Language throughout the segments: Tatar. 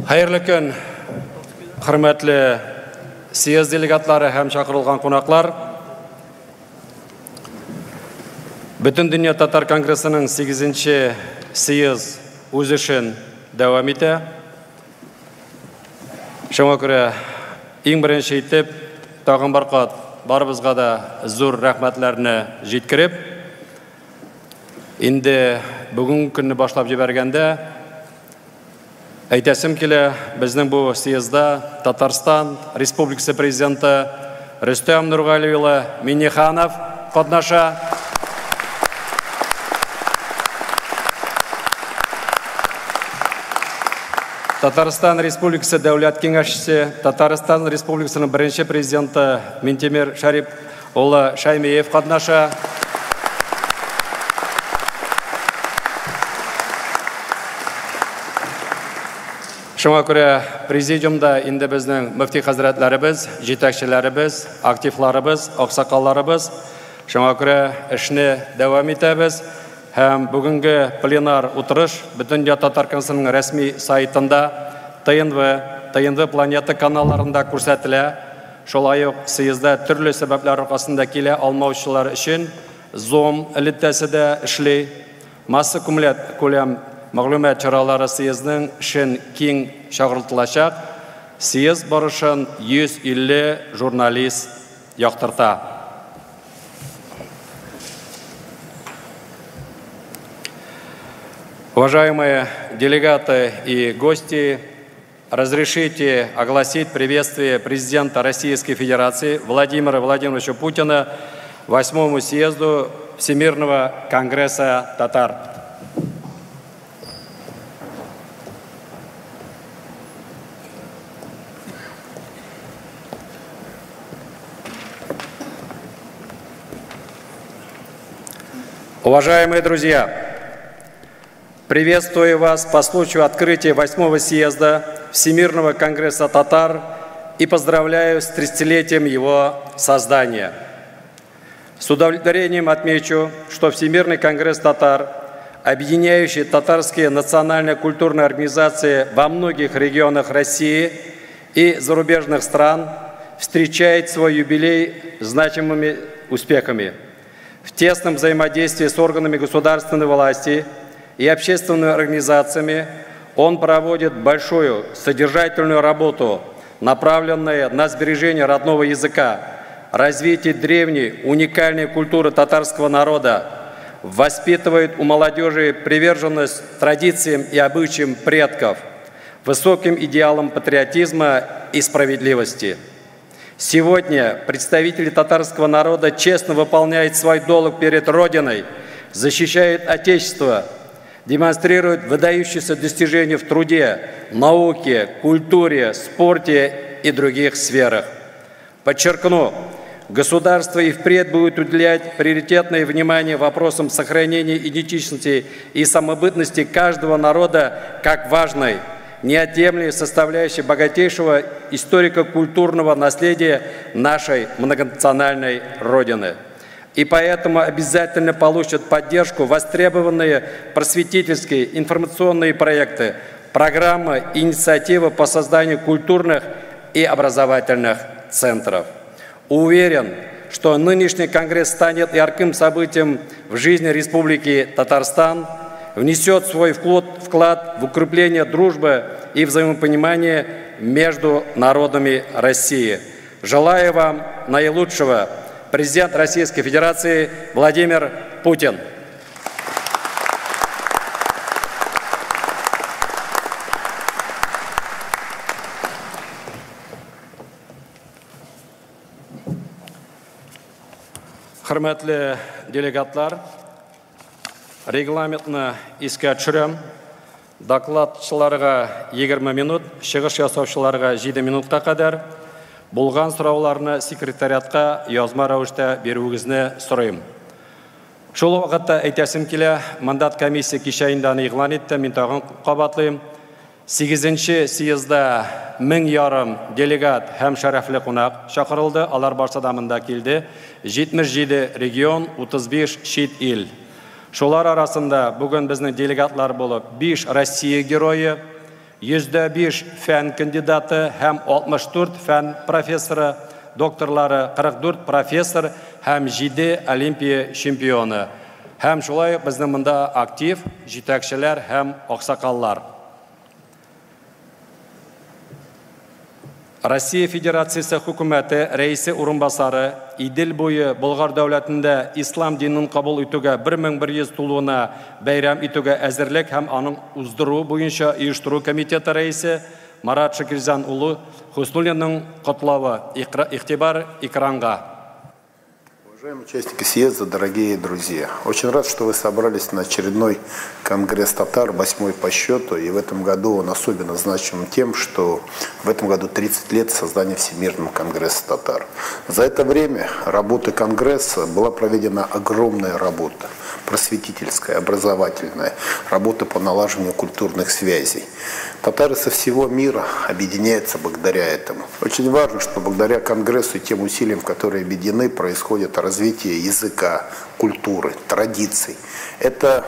Хәерле көн, хөрмәтле съезд делегатлары һәм чакырылган кунаклар. Бөтендөнья татар конгрессының 8-нче съезд үз эшен дәвам итә. Шуңа күрә иң беренче итеп тагын бер кат барыбызга да зур рәхмәтләрне җиткереп, инде бүгенге көнне башлап җибәргәндә әйтәсем килә, безнең бу съездда Татарстан Республикасы президенты Рөстәм Нургали улы Миңнеханов катнаша. Татарстан Республикасы Дәүләт Киңәшчесе, Татарстан Республикасының беренче президенты Минтимер Шәрип улы Шәймиев катнаша. Шуңа күрә президиумда инде безнең мөфти хәзрәтләребез, җитәкчеләребез, активларыбыз, аксакалларыбыз. Шуңа күрә эшне дәвам итәбез. Һәм бүгенге пленар утырыш Бөтендөнья татар конгрессының рәсми сайтында, ТНВ, ТНВ Планета каналларында күрсәтелә. Шулай ук съездда төрле сәбәпләр аркасында килә алмаучылар өчен Zoom элемтәсе дә эшли. Масса күләм мәгълүмат чаралары съездның эшен киң чагылтылачак. Съезд барышын 150 журналист яктырта. Уважаемые делегаты и гости, разрешите огласить приветствие президента Российской Федерации Владимира Владимировича Путина 8-му съезду Всемирного конгресса татар. Уважаемые друзья, приветствую вас по случаю открытия 8-го съезда Всемирного конгресса татар и поздравляю с 30-летием его создания. С удовлетворением отмечу, что Всемирный конгресс татар, объединяющий татарские национально-культурные организации во многих регионах России и зарубежных стран, встречает свой юбилей значимыми успехами. В тесном взаимодействии с органами государственной власти и общественными организациями он проводит большую содержательную работу, направленную на сбережение родного языка, развитие древней уникальной культуры татарского народа, воспитывает у молодежи приверженность традициям и обычаям предков, высоким идеалам патриотизма и справедливости. Сегодня представители татарского народа честно выполняют свой долг перед Родиной, защищают Отечество, демонстрируют выдающиеся достижения в труде, науке, культуре, спорте и других сферах. Подчеркну, государство и впредь будет уделять приоритетное внимание вопросам сохранения идентичности и самобытности каждого народа как важной, неотъемлемой составляющей богатейшего историко-культурного наследия нашей многонациональной Родины. И поэтому обязательно получат поддержку востребованные просветительские информационные проекты, программы и инициативы по созданию культурных и образовательных центров. Уверен, что нынешний конгресс станет ярким событием в жизни Республики Татарстан, внесет свой вклад в укрепление дружбы и взаимопонимания между народами России. Желаю вам наилучшего. Президент Российской Федерации Владимир Путин. Хөрмәтле делегатлар, регламентны искә төшерәм. Докладчыларга 20 минут, чыгыш ясаучыларга 7 минутка кадәр. Булган сорауларны секретариатка язма рәвештә бирүегезне сорыйм. Шул вакытта әйтәсем килә, мандат комиссия кичә инде аны игълан итте, мин тагын кабатлыйм. 8-нче съездда 1500 делегат һәм шәрәфле кунак чакырылды, алар барсы да монда килде. 77 регион, 35 чит ил. Шулар арасында бүген безнең делегатлар булып 5 Россия герое, 105 фән кандидаты һәм 64 фән профессоры, докторлары, 44 профессор һәм 7 олимпия чемпионы. Һәм шулай ук безнең монда актив җитәкчеләр һәм аксакаллар. Россия Федерациясе хөкүмәте рәисе урынбасары Идел буе Болгар дәүләтендә ислам динен кабул итүгә 1100 тулуына бәйрәм итүгә әзерлек һәм аның уздыру буенча оештыру комитеты рәисе Марат Шакирзян улы Хуснуллинның котлавы. Игътибар экранга. Уважаемые участники съезда, дорогие друзья, очень рад, что вы собрались на очередной конгресс татар, 8-й по счету, и в этом году он особенно значим тем, что в этом году 30 лет создания Всемирного конгресса татар. За это время работы конгресса была проведена огромная работа, просветительская, образовательная, работа по налаживанию культурных связей. Татары со всего мира объединяются благодаря этому. Очень важно, что благодаря конгрессу и тем усилиям, которые объединены, происходит развитие языка, культуры, традиций. Это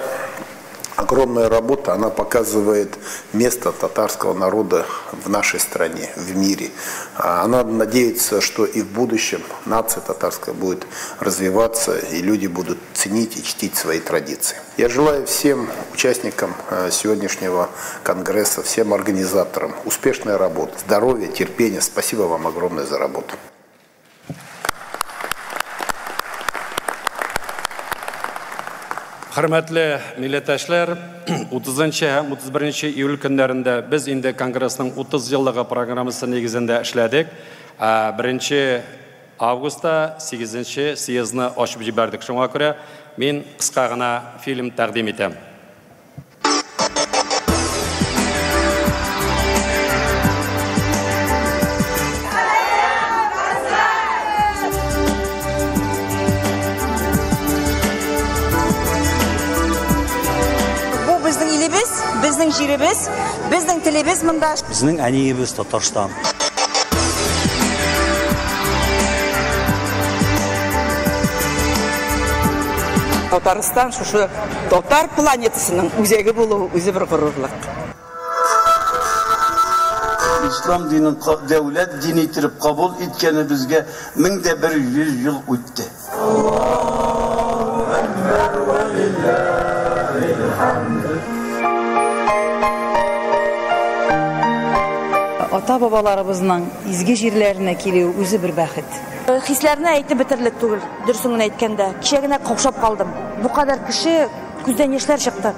огромная работа, она показывает место татарского народа в нашей стране, в мире. Она надеется, что и в будущем нация татарская будет развиваться, и люди будут ценить и чтить свои традиции. Я желаю всем участникам сегодняшнего конгресса, всем организаторам успешной работы, здоровья, терпения. Спасибо вам огромное за работу. Хөрмәтле милләттәшләр, 30 һәм 31 июль көннәрендә без инде конгрессның 30 еллыгы программасы нигезендә эшләдек. 1 августта 8 съездны ачып җибәрдек. Шуңа күрә мин кыска гына фильм тәкъдим итәм. Безнең җиребез, безнең телебез монда. Безнең әниебез Татарстан. Татарстан шушы татар планетасының үзәге булуы үзе бер горурлык. Ислам динен дәүләт дине итеп кабул иткәнебезгә 1100 ел үтте. Аллаһу акбар ва лиллаһил хамд. Ата-бабаларыбызның изге җирләренә килүе үзе бер бәхет. Хисләрне әйтеп бетерерлек түгел, дөресен генә әйткәндә. Кичә генә каушап калдым. Бу кадәр кеше, күздән яшьләр чыкты.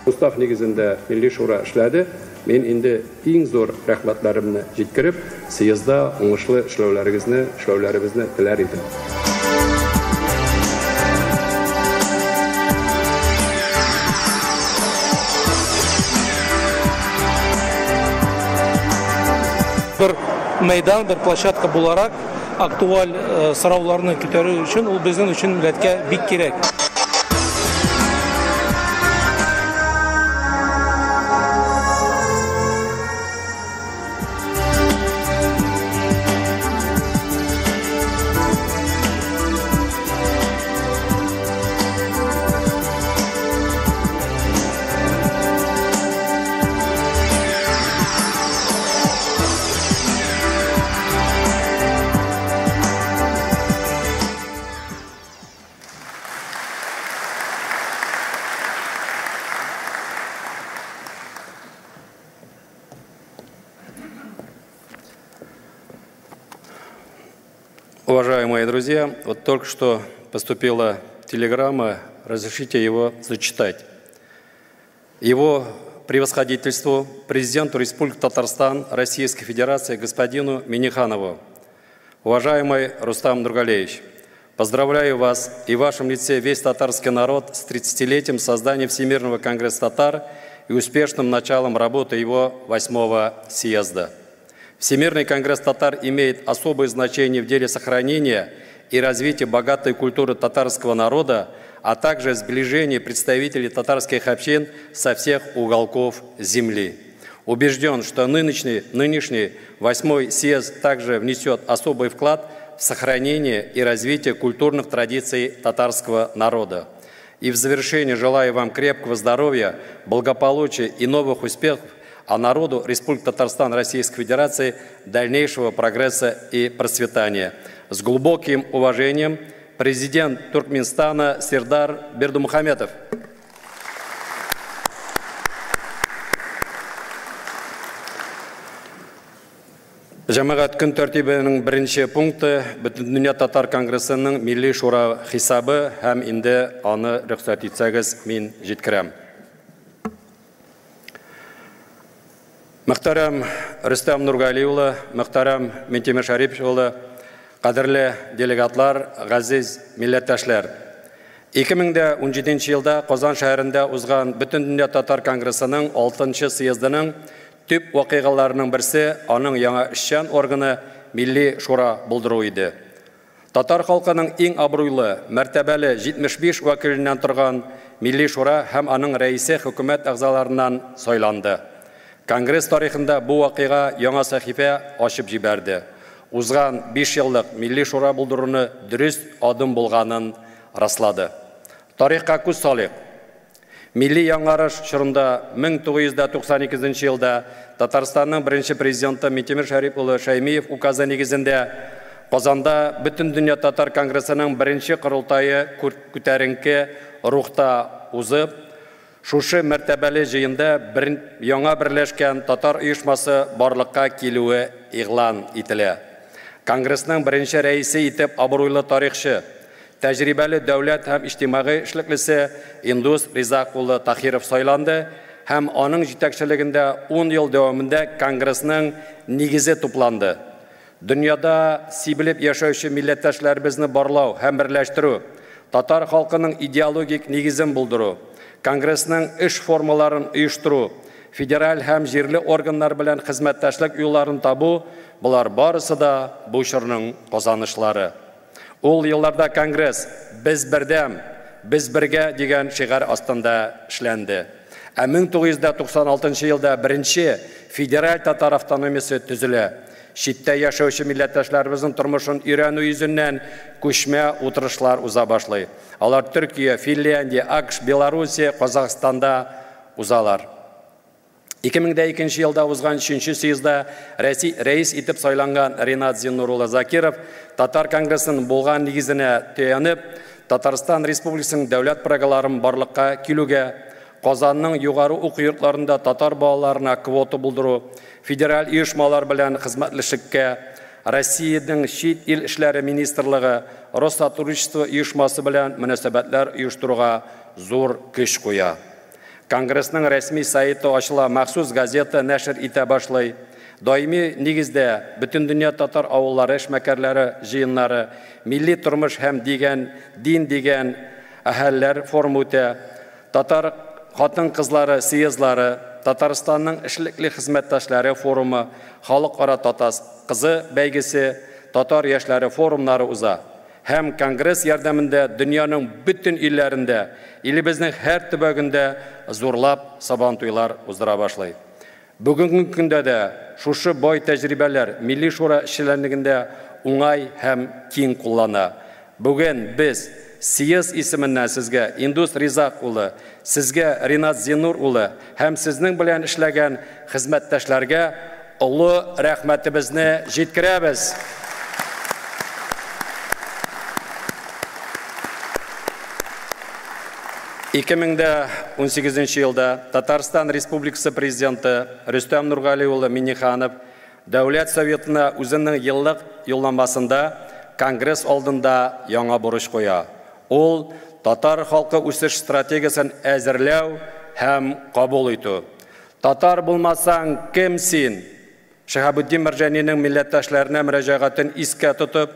Устав нигезендә Милли Шура эшләде. Мин инде иң зур рәхмәтләремне җиткереп, съездда уңышлы эшләүләрегезне, эшләүләребезне теләр идем. Бер мәйдан, бер площадка буларак актуаль сорауларны күтәрү өчен ул безнең өчен милләткә бик кирәк. Уважаемые друзья, вот только что поступила телеграмма, разрешите его зачитать. Его превосходительству, президенту Республики Татарстан Российской Федерации господину Минниханову. Уважаемый Рустам Нургалиевич, поздравляю вас и в вашем лице весь татарский народ с 30-летием создания Всемирного конгресса татар и успешным началом работы его 8-го съезда. Всемирный конгресс татар имеет особое значение в деле сохранения и развития богатой культуры татарского народа, а также сближения представителей татарских общин со всех уголков земли. Убежден, что нынешний 8-й съезд также внесет особый вклад в сохранение и развитие культурных традиций татарского народа. И в завершение желаю вам крепкого здоровья, благополучия и новых успехов, а народу Республики Татарстан Российской Федерации дальнейшего прогресса и процветания. С глубоким уважением, президент Туркменистана Сердар Бердымухамедов. Җәмәгать, көн тәртибенең беренче пункты Бөтендөнья татар конгрессының Милли шура хисабы, һәм инде аны, рөхсәт итсәгез, мин җиткерәм. Мөхтәрәм Рөстәм Нургали улы, мөхтәрәм Минтимер Шәрипов улы, кадерле делегатлар, газиз милләттәшләр. 2017 елда Казан шәһәрендә узган Бөтендөнья татар конгрессының 6 съездының төп вакыйгаларының берсе аның яңа эшчән органы Милли шура булдыру иде. Татар халкының иң абруйлы, мәртәбәле 75 вәкиленнән торган Милли шура һәм аның рәисе хөкүмәт әгъзаларыннан сайланды. Конгресс тарихында бу вакыйга яңа сәхифә ачып җибәрде. Узган 5 еллык Милли шура булдыруны дөрес адым булганын раслады. Тарихка күз салыйк. Милли яңарыш чорында 1992 елда Татарстанның беренче президенты Минтимер Шәрип улы Шәймиев указы нигезендә Казанда Бөтендөнья татар конгрессының беренче корылтае күтәренке рухта узып, шушы мәртәбәле җыенда яңа берләшкән татар оешмасы барлыкка килүе игълан ителә. Конгрессның беренче рәисе итеп абруйлы тарихчы, тәҗрибәле дәүләт һәм иҗтимагый эшлеклесе Индус Ризак улы Тахиров сайланды һәм аның җитәкчелегендә 10 ел дәвамында конгрессның нигезе тупланды. Дөньяда сибелеп яшәүче милләттәшләребезне барлау һәм берләштерү, татар халкының идеологик нигезен булдыру, конгрессның эш формаларын оештыру, федераль һәм җирле органнар белән хезмәттәшлек юлларын табу, болар барысы да бу чорның казанышлары. Ул елларда конгресс «Без бердәм, без бергә» дигән шигарь астында эшләнде. Ә 1996 елда беренче федераль татар автономиясе төзелә. Читтә яшәүче милләттәшләребезнең тормышын өйрәнү йөзеннән күчмә утырышлар уза башлый. Алар Төркия, Финляндия, АКШ, Белоруссия, Казахстанда узалар. 2002 елда узган 3 съездда рәис итеп сайланган Ринат Зиннур улы Закиров Татар конгрессының булган нигезенә таянып, Татарстан Республикасының дәүләт программаларын барлыкка килүгә, Казанның югары уку йортларында татар балаларына квота булдыру, федераль оешмалар белән хезмәтлешлеккә, Россиянең чит ил эшләре министрлыгы, Россотрудничество оешмасы белән мөнәсәбәтләр оештыруга зур көч куя. Конгрессның рәсми сайты ачыла, махсус газета нәшер итә башлый. Даими нигездә Бөтендөнья татар авыллары эшмәкәрләре җыеннары, милли тормыш һәм дигән дин дигән әһәлләр форумы үтә. Татар хатын-кызлары съездлары, Татарстанның эшлекле хезмәттәшләре форумы, халыкара татар кызы бәйгесе, татар яшьләре форумнары уза. Һәм конгресс ярдәмендә дөньяның бөтен илләрендә, илебезнең һәр төбәгендә зурлап сабантуйлар уздыра башлый. Бүгенге көндә дә шушы бай тәҗрибәләр Милли шура эшчәнлегендә уңай һәм киң куллана. Бүген без съезд исеменнән сезгә Индус Ризак улы, сезгә Ринат Зиннур улы һәм сезнең белән эшләгән хезмәттәшләргә олы рәхмәтебезне җиткерәбез. 2018 елда Татарстан Республикасы президенты Рөстәм Нургали улы Минниханов Дәүләт Советына үзенең еллык юлламасында конгресс алдында яңа бурыч куя. Ул татар халкы үсеш стратегиясен әзерләү һәм кабул итү. Татар булмасаң, кем син? Шиһабетдин Мәрҗанинең милләттәшләренә мөрәҗәгатен искә тотып,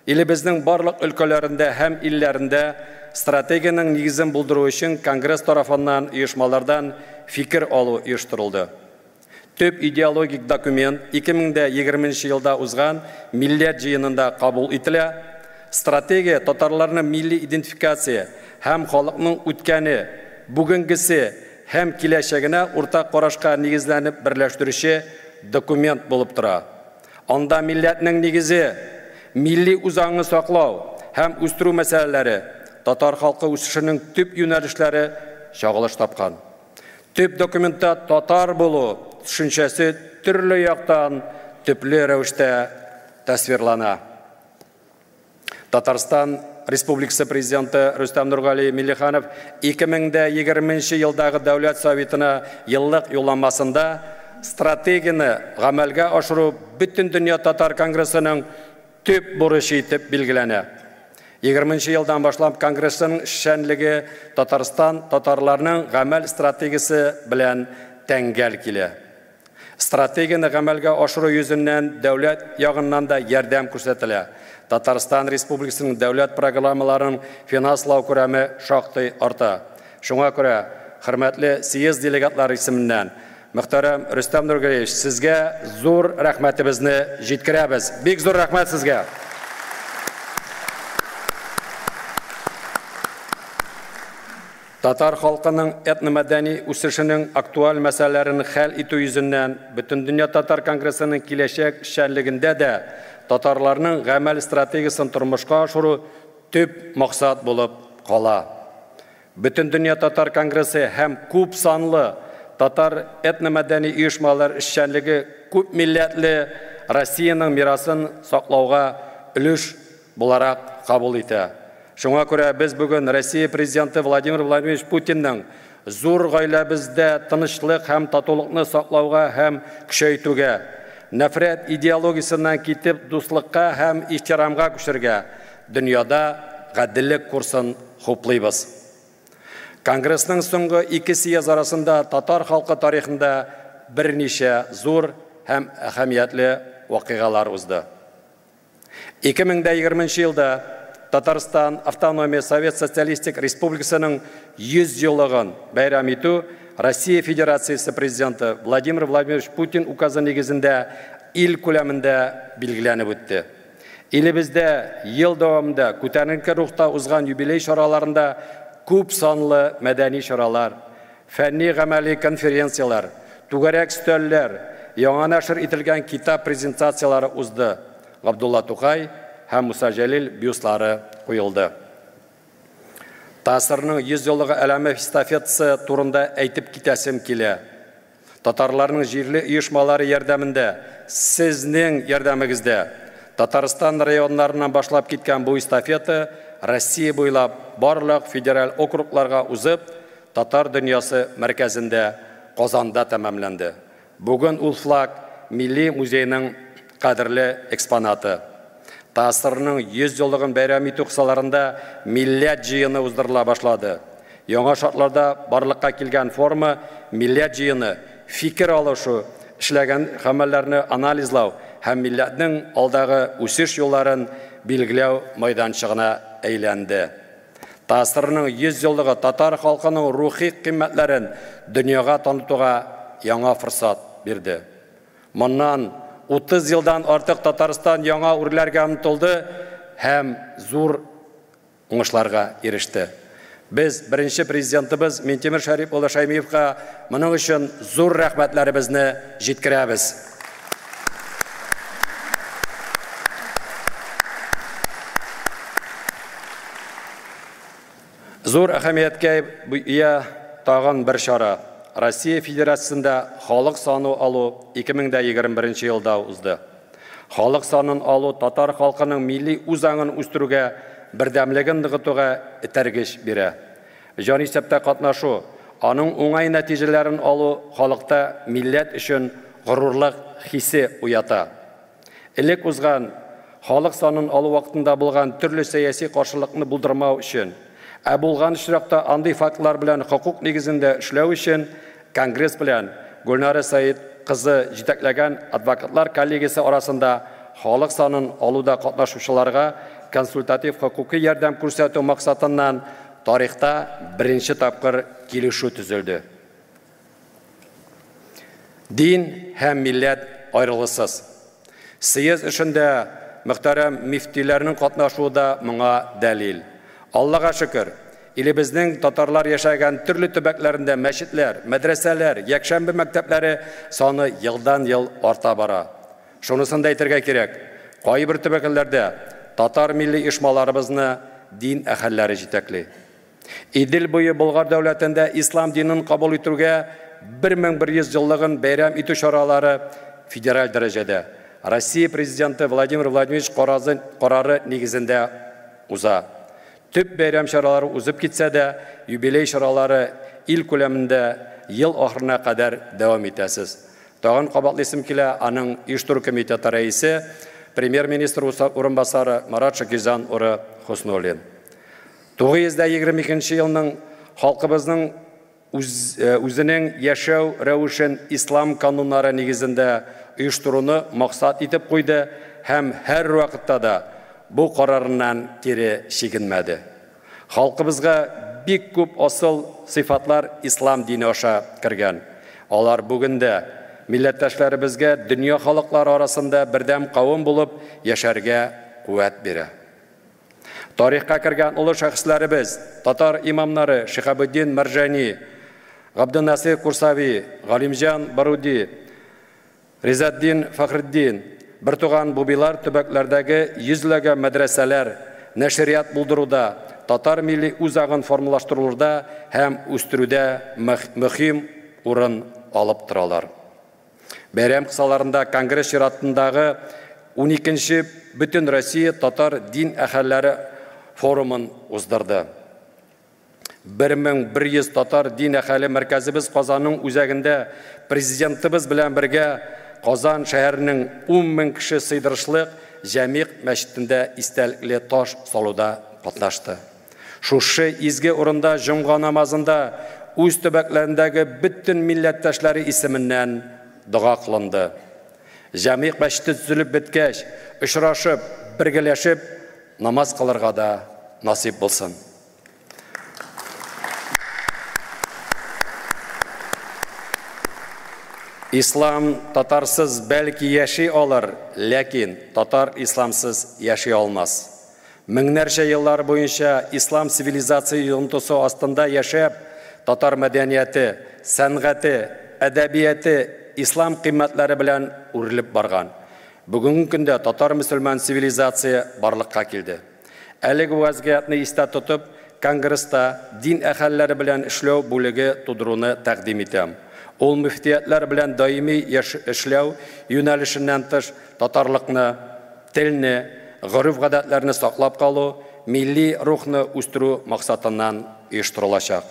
илебезнең барлык өлкәләрендә һәм илләрендә стратегиянең нигезен булдыру өчен Конгресс тарафыннан оешмалардан фикер алу оештырылды. Төп идеологик документ 2020 елда узган Милләт җыенында кабул ителә. Стратегия татарларны милли идентификация һәм халыкның үткәне, бүгенгесе һәм киләчәгенә уртак карашка нигезләнеп берләштерүче документ булып тора. Анда милләтнең нигезе, милли үзаңны саклау һәм үстерү мәсьәләләре, татар халкы үсешенең төп юнәлешләре чагылыш тапкан. Төп документта татар булу төшенчәсе төрле яктан төпле рәвештә тасвирлана. Татарстан Республикасы Президенты Рөстәм Нургали Миңнеханов 2020 елдагы Дәүләт Советына еллык юлламасында стратегияне гамәлгә ашыру Бөтендөнья татар конгрессының төп бурычы итеп билгеләнә. 20 елдан башлап конгрессның эшчәнлеге Татарстан татарларының гамәл стратегиясе белән тәңгәл килә. Стратегияне гамәлгә ашыру йөзеннән дәүләт ягыннан да ярдәм күрсәтелә. Татарстан Республикасының дәүләт программаларын финанслау күләме шактый арта. Шуңа күрә, хөрмәтле съезд делегатлары исеменнән, мөхтәрәм Рөстәм Нургалиевич, сезгә зур рәхмәтебезне җиткерәбез. Бик зур рәхмәт сезгә. Татар халкының этномәдәни үсешенең актуаль мәсьәләләрен хәл итү йөзеннән Бөтендөнья татар конгрессының киләчәк эшчәнлегендә дә татарларның гамәл стратегиясен тормышка ашыру төп максат булып кала. Бөтендөнья татар конгрессы һәм күп санлы татар этномәдәни оешмалар эшчәнлеге күп милләтле Россиянең мирасын саклауга өлеш буларак кабул итә. Шуңа күрә без бүген Россия Президенты Владимир Владимирович Путинның зур гаиләбездә тынычлык һәм татулыкны саклауга һәм көчәйтүгә, нәфрәт идеологиясеннән китеп дуслыкка һәм ихтирамга күчергә, дөньяда гаделлек курсын хуплыйбыз. Конгрессның соңгы ике съезд арасында татар халкы тарихында берничә зур һәм әһәмиятле вакыйгалар узды. 2020 елда Татарстан Автономия Совет Социалистик Республикасының 100 еллыгын бәйрәм итү Россия Федерациясе Президенты Владимир Владимирович Путин указы нигезендә ил күләмендә билгеләнеп үтте. Илебездә ел дәвамында күтәренке рухта узган юбилей чараларында күп санлы мәдәни чаралар, фәнни гамәли конференцияләр, түгәрәк өстәлләр, яңа нәшер ителгән китап презентацияләре узды. Габдулла Тукай һәм Муса Җәлил бюстлары куелды. ТАССРның 100 еллыгы әләме эстафетасы турында әйтеп китәсем килә. Татарларның җирле оешмалары ярдәмендә, сезнең ярдәмегездә Татарстан районнарыннан башлап киткән бу эстафета Россия буйлап барлык федераль округларга узып, татар дөньясы мәркәзендә Казанда тәмамланды. Бүген ул флаг Милли музейның кадерле экспонаты. ТАССРның 100 еллыгын бәйрәм итү кысаларында милләт җыены уздырыла башлады. Яңа шартларда барлыкка килгән форма милләт җыены, фикер алышу, эшләгән гамәлләрне анализлау һәм милләтнең алдагы үсеш юлларын билгеләү мәйданчыгына әйләнде. ТАССРның 100 еллыгы татар халкының рухи кыйммәтләрен дөньяга танытуга яңа форсат бирде. Моннан 30 елдан артык Татарстан яңа үрләргә омтылды һәм зур уңышларга иреште. Без беренче президентыбыз Минтимер Шәрип улы Шәймиевка моның өчен зур рәхмәтләребезне җиткерәбез. Зур әһәмияткә ия тагын бер чара. Россия Федерациясендә халык саны алу 2021 елда узды. Халык санын алу татар халкының милли үзаңын үстерүгә, бердәмлеген ныгытуга этәргеч бирә. Җанисәптә катнашу, аның уңай нәтиҗәләрен алу халыкта милләт өчен горурлык хисе уята. Элек узган халык санын алу вакытында булган төрле сәяси каршылыкны булдырмау өчен Ә булган очракта андый фактлар белән хокук нигезендә эшләү өчен Конгресс белән Гөлнара Сәет кызы җитәкләгән адвокатлар коллегиясе арасында халык санын алуда катнашучыларга консультатив хокукый ярдәм күрсәтү максатыннан тарихта беренче тапкыр килешү төзелде. Дин һәм милләт аерылгысыз. Съезд эшендә мөхтәрәм мифтиләрнең катнашуы да моңа дәлил. Аллага шөкер, илебезнең татарлар яшәгән төрле төбәкләрендә мәчетләр, мәдрәсәләр, якшәмбе мәктәпләре саны елдан-ел арта бара. Шунысын да әйтергә кирәк, кайбер төбәкләрдә татар милли оешмаларыбызны дин әһелләре җитәкли. Идел буе Болгар дәүләтендә ислам динен кабул итүгә 1100 еллыгын бәйрәм итү чаралары федераль дәрәҗәдә Россия президенты Владимир Владимирович карары нигезендә уза. Төп бәйрәм чаралары узып китсә дә, юбилей чаралары ил күләмендә ел ахырына кадәр дәвам итәсез. Тагын кабатлыйсым килә, аның оештыру комитеты рәисе, премьер-министр урынбасары Марат Шакирҗан улы Хөснуллин. 922 елның халкыбызның үзенең яшәү рәвешен ислам кануннары нигезендә оештыруны максат итеп куйды һәм һәр вакытта да бу карарыннан кире чигенмәде. Халкыбызга бик күп асыл сыйфатлар ислам дине аша кергән. Алар бүген дә милләттәшләребезгә дөнья халыклары арасында бердәм кавым булып яшәргә куәт бирә. Тарихка кергән олы шәхесләребез, татар имамнары Шиһабетдин Мәрҗани, Габденнасыйр Курсави, Галимҗан Баруди, Ризатдин Фәхретдин, бертуган Бубилар төбәкләрдәге йөзләгән мәдрәсәләр, нәшрият булдыруда, татар милли үзаңын формалаштыруда һәм үстерүдә мөһим урын алып торалар. Бәйрәм кысаларында Конгресс чиратындагы 12-нче Бөтен Россия татар дин әһелләре форумын уздырды. 1100 татар дин әһеле мәркәзебез Казанның үзәгендә президентыбыз белән бергә Казан шәһәренең 10 000 кеше сыйдырышлык Җәмигъ мәчетендә истәлекле таш салуда катнашты. Шушы изге урында җомга намазында үз төбәкләрендәге бөтен милләттәшләре исеменнән дога кылынды. Җәмигъ мәчете төзелеп беткәч, очрашып, бергәләшеп намаз кылырга да насыйп булсын. Ислам татарсыз бәлки яши алыр, ләкин татар исламсыз яши алмас. Меңнәрчә еллар буенча ислам цивилизация йогынтысы астында яшәп, татар мәдәнияте, сәнгате, әдәбияте ислам кыйммәтләре белән үрелеп барган. Бүгенге көндә татар мөселман цивилизация барлыкка килде. Әлеге вазгыятьне истә тотып, Конгресста дин әһелләре белән эшләү бүлеге тудыруны тәкъдим итәм. Ул мөфтиятләр белән даими эшләү юнәлешеннән тыш татарлыкны, телне, гореф-гадәтләрне саклап калу, милли рухны үстерү максатыннан оештырылачак.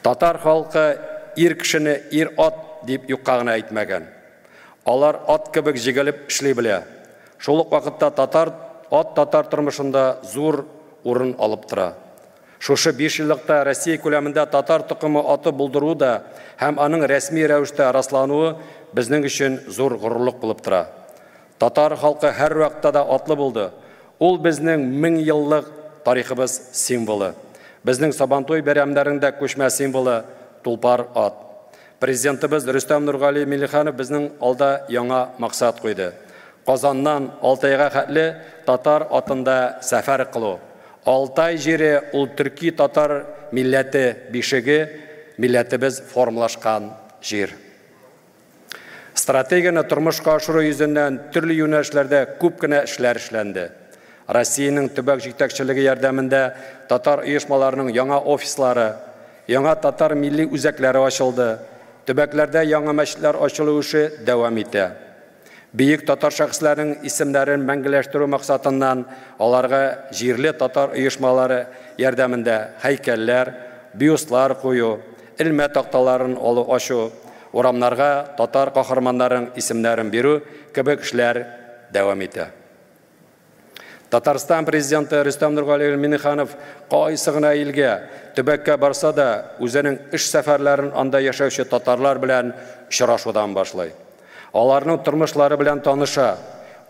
Татар халкы ир кешене ир-ат дип юкка гына әйтмәгән. Алар ат кебек җигелеп эшли белә. Шул ук вакытта татар ат татар тормышында зур урын алып тора. Шушы 5 еллыкта Россия күләмендә татар токымы аты булдыру да һәм аның рәсми рәвештә раслануы безнең өчен зур горурлык булып тора. Татар халкы һәр вакытта да атлы булды. Ул безнең 1000 еллык тарихыбыз символы. Безнең Сабантуй бәйрәмнәрендә күчмә символы тулпар ат. Президентыбыз Рөстәм Нургали Миңнеханов безнең алда яңа максат куйды. Казаннан Алтайга хәтле татар атында сәфәр кылу. Алтай җире ул төрки татар милләте бишеге, милләтебез формалашкан җир. Стратегияне тормышка ашыру йөзеннән төрле юнәлешләрдә күп кенә эшләр эшләнде. Россиянең төбәк җитәкчелеге ярдәмендә татар оешмаларының яңа офислары, яңа татар милли үзәкләре ачылды. Төбәкләрдә яңа мәчетләр ачылу эше дәвам итә. Бөек татар шәхесләренең исемнәрен мәңгеләштерү максатыннан аларга җирле татар оешмалары ярдәмендә һәйкәлләр, бюстлар кую, элмә такталарын алу ачу, урамнарга татар каһарманнарының исемнәрен бирү кебек эшләр дәвам итә. Татарстан президенты Рөстәм Нургалиевич Миңнеханов кайсы гына илгә, төбәккә барса да, үзенең эш сәфәрләрен анда яшәүче татарлар белән очрашудан башлый. Аларның тормышлары белән таныша,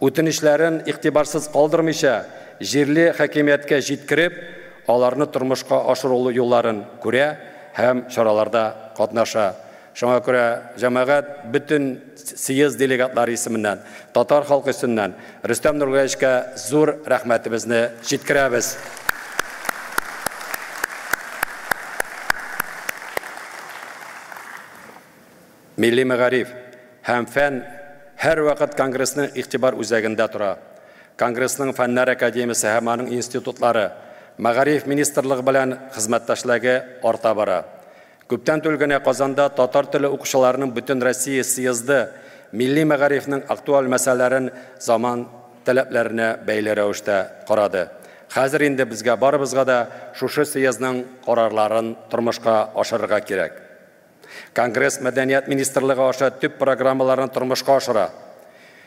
үтенечләрен игътибарсыз калдырмыйча, җирле хакимияткә җиткереп, аларны тормышка ашыру юлларын күрә һәм чараларда катнаша. Шуңа күрә җәмәгать бөтен съезд делегатлары исеменнән, татар халкы исеменнән Рөстәм Нургалиевичка зур рәхмәтебезне җиткерәбез. Милли мәгариф һәм фән һәрвакыт Конгрессның игътибар үзәгендә тора. Конгрессның Фәннәр академиясе һәм аның институтлары, Мәгариф министрлыгы белән хезмәттәшлеге арта бара. Күптән түгел генә Казанда татар теле укучыларының бөтен Россия съезды милли мәгарифнең актуаль мәсьәләләрен заман таләпләренә бәйле рәвештә карады. Хәзер инде безгә барыбызга да шушы съездның карарларын тормышка ашырырга кирәк. Конгресс Мәдәният министрлыгы аша төп программаларын тормышка ашыра.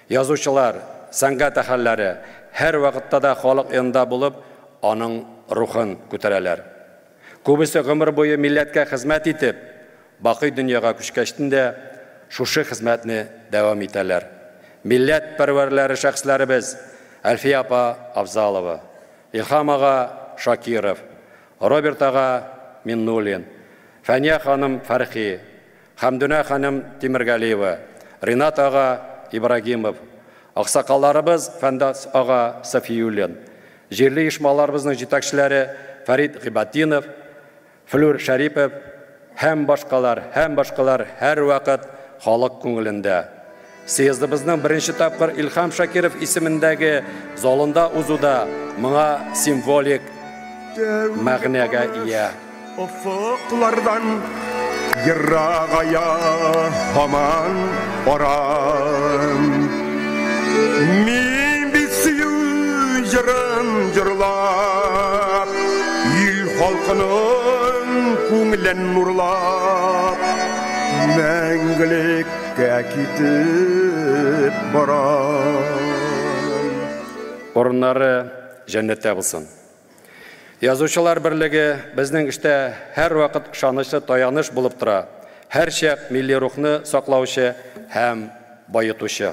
Язучылар, сәнгать әһелләре һәр вакытта да халык янында булып, аның рухын күтәрәләр. Күбесе гомер буе милләткә хезмәт итеп, бакый дөньяга күчкәчтен дә шушы хезмәтне дәвам итәләр. Милләт пәрвәрләре шәхесләребез Әлфия апа Абзалова, Илһам ага Шакиров, Роберт ага Миннуллин, Фәния ханым Фәрхи, Хәмдүнә ханым Тимергалиева, Ринат ага Ибрагимов, аксакалларыбыз Фәндас ага Сафиуллин, җирле оешмаларыбызның җитәкчеләре Фәрид Гыйбатдинов, Флүр Шәрипов һәм башкалар, һәм башкалар һәрвакыт халык күңелендә. Съездыбызның беренче тапкыр Илһам Шакиров исемендәге залында узуда моңа символик мәгънәгә ия. Офыклардан ерагая һаман арам. Мин бит сөю җырын җырлап, ил халкының күңелен нурлап, мәңгелеккә китеп барам. Урыннары җәннәттә булсын. Язучылар берлеге безнең эштә һәрвакыт ышанычлы таяныш булып тора. Һәрчак милли рухны саклаучы һәм баетучы.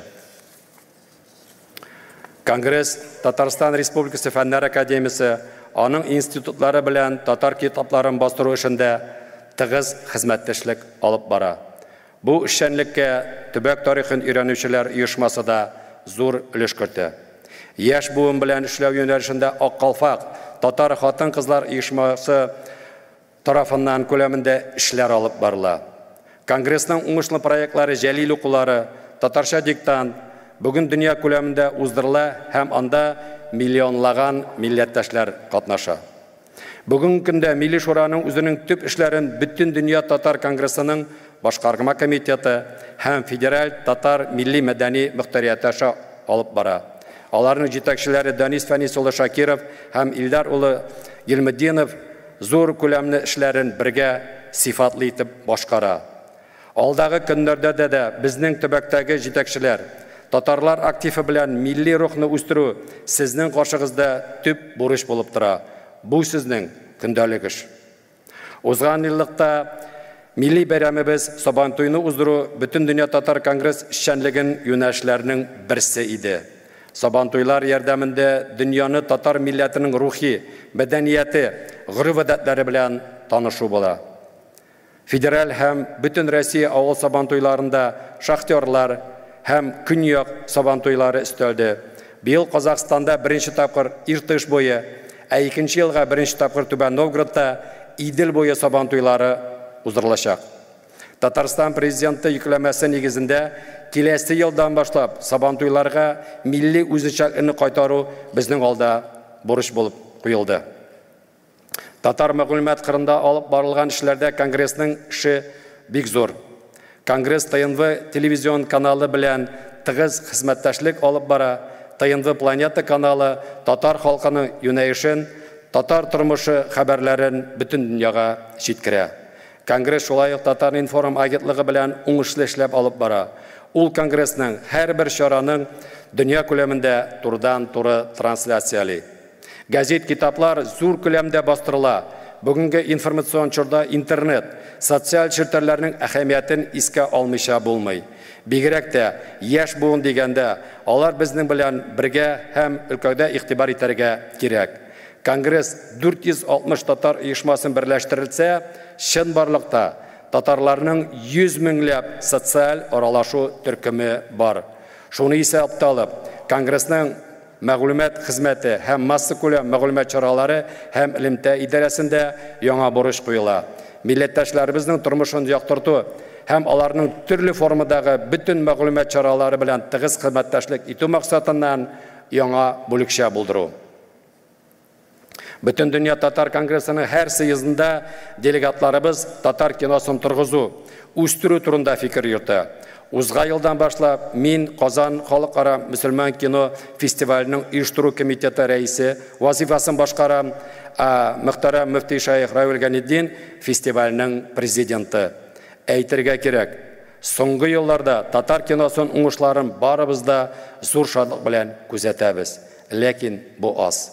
Конгресс Татарстан Республикасы Фәннәр академиясе аның институтлары белән татар китапларын бастыру эшендә тыгыз хезмәттәшлек алып бара. Бу эшчәнлеккә төбәк тарихын өйрәнүчеләр оешмасы да зур өлеш кертә. Яшь буын белән эшләү юнәлешендә Ак калфак татар хатын-кызлар оешмасы тарафыннан күләмендә эшләр алып барыла. Конгрессның уңышлы проектлары Җәлил укулары, татарча диктант бүген дөнья күләмендә уздырыла һәм анда миллионлаган милләттәшләр катнаша. Бүгенге көндә Милли Шураның үзенең төп эшләрен Бөтен дөнья татар конгрессының башкарма комитеты һәм Федераль татар милли мәдәни мөхтәрияте аша алып бара. Аларның җитәкчеләре Данис Фәнис улы Шакиров һәм Илдар улы Гилметдинов зур күләмле эшләрен бергә сифатлы итеп башкара. Алдагы көннәрдә дә безнең төбәктәге җитәкчеләр татарлар активы белән милли рухны үстерү сезнең каршыгызда төп бурыч булып тора. Бу сезнең көндәлек эш. Узган еллыкта милли бәйрәмебез Сабантуйны уздыру Бөтен дөнья татар конгресс эшчәнлеген юнәлешләренең берсе иде. Сабантуйлар ярдәмендә дөньяны татар милләтенең рухи, мәдәнияте, гореф-гадәтләре белән танышу була. Федераль һәм бөтен Россия авыл сабантуйларында шахтерлар һәм көньяк сабантуйлары өстәлде. Быел Казахстанда беренче тапкыр Иртыш буе, ә икенче елга беренче тапкыр Түбән Новгородта Идел буе сабантуйлары уздырылачак. Татарстан президенты йөкләмәсе нигезендә киләсе елдан башлап сабантуйларга милли үзенчәлекне кайтару безнең алда бурыч булып куелды. Татар мәгълүмат кырында алып барылган эшләрдә Конгрессның эше бик зур. Конгресс ТНВ телевизион каналы белән тыгыз хезмәттәшлек алып бара. ТНВ Планета каналы татар халкының юнәлешен, татар тормышы хәбәрләрен бөтен дөньяга җиткерә. Конгресс шулай ук Татар-информ агентлыгы белән уңышлы эшләп алып бара. Ул конгрессның һәрбер чараның дөнья күләмендә турыдан-туры трансляцияли. Газет, китаплар зур күләмдә бастырыла. Бүгенге информацион чорда интернет, социаль челтәрләрнең әһәмиятен искә алмыйча булмый. Бигрәк тә яшь буын дигәндә, алар безнең белән бергә һәм өлкәдә игътибар итәргә кирәк. Конгресс 460 татар оешмасын берләштерелсә, чынбарлыкта татарларның 100 меңләп социаль аралашу төркеме бар. Шуны исәпкә алып, Конгрессның мәгълүмат хезмәте һәм массакүләм мәгълүмат чаралары һәм элемтә идарәсендә яңа бурыч куела. Милләттәшләребезнең тормышын яктырту һәм аларның төрле формадагы бөтен мәгълүмат чаралары белән тыгыз хезмәттәшлек итү максатыннан яңа бүлекчә булдыру. Бөтендөнья татар конгрессының һәр съездында делегатларыбыз татар киносын торгызу, үстерү турында фикер йөртә. Узган елдан башлап мин Казан халыкара мөселман кино фестиваленең оештыру комитеты рәисе вазифасын башкарам, ә мөхтәрәм мөфти шәех Равил Ганетдин фестивальнең президенты. Әйтергә кирәк, соңгы елларда татар киносын уңышларын барыбыз да зур шатлык белән күзәтәбез. Ләкин бу аз.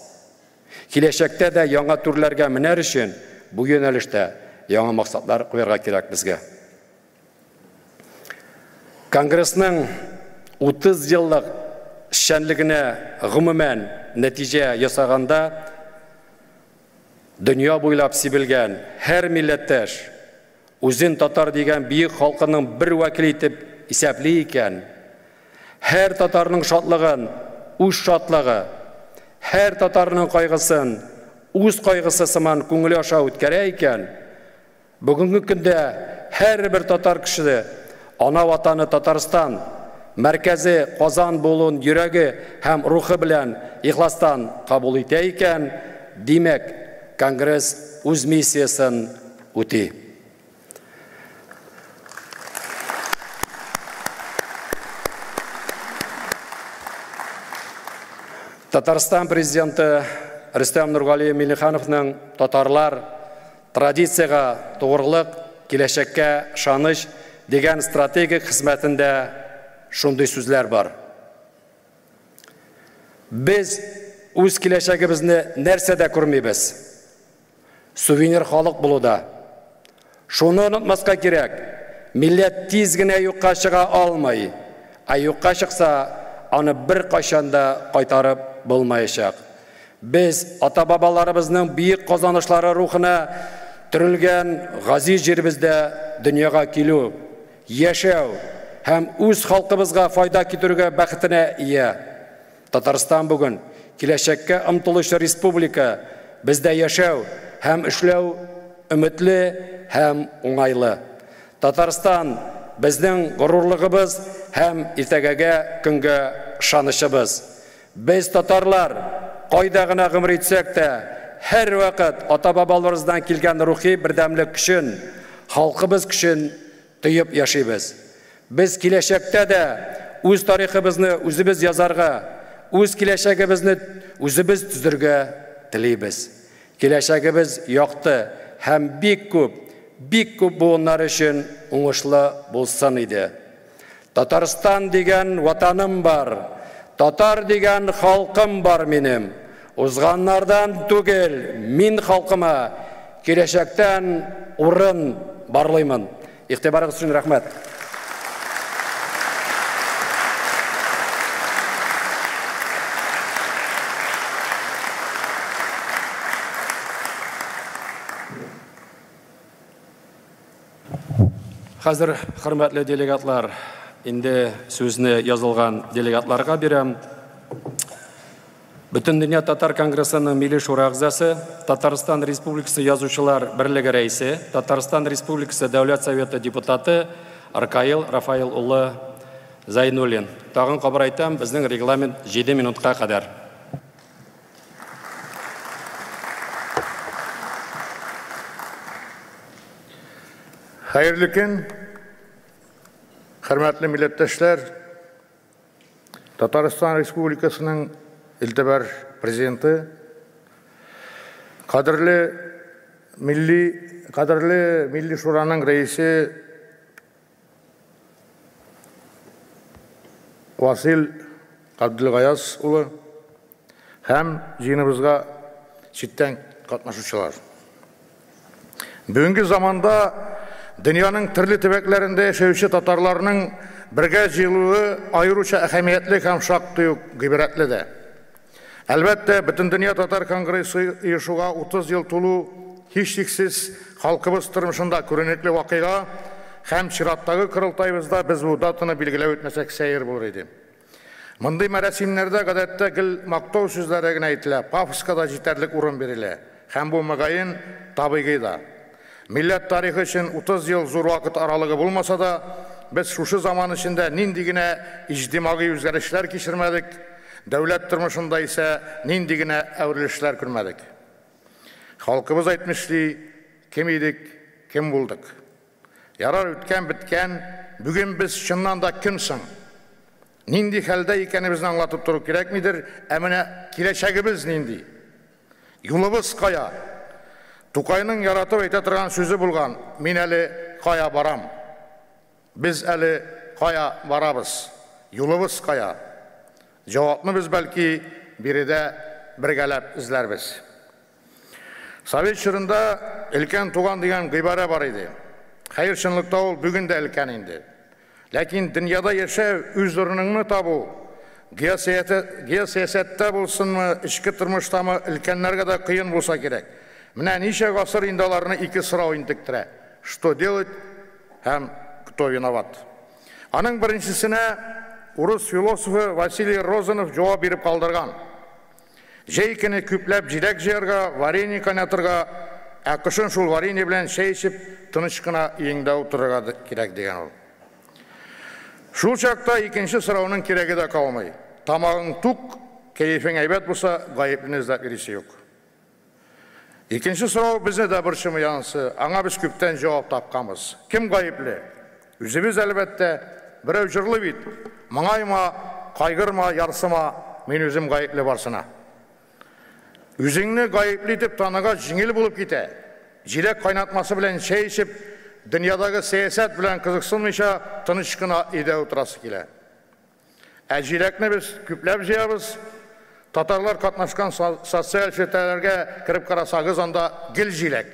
Киләчәктә дә яңа түрләргә менәр өчен бу юнәлештә яңа максатлар куярга кирәк безгә. Конгрессның 30 еллык эшчәнлегенә гомумән нәтиҗә ясаганда дөнья буйлап сибелгән һәр милләттәш үзен татар дигән бөек халкының бер вәкиле итеп исәпли икән, һәр татарның шатлыгын үз шатлыгы, һәр татарның кайгысын үз кайгысы сыман күңеле аша үткәрә икән, бүгенге көндә һәрбер татар кешесе ана ватаны Татарстан, мәркәзе Казан булуын йөрәге һәм рухы белән ихластан кабул итә икән, димәк, Конгресс үз миссиясын үти. Татарстан президенты Рөстәм Нургали Миңнехановның татарлар традициягә тугрылык, киләчәккә ышаныч дигән стратегик хезмәтендә шундый сүзләр бар. Без үз киләчәгебезне нәрсәдә күрмибез? Сувенир халык булуда. Шуны онытмаска кирәк, милләт тиз генә юкка чыга алмый, ә юкка чыкса, аны беркайчан да кайтарып булмаячак. Без ата-бабаларыбызның бөек казанышлары рухына төрелгән газиз җиребездә дөньяга килү, яшәү һәм үз халкыбызга файда китерүгә бәхетенә ия. Татарстан бүген киләчәккә омтылучы республика, бездә яшәү һәм эшләү өметле һәм уңайлы. Татарстан безнең горурлыгыбыз һәм иртәгәгә көнгә ышанычыбыз. Без татарлар кайда гына гомер итсәк тә, һәрвакыт ата-бабаларыбыздан килгән рухи бердәмлек көчен, халкыбыз көчен тоеп яшибез. Без киләчәктә дә үз тарихыбызны үзебез язарга, үз киләчәгебезне үзебез төзергә телибез. Киләчәгебез якты һәм бик күп, бик күп буыннар өчен уңышлы булсын иде. Татарстан дигән ватаным бар, татар дигән халкым бар минем. Узганнардан түгел, мин халкыма киләчәктән урын барлыймын. Игътибарыгыз өчен рәхмәт. Хәзер, хөрмәтле делегатлар, инде сүзне язылган делегатларга бирәм. Бөтендөнья татар конгрессының Милли шура әгъзасы, Татарстан Республикасы Язучылар берлеге рәисе, Татарстан Республикасы Дәүләт Советы депутаты Ркаил Рафаил улы Зайнуллин. Тагын кабыр әйтәм, безнең регламент 7 минутка кадәр. Хәерле көн, хөрмәтле милләттәшләр. Татарстан Республикасының илтәбәр президенты, кадерле милли, кадерле Милли Шураның рәисе Васил Габделгаяз улы һәм җыеныбызга читтән катнашучылар. Бүгенге заманда дөньяның төрле төбәкләрендә яшәүче татарларның бергә җыелуы аеруча әһәмиятле һәм шактый ук гыйбрәтле дә. Әлбәттә, Бөтендөнья татар конгрессы оешуга 30 ел тулу һичшиксез халкыбыз тормышында күренекле вакыйга һәм чираттагы корылтайыбызда без бу датаны билгеләп үтмәсәк сәер булыр иде. Мондый мәрасимнәрдә гадәттә гел мактау сүзләре генә әйтелә, пафоска да җитәрлек урын бирелә. Һәм бу мөгаен табигый да. Милләт тарихы өчен 30 ел зур вакыт аралыгы булмаса да, без шушы заман эчендә нинди генә иҗтимагый үзгәрешләр кичермәдек, дәүләт тормышында исә нинди генә әверелешләр күрмәдек. Халкыбыз әйтмешли, кем идек, кем булдык. Ярар, үткән беткән, бүген без чыннан да кем соң? Нинди хәлдә икәнебезне аңлатып тору кирәкмидер, ә менә киләчәгебез нинди? Юлыбыз кая? Тукайның яратып әйтә торган сүзе булган, мин әле кая барам? Без әле кая барабыз? Юлыбыз кая? Җавапны без бәлки биредә бергәләп эзләрбез. Совет чорында өлкән туган дигән гыйбарә бар иде. Хәер, чынлыкта ул бүген дә өлкән инде. Ләкин дөньяда яшәү, үз урыныңны табу, геосәясәттә булсынмы, эчке тормыштамы, өлкәннәргә дә кыен булса кирәк. Менә ничә гасыр инде аларны ике сорау интектерә. Что делать һәм кто виноват? Аның беренчесенә урыс философы Василий Розанов җавап биреп калдырган. Җәй көне күпләп җиләк җыярга, варенье кайнатырга, ә кышын шул варенье белән чәй эчеп, тыныч кына өеңдә утырырга кирәк дигән ул. Шул чакта икенче сорауның кирәге дә калмый. Тамагың тук, кәефең әйбәт булса, гаеплене эзләп йөрисе юк. Икенче сорау безне дә борчымый анысы. Аңа без күптән җавап тапканбыз. Кем гаепле? Үзебез әлбәттә. Берәү җырлый бит. Моңайма, кайгырма, ярсыма, мин үзем гаепле барсына. Үзеңне гаепле итеп таныгач җиңел булып китә. Җиләк кайнатмасы белән чәй эчеп, дөньядагы сәясәт белән кызыксынмыйча тыныч кына өйдә утырасы килә. Ә җиләкне без күпләп җыябыз. Татарлар катнашкан социаль челтәрләргә кереп карасагыз, анда гел җиләк.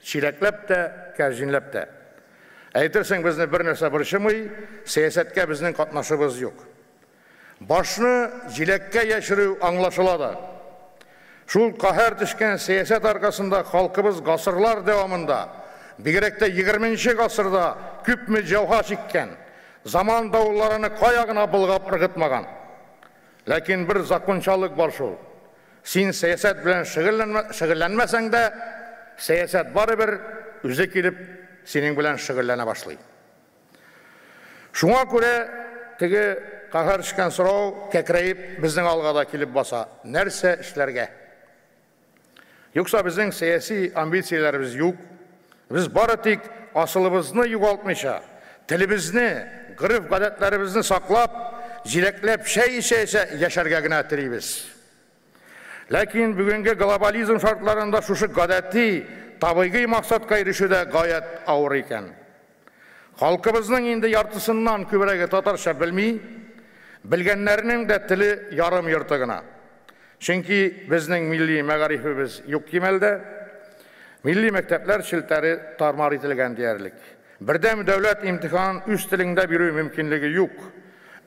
Чиләкләп тә, кәрҗинләп тә. Әйтерсең, безне бер нәрсә борчымый, сәясәткә безнең катнашыбыз юк. Башны җиләккә яшерү аңлашыла да. Шул каһәр төшкән сәясәт аркасында халкыбыз гасырлар дәвамында, бигрәк тә 20 гасырда күпме җәүһа чиккән, заман давылларны кая гына болгап ыргытмаган. Ләкин бер закончалык бар шул. Син сәясәт белән шөгыльләнмәсәң дә, сәясәт барыбер үзе килеп синең белән шөгыльләнә башлый. Шуңа күрә теге каһәр төшкән сорау кәкрәеп безнең алга да килеп баса. Нәрсә эшләргә? Юкса безнең сәяси амбицияләребез юк. Без бары тик асылыбызны югалтмыйча, телебезне, гореф-гадәтләребезне саклап, җиләкләп чәй эчә-эчә яшәргә генә телибез. Ләкин бүгенге глобализм шартларында шушы гадәти, табигый максатка ирешү дә гаять авыр икән. Халкыбызның инде яртысыннан күбрәге татарча белми, белгәннәренең дә теле ярым йорты гына. Чөнки безнең милли мәгарифебез юк кимәлдә, милли мәктәпләр челтәре тармар ителгән диярлек. Бердәм дәүләт имтиханын үз телеңдә бирү мөмкинлеге юк.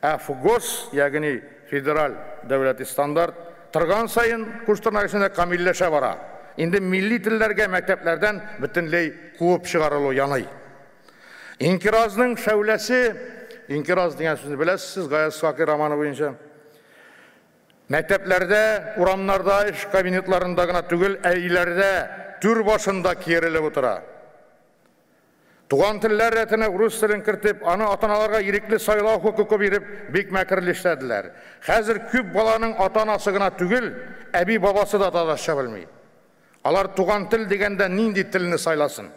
Ә ФГОС, ягъни федераль дәүләти стандарт, торган саен куш тырнак эчендә камилләшә бара. Инде милли телләргә мәктәпләрдән бөтенләй куып чыгарылу яный. Инкиразның шәүләсе, инкираз дигән сүзне беләсез сез, Гаяз Исхакый романы буенча. Мәктәпләрдә, урамнарда, эш кабинетларында гына түгел, ә өйләрдә, түр башында киерелеп утыра. Туган телләр рәтенә урыс телен кертеп, аны ата-аналарга ирекле сайлау хокукы биреп, бик мәкерле эшләделәр. Хәзер күп баланың ата-анасы гына түгел, әби-бабасы да татарча белми. Алар туган тел дигәндә нинди телне сайласын?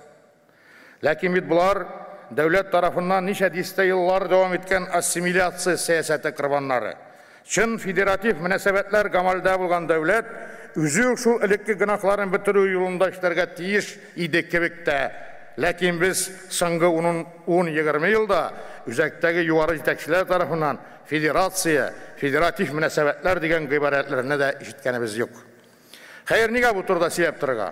Ләкин бит болар дәүләт тарафыннан ничә дистә еллар дәвам иткән ассимиляция сәясәте корбаннары. Чын федератив мөнәсәбәтләр гамәлдә булган дәүләт үзе үк шул элекке гөнаһларын бетерү юлында эшләргә тиеш иде кебек тә. Ләкин без соңгы 10-20 елда үзәктәге югары җитәкчеләр тарафыннан федерация, федератив мөнәсәбәтләр дигән гыйбарәтләрне дә ишеткәнебез юк. Хәер, нигә бу турыда сөйләп торырга?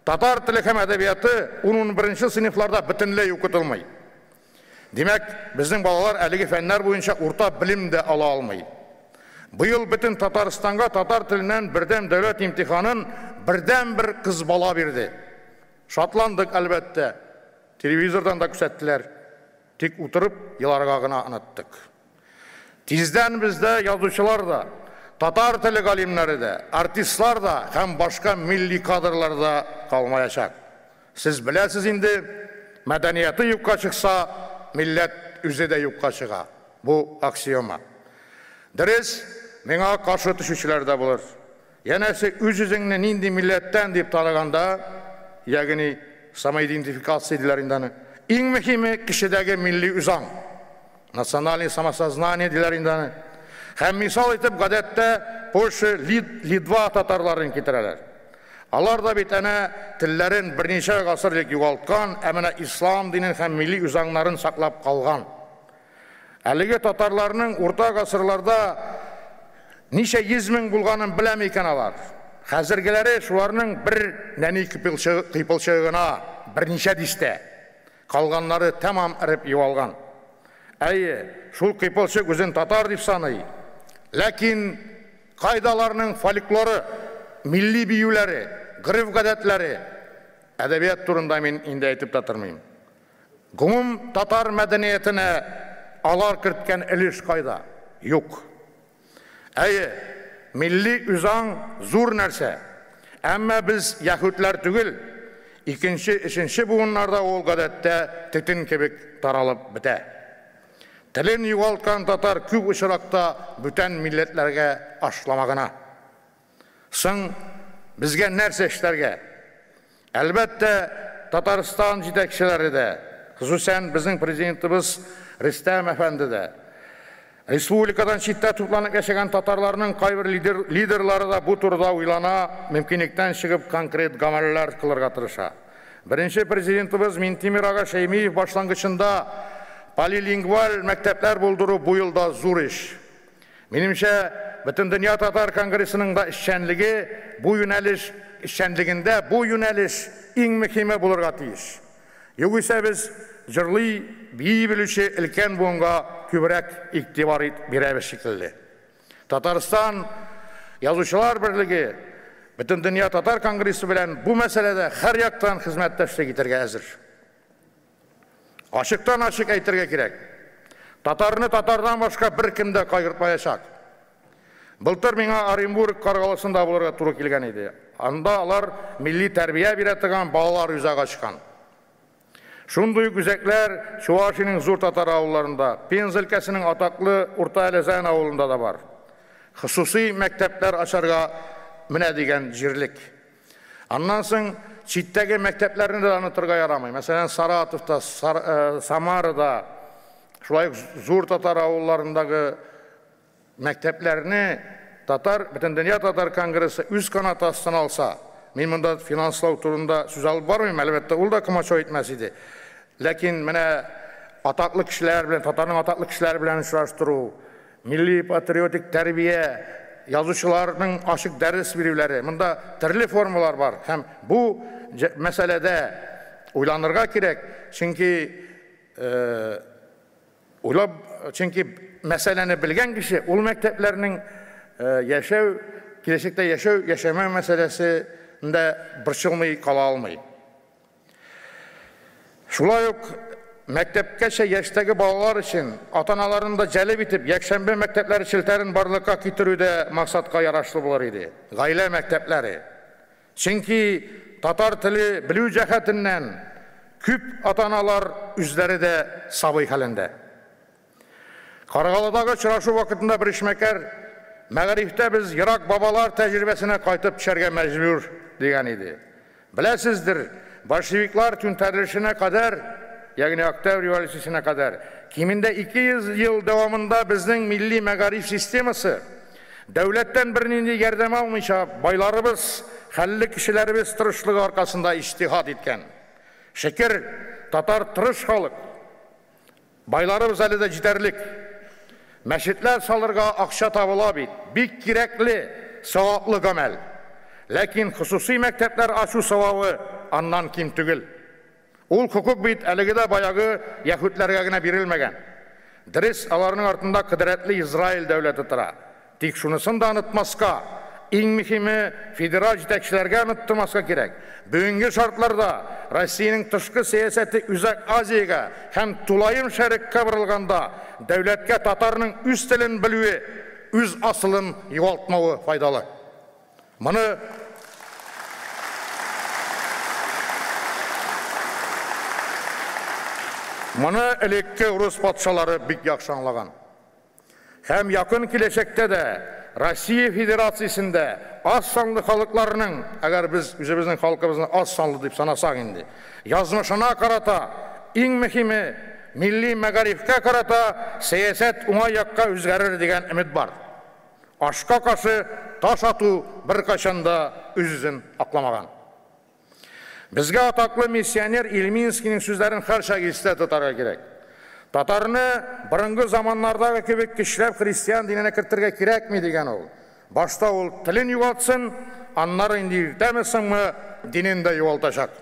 Татар теле һәм әдәбияты 10-11 сыйныфларда бөтенләй укытылмый. Димәк, безнең балалар әлеге фәннәр буенча урта белем дә ала алмый. Быел бөтен Татарстанга татар теленнән бердәм дәүләт имтиханын бердәнбер кыз бала бирде. Шатландык, әлбәттә. Телевизордан да күрсәттеләр. Тик утырып еларга гына оныттык. Тиздән бездә язучылар да, татар теле галимнәре дә, артистлар да һәм башка милли кадрлар да калмаячак. Сез беләсез инде, мәдәнияты юкка чыкса, милләт үзе дә юкка чыга. Бу аксиома. Дөрес, миңа каршы төшүчеләр дә булыр. Янәсе, үз-үзеңне нинди милләттән дип таныганда, ягъни самоидентификация диләр инде аны. Иң мөһиме кешедәге милли үзаң. Национальное самосознание диләр инде аны. Һәм мисал итеп гадәттә Польша, Литва татарларын китерәләр. Алар да бит әнә телләрен берничә гасыр элек югалткан, ә менә ислам динен һәм милли үзаңнарын саклап калган. Әлеге татарларның урта гасырларда ничә йөз мең булганын беләме икән алар? Хәзергеләре шуларның бер нәни кыйпылчыгы гына, берничә дистә. Калганнары тәмам эреп югалган. Әйе, шул кыйпылчык үзен татар дип саный. Ләкин кайда аларның фольклоры, милли биюләре, гореф-гадәтләре? Әдәбият турында мин инде әйтеп тә тормыйм. Гомум татар мәдәниятенә алар керткән өлеш кайда? Юк. Әйе, милли үзаң зур нәрсә. Әмма без яһүдләр түгел. Икенче, өченче буыннарда ул гадәттә төтен кебек таралып бетә. Телен югалткан татар күп очракта бүтән милләтләргә ашлама гына. Соң, безгә нәрсә эшләргә? Әлбәттә, Татарстан җитәкчеләре дә, хосусән безнең президентыбыз Рөстәм әфәнде дә, республикадан читтә тупланып яшәгән татарларның кайбер лидерлары да бу турыда уйлана, мөмкинлектән чыгып конкрет гамәлләр кылырга тырыша. Беренче президентыбыз Минтимер ага Шәймиев башлангычында полилингваль мәктәпләр булдыру бу елда зур эш. Минемчә, Бөтендөнья татар конгрессының да эшчәнлеге бу юнәлеш эшчәнлегендә бу юнәлеш иң мөһиме булырга тиеш. Югыйсә без җырлый, бии белүче өлкән буынга күбрәк игътибар бирәбез шикелле. Татарстан Язучылар берлеге Бөтендөнья татар конгрессы белән бу мәсьәләдә һәр яктан хезмәттәшлек итәргә әзер. Ачыктан-ачык әйтергә кирәк, татарны татардан башка беркем дә кайгыртмаячак. Былтыр миңа Оренбург Каргалысында булырга туры килгән иде. Анда алар милли тәрбия бирә торган балалар үзәге ачкан. Шундый ук үзәкләр Чувашиянең зур татар авылларында, Пенза өлкәсенең атаклы Урта Әләзән авылында да бар. Хосусый мәктәпләр ачарга менә дигән җирлек. Аннан соң читтәге мәктәпләрне дә онытырга ярамый. Мәсәлән, Саратовта, Самарада, шулай ук зур татар авылларындагы мәктәпләрне татар, Бөтендөнья татар конгрессы үз канаты астына алса, мин монда финанслау турында сүз алып бармыйм, әлбәттә, ул да комачау итмәс иде. Ләкин менә атаклы кешеләр белән, татарның атаклы кешеләре белән очраштыру, милли патриотик тәрбия, язучыларның ачык дәрес бирүләре, монда төрле формалар бар һәм бу мәсьәләдә уйланырга кирәк, чөнки уйлап, чөнки мәсьәләне белгән кеше ул мәктәпләрнең яшәү, киләчәктә яшәү, яшәмәү мәсьәләсендә борчылмый кала алмый. Шулай ук мәктәпкәчә яшьтәге балалар өчен ата-аналарын да җәлеп итеп, якшәмбе мәктәпләре челтәрен барлыкка китерү дә максатка ярашлы булыр иде. Гаилә мәктәпләре. Чөнки татар теле белү җәһәтеннән күп ата-аналар үзләре дә сабый хәлендә. Каргалыдагы очрашу вакытында бер эшмәкәр, мәгарифтә без ерак бабалар тәҗрибәсенә кайтып төшәргә мәҗбүр, дигән иде. Беләсездер, большевиклар түнтәрелешенә кадәр, ягъни Октябрь революциясенә кадәр, кимендә 200 ел дәвамында безнең милли мәгариф системасы Дәүләттән бернинди ярдәм алмыйча, байларыбыз, хәлле кешеләребез тырышлыгы аркасында иҗтиһад иткән. Шөкер, татар тырыш халык. Байларыбыз әле дә җитәрлек. Мәчетләр салырга акча табыла бит. Бик кирәкле, саваплы гамәл. Ләкин хосусый мәктәпләр ачу савабы аннан ким түгел. Ул хокук бит әлеге дә баягы яһүдләргә генә бирелмәгән. Дөрес, аларның артында кодрәтле Израиль дәүләте тора. Тик шунысын да онытмаска, иң мөһиме, федераль җитәкчеләргә оныттырмаска кирәк. Бүгенге шартларда Россиянең тышкы сәясәте Үзәк Азиягә һәм тулаем Шәрекъка борылганда, дәүләткә татарның үз телен белүе, үз асылын югалтмавы файдалы. Моны Моны элекке урыс патшалары бик яхшы аңлаган. Һәм якын киләчәктә дә Россия Федерациясендә аз санлы халыкларның, әгәр без үзебезнең халкыбызны аз санлы дип санасак инде, язмышына карата, иң мөһиме, милли мәгарифкә карата сәясәт уңай якка үзгәрер дигән өмет бар. Ашка каршы таш ату беркайчан да үз-үзен акламаган. Безгә атаклы миссионер Ильминскийның сүзләрен һәрчак истә тотарга кирәк. Татарны борынгы заманнардагы кебек көчләп христиан диненә кертергә кирәкми, дигән ул. Башта ул телен югалтсын, аннары инде иртәме-соңмы динен дә югалтачак.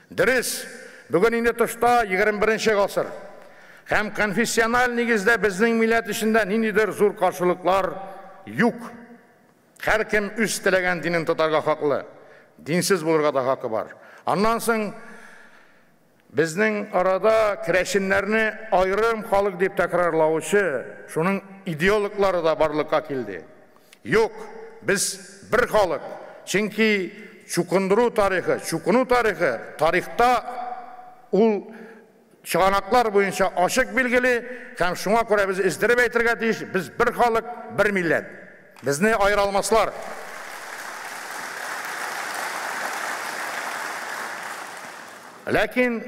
Дөрес, бүген инде тышта 21 гасыр. Һәм конфессиональ нигездә безнең милләт эчендә ниндидер зур каршылыклар юк. Һәркем үз теләгән динен тотарга хаклы. Динсез булырга да хакы бар. Аннан соң безнең арада керәшеннәрне аерым халык дип тәкрарлаучы, шуның идеологлары да барлыкка килде. Юк, без бер халык. Чөнки чукындыру тарихы, чукыну тарихы тарихта ул чыганаклар буенча ачык билгеле һәм шуңа күрә без өздереп әйтергә тиеш, без бер халык, бер милләт. Безне аера алмаслар. Ләкин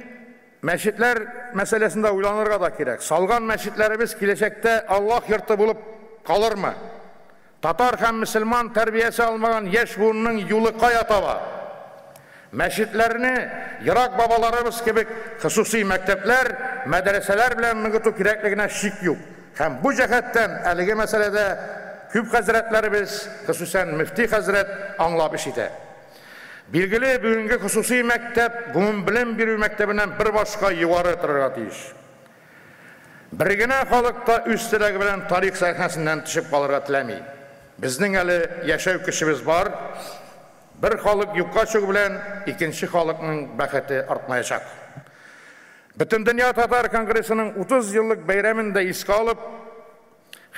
мәчетләр мәсьәләсендә уйланырга да кирәк. Салган мәчетләребез киләчәктә Аллаһ йорты булып калырмы? Татар һәм мөселман тәрбиясе алмаган яшь буынның юлы кая таба? Мәчетләрне ерак бабаларыбыз кебек хосусый мәктәпләр, мәдрәсәләр белән ныгыту кирәклегенә шик юк. Һәм бу җәһәттән әлеге мәсьәләдә күп хәзрәтләребез, хосусан мөфти хәзрәт, аңлап эш итә. Билгеле, бүгенге хосусый мәктәп гомумбелем бирү мәктәбеннән бер башка югары торырга тиеш. Бер генә халык та үз теләге белән тарих сәхнәсеннән төшеп калырга теләми. Безнең әле яшәү көчебез бар. Бер халык юкка чыгу белән икенче халыкның бәхете артмаячак. Бөтендөнья татар конгрессының 30 еллык бәйрәмен дә искә алып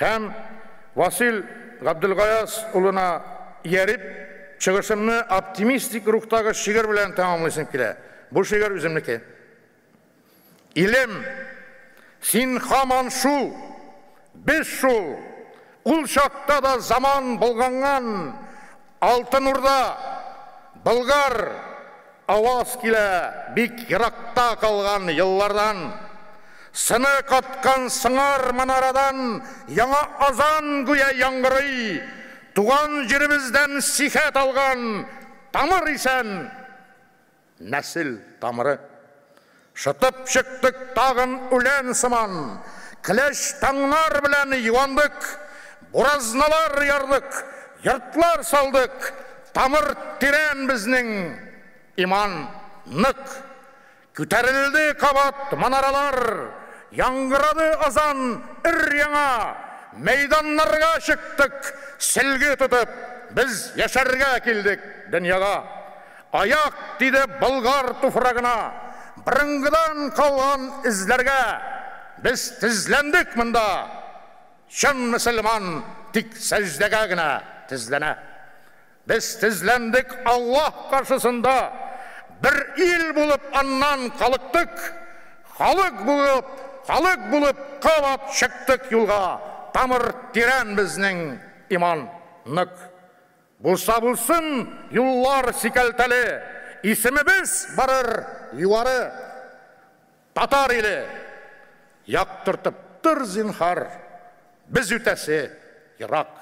һәм Васил Габделгаяз улына ияреп, чыгышымны оптимистик рухтагы шигырь белән тәмамлыйсым килә. Бу шигырь үземнеке. Илем, син һаман шул, без шул. Ул чакта да заман болганган, Алтын Урда, Болгар, аваз килә бик еракта калган еллардан. Сыны каткан сыңар манарадан яңа азан гүя яңгырый. Туган җиребездән сихәт алган тамыр исән, нәсел тамыры. Шытып чыктык тагын үлән сыман, Көләч таңнар белән юандык, Буразналар ярдык, йортлар салдык, Тамыр тирән безнең, иман нык. Күтәрелде кабат манаралар, Яңгырады азан өр-яңа, Мәйданнарга чыктык, сөлге тотып, Без яшәргә килдек дөньяга. Аяк тиде Болгар туфрагына, Борынгыдан калган эзләргә. Без тезләндек монда. Чын мөселман тик сәҗдәгә генә тезләнә. Без тезләндек Аллаһ каршысында, Бер ил булып аннан калыктык. Халык булып, халык булып кабат чыктык юлга, Тамыр тирән безнең, иман нык. Булса булсын юллар сикәлтәле, Исемебез барыр югары. Татар иле, яктыртып тор, зинһар, Без үтәсе ерак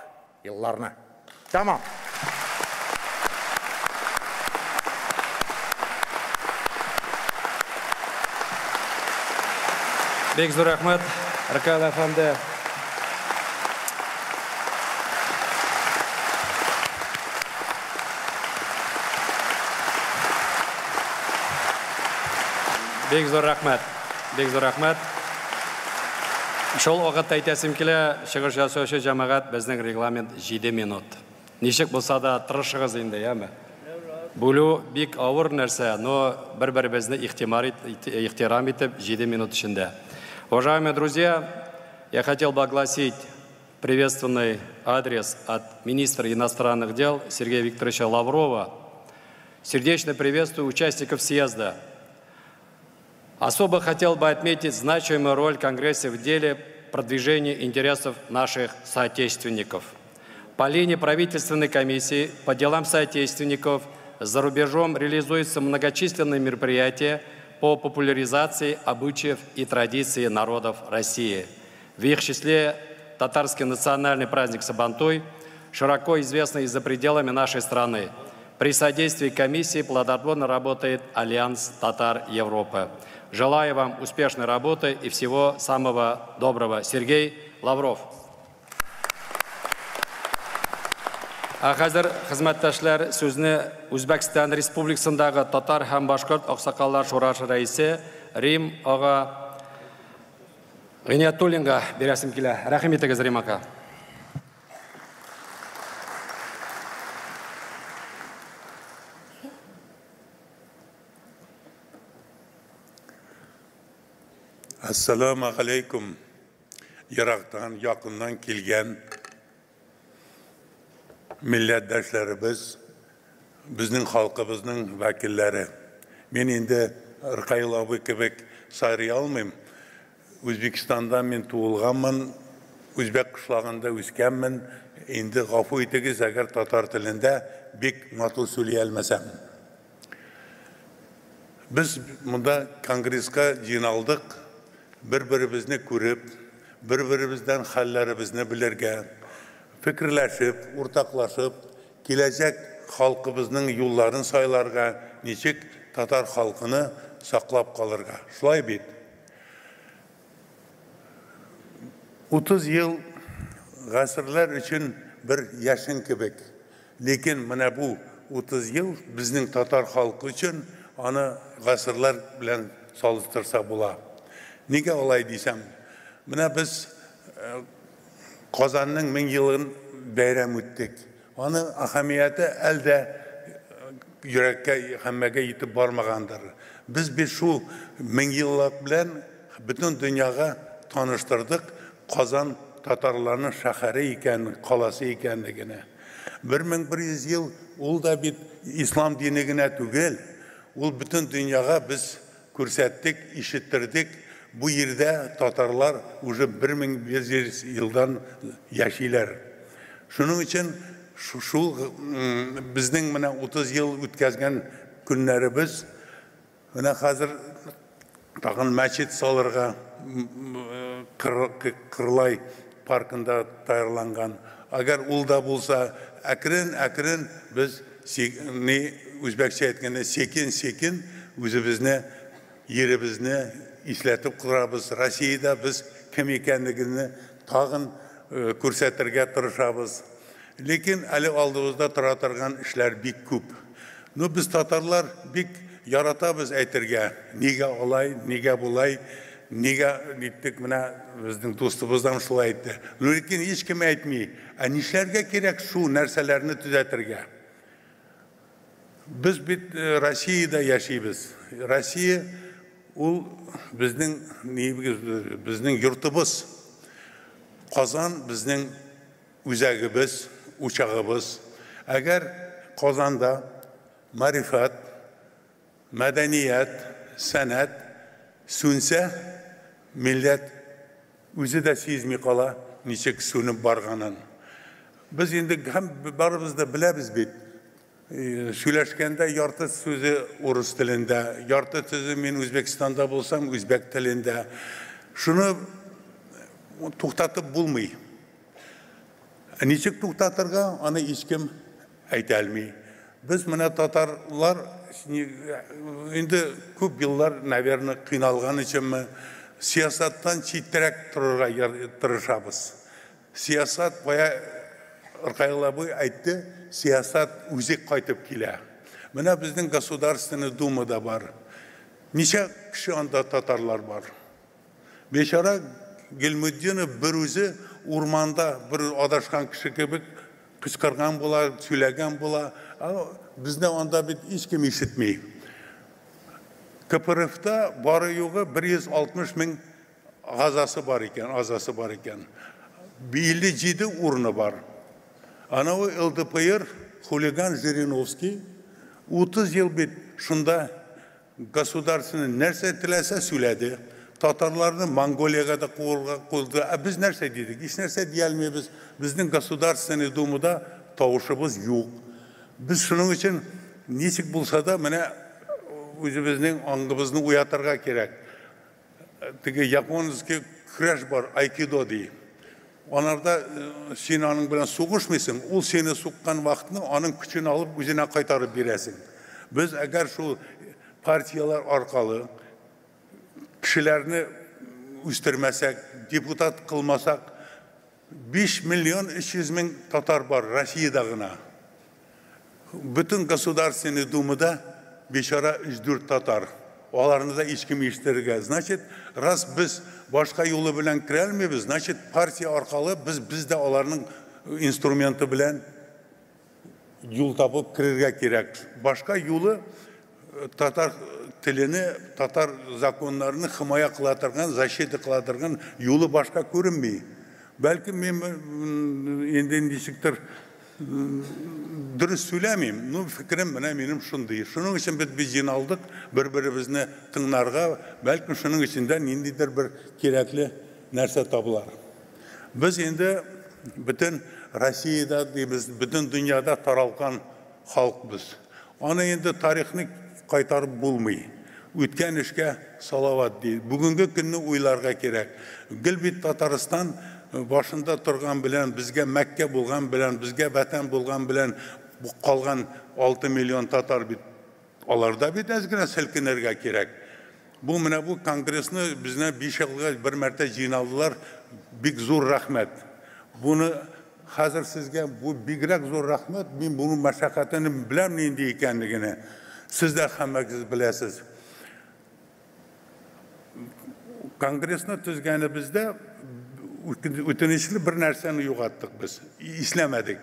елларны. Тәмам. Бик зур рәхмәт, Ркаил әфәнде. Бик зур рәхмәт. Бик зур рәхмәт. Шул вакытта әйтәсем килә, чыгыш ясаучы җәмәгать, безнең регламент 7 минут. Ничек булса да тырышыгыз инде, яме? Бүлү бик авыр нәрсә, но бер-беребезне ихтирам итеп 7 минут эчендә. Уважаемые друзья, я хотел бы огласить приветственный адрес от министра иностранных дел Сергея Викторовича Лаврова. Сердечно приветствую участников съезда. Особо хотел бы отметить значимую роль Конгресса в деле продвижения интересов наших соотечественников. По линии правительственной комиссии по делам соотечественников за рубежом реализуются многочисленные мероприятия по популяризации обычаев и традиций народов России. В их числе татарский национальный праздник Сабантуй, широко известный и за пределами нашей страны. При содействии комиссии плодотворно работает Альянс Татар Европы. Желаю вам успешной работы и всего самого доброго. Сергей Лавров. Ә хәзер, хезмәттәшләр, сүзне Үзбәкстан Республикасындагы татар һәм башкорт аксакаллар шурасы рәисе Рим ага Гыйниятуллинга бирәсем килә. Рәхим итегез, Рим ака. Әссәламу алейкум. Ерактан, якыннан килгән милләттәшләребез, безнең халкыбызның вәкилләре. Мин инде Ркаил абый кебек сайрый алмыйм. Үзбекстанда мин туылганмын, үзбәк кышлагында үскәнмен. Инде гафу итегез, әгәр татар телендә бик матур сөйли алмасам. Без монда конгресска җыйналдык, бер-беребезне күреп, бер-беребездән хәлләребезне белергә, фикерләшеп, уртаклашып, киләчәк халкыбызның юлларын сайларга, ничек татар халкыны саклап калырга. Шулай бит. 30 ел гасырлар өчен бер яшен кебек. Ләкин менә бу 30 ел безнең татар халкы өчен аны гасырлар белән салыштырса була. Нигә алай дисәм, менә без Казанның 1000 елын бәйрәм үттек. Аны әһәмияте әлдә йөрәккә, һәммәгә җитеп бармагандыр. Без бит шул 1000 еллык белән бөтен дөньяга таныштырдык Казан татарларының шәһәре икән, каласы икәнлегенә. 1100 ел ул да бит ислам дине генә түгел, ул бөтен дөньяга без күрсәттек, ишеттердек. Бу җирдә татарлар уже 1100 елдан яшиләр. Шуның өчен шул безнең менә 30 ел үткәзгән көннәребез, менә хәзер тагын мәчет салырга Кырлай паркында таярланган. Әгәр ул да булса, әкрен-әкрен без, ни үзбәкчә әйткәндә, секин-секин үзебезне, еребезне исләтеп корабыз. Россиядә без кем икәнлегене тагын күрсәтергә тырышабыз. Ләкин әле алдыбызда тора торган эшләр бик күп. Ну, без татарлар бик яратабыз әйтергә, нигә алай, нигә болай, нигә диттек, менә безнең дустыбыздан шулай әйтте. Ләкин һич кем әйтми, ә нишләргә кирәк шул нәрсәләрне төзәтергә? Без бит Россиядә яшибез. Россия ул безнең безнең йортыбыз. Казан безнең үзәгебез, учагыбыз. Әгәр Казанда марифат, мәдәният, сәнәт сүнсә, милләт үзе дә сизми кала, ничек сүнеп барганын. Без инде һәм барыбыз да беләбез бит. Сөйләшкәндә ярты сүзе урыс телендә, ярты сүзе мин Үзбәкстанда булсам, үзбәк телендә. Шуны туктатып булмый. Ничек туктатырга, аны һичкем әйтә алмый. Без менә татарлар инде күп еллар, наверное, кыйналган өченме, сәясәттән читтәрәк торырга тырышабыз. Сәясәт бая Ркаил абый әйтте, сәясәт үзе кайтып килә. Менә безнең Государственный Думада бар. Ничә кеше анда татарлар бар? Бечара Гельмутдинов бер үзе урманда бер адашкан кеше кебек кычкырган була, сөйләгән була. Безне анда бит һичкем ишетми. КПРФта бары югы 160 мең азасы бар икән, азасы бар икән. 57 урыны бар. Анавы ЛДПР хулиган Жириновский 30 ел бит шунда государственный нәрсә теләсә сөйләде. Татарларны Монголиягә дә куырга куйды. Ә без нәрсә дидек? Һич нәрсә дия алмыйбыз. Безнең Государственный Думада тавышыбыз юк. Без шуның өчен ничек булса да менә үзебезнең аңыбызны уятырга кирәк. Теге японский көрәш бар, айкидо ди. Анарда син аның белән сугышмыйсың, ул сине суккан вакытны аның көчен алып үзенә кайтарып бирәсең. Без әгәр шул партияләр аркылы кешеләрне үстермәсәк, депутат кылмасак, 5 миллион 300 мең татар бар Россиядә гына. Бөтен Государственный Думада бечара 3-4 татар. Аларны да һичкем ишетергә. Значит, раз без башка юлы белән керә алмыйбыз, значит, партия аркылы без дә аларның инструменты белән юл табып керергә кирәк. Башка юлы татар телене, татар законнарны химая кыла торган, защита кыла торган юлы башка күренми. Бәлки мин инде ничектер дөрес сөйләмим, но фикерем менә минем шундый. Шуның өчен без җыйналдык, бер-беребезне тыңларга, бәлки шуның эчендә ниндидер бер кирәкле нәрсә табылар. Без инде бөтен Россиядә дибез, бөтен дөньяда таралган халыкбыз. Аны инде тарихны кайтарып булмый. Үткән эшкә салават ди. Бүгенге көнне уйларга кирәк. Гел бит Татарстан башында торган белән, безгә Мәккә булган белән, безгә ватан булган белән калган 6 миллион татар бит. Аларда бит әз генә селкенергә кирәк. Бу менә бу конгрессны безне 5 елга бер мәртә җыйналдылар. Бик зур рәхмәт. Буны хәзер сезгә бу бигрәк зур рәхмәт. Мин буның мәшәкатен беләм нинди икәнлегенә. Сез дә һәммәгез беләсез. Конгрессны төзгәнебездә үтенечле бер нәрсәне югаттык без, исләмәдек.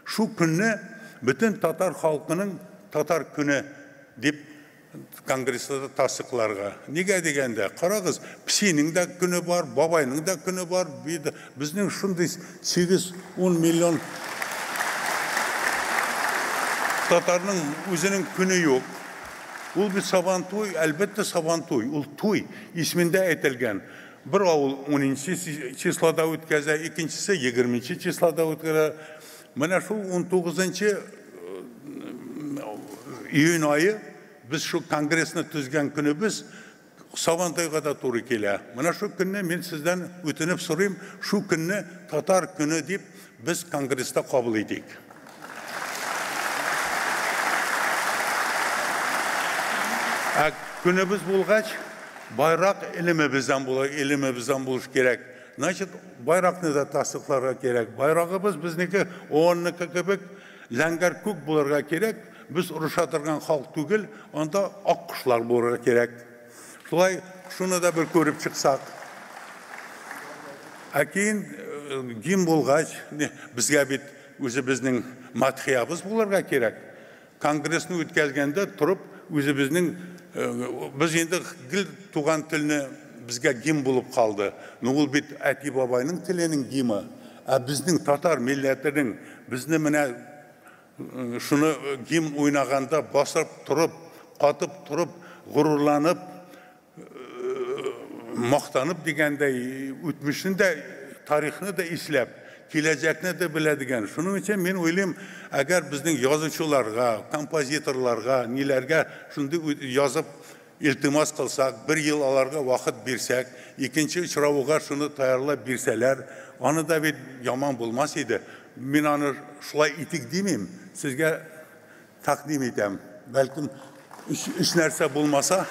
Шу көнне бөтен татар халкының татар көне дип конгресста тасдыкларга. Нигә дигәндә, карагыз, псинең дә көне бар, бабайның да көне бар. Безнең шундый 8-10 миллион татарның үзенең көне юк. Ул бит Сабантуй, әлбәттә Сабантуй, ул туй исемендә әйтелгән. Бер авыл 10 числода үткәзә, икенчесе 20 числода үткәрә. Менә шул 19 июнь айы без шул конгрессны төзгән көнебез Сабантуйга да туры килә. Менә шул көнне мин сездән үтенеп сорыйм, шул көнне татар көне дип без конгресста кабул итик. Ә көнебез булгач, байрак илемебездән була, илемебездән булыш кирәк. Значит, байракны да тасдыкларга кирәк. Байрагыбыз безнеке ООНныкы кебек зәңгәр күк булырга кирәк. Без орыша торган халык түгел, анда ак кошлар булырга кирәк. Шулай шуны да бер күреп чыксак. Ә кейін гимн булгач, безгә бит үзебезнең мадхиябыз булырга кирәк. Конгрессны үткәзгәндә торып үзебезнең без инде гел туган телне безгә гимн булып калды. Но ул бит әти бабайның теленең гимны. Ә безнең татар милләтенең безне менә шуны гимн уйнаганда басып торып, катып торып, горурланып, мактанып дигәндәй үтмешне дә, тарихны да исләп, киләчәкне дә белә дигән. Шуның өчен мин уйлыйм, әгәр безнең язучыларга, композиторларга, ниләргә шундый язып илтимас кылсак, бер ел аларга вакыт бирсәк, икенче очравуга шуны таярлап бирсәләр, Аны да бит яман булмас иде. Мин аны шулай итик димим, сезгә тәкъдим итәм. Бәлкем өч нәрсә булмаса.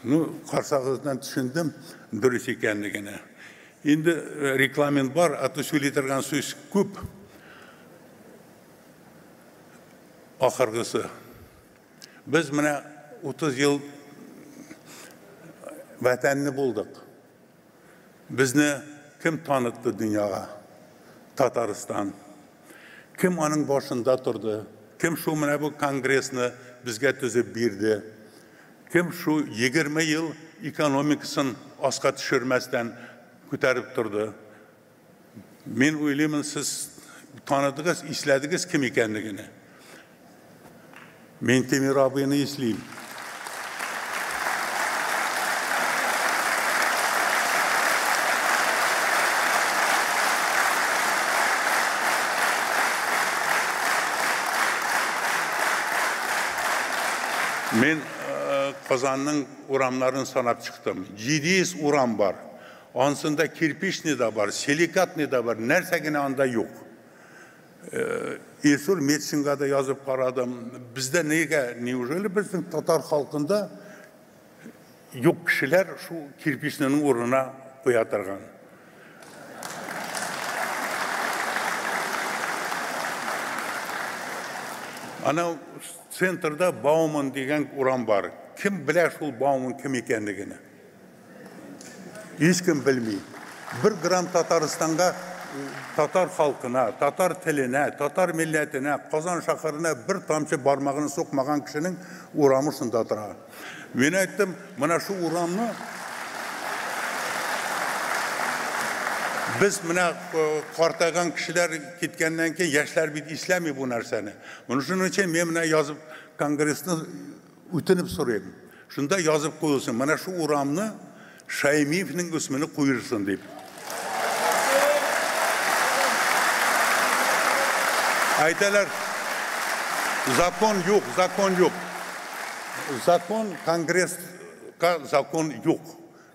Ну, карсагыздан төшендем дөрес икәнлегенә. Инде регламент бар, а то сөйли торган сүз күп. Ахыргысы. Без менә 30 ел ватанны булдык. Безне кем танытты дөньяга? Татарстан. Кем аның башында торды? Кем шул менә бу конгрессны безгә төзеп бирде? Кем шу 20 ел экономикасын аска төшермәстән күтәреп торды? Мин уйлыймын, сез таныдыгыз, исләдегез кем икәнлегене. Мин Тимир абыйны ислим. Мин Казанның урамнарын санап чыктым. 700 урам бар. Ансында кирпичный да бар, силикатный да бар, нәрсә генә анда юк. Илсур Метшинга да язып карадым. Бездә нигә, неужели безнең татар халкында юк кешеләр шу кирпичныйның урынына куя торган? Ана центрда Бауман дигән урам бар. Кем белә шул Бауман кем икәнлегене? Һич кем белми. Бер грамм Татарстанга, татар халкына, татар теленә, татар милләтенә, Казан шәһәренә бер тамчы бармагын сукмаган кешенең урамы шунда тора. Мин әйттем, менә шу урамны без менә картайган кешеләр киткәннән кейін яшьләр бит исләми бу нәрсәне. Моның шуның өчен мин менә язып конгрессны үтенеп сорыйм. Шунда язып куелсын, менә шу урамны Шаймиевнең исемене куелсын дип. Әйтәләр, закон юк, закон юк. Закон, конгресска закон юк.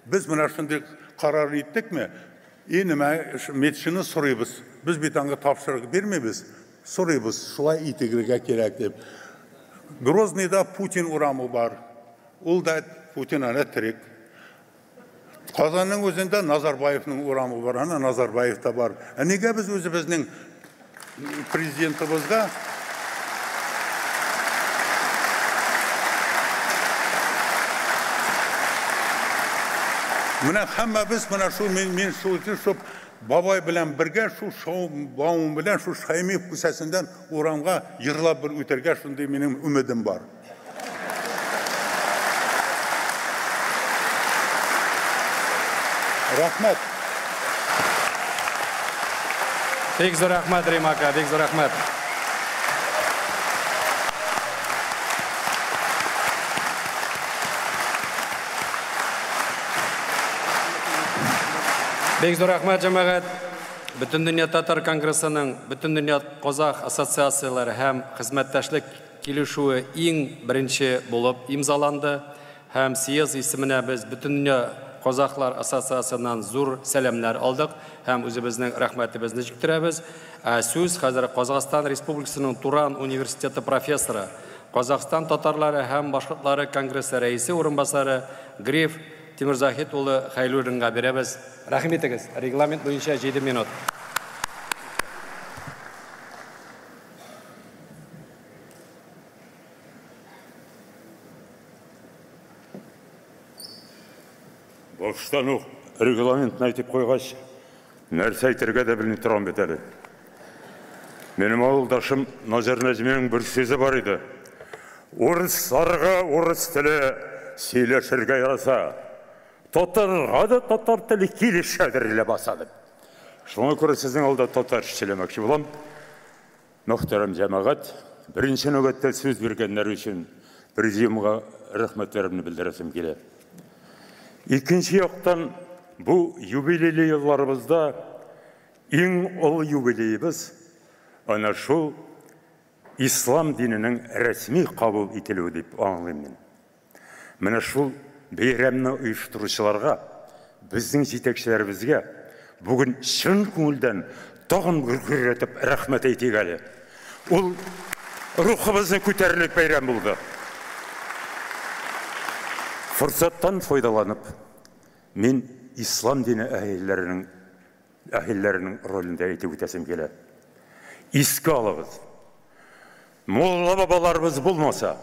Без менә шундый карар иттекме? И нәмә Метшинны сорыйбыз. Без бит аңа тапшырык бирмибез, сорыйбыз, шулай итегергә кирәк дип. Грозныйда Путин урамы бар. Ул да Путин ана терек. Казанның үзендә Назарбаевның урамы бар, ана Назарбаев та бар. Ә нигә без үзебезнең президентыбызга менә һәммәбез менә шул мин шул шул бабай белән бергә шул шоу Бауман белән шул Шаймиев күчәсеннән урамга йырлап бер үтәргә шундый минем өмидем бар. Рәхмәт. Бик зур рәхмәт, Рим ака, бик зур рәхмәт. Бик зур рәхмәт, җәмәгать. Бөтендөнья татар конгрессының, Бөтендөнья казах ассоциацияләре һәм хезмәттәшлек килешүе иң беренче булып имзаланды. Һәм съезд исеменә без Бөтендөнья Казахлар ассоциациясеннән зур сәламнәр алдык һәм үзебезнең рәхмәтебезне җиткерәбез. Сүз хәзер Казахстан Республикасының Туран университеты профессоры, Казахстан татарлары һәм башкортлары конгрессы рәисе урынбасары Гриф Тимирзахит улы Хәйлуллинга бирәбез. Рәхим итегез, регламент буенча 7 минут. Баштан ук регламентны әйтеп куйгач, нәрсә әйтергә дә белми торам бит әле. Минем авылдашым Назир Нәҗминең бер сүзе бар иде. Урысларга урыс теле сөйләшергә яраса, татарга да татар теле килешәдер ләбаса дип. Шуңа күрә сезнең алда татарча сөйләмәкче булам. Мөхтәрәм җәмәгать, беренче нәүбәттә сүз биргәннәр өчен президиумга рәхмәтләремне белдерәсем килә. Икенче яктан, бу юбилейлы елларыбызда иң олы юбилеебез ана шул ислам диненең рәсми кабул ителүе дип аңлыйм мин. Менә шул бәйрәмне оештыручыларга безнең җитәкчеләребезгә бүген чын күңелдән тагын гөркерәтеп рәхмәт әйтик әле. Ул рухыбызны күтәрерлек бәйрәм булды. Форсаттан файдаланып, мин ислам дине әһелләренең әһелләренең ролен дә әйтеп үтәсем килә. Искә алыгыз. Мулла бабаларыбыз булмаса,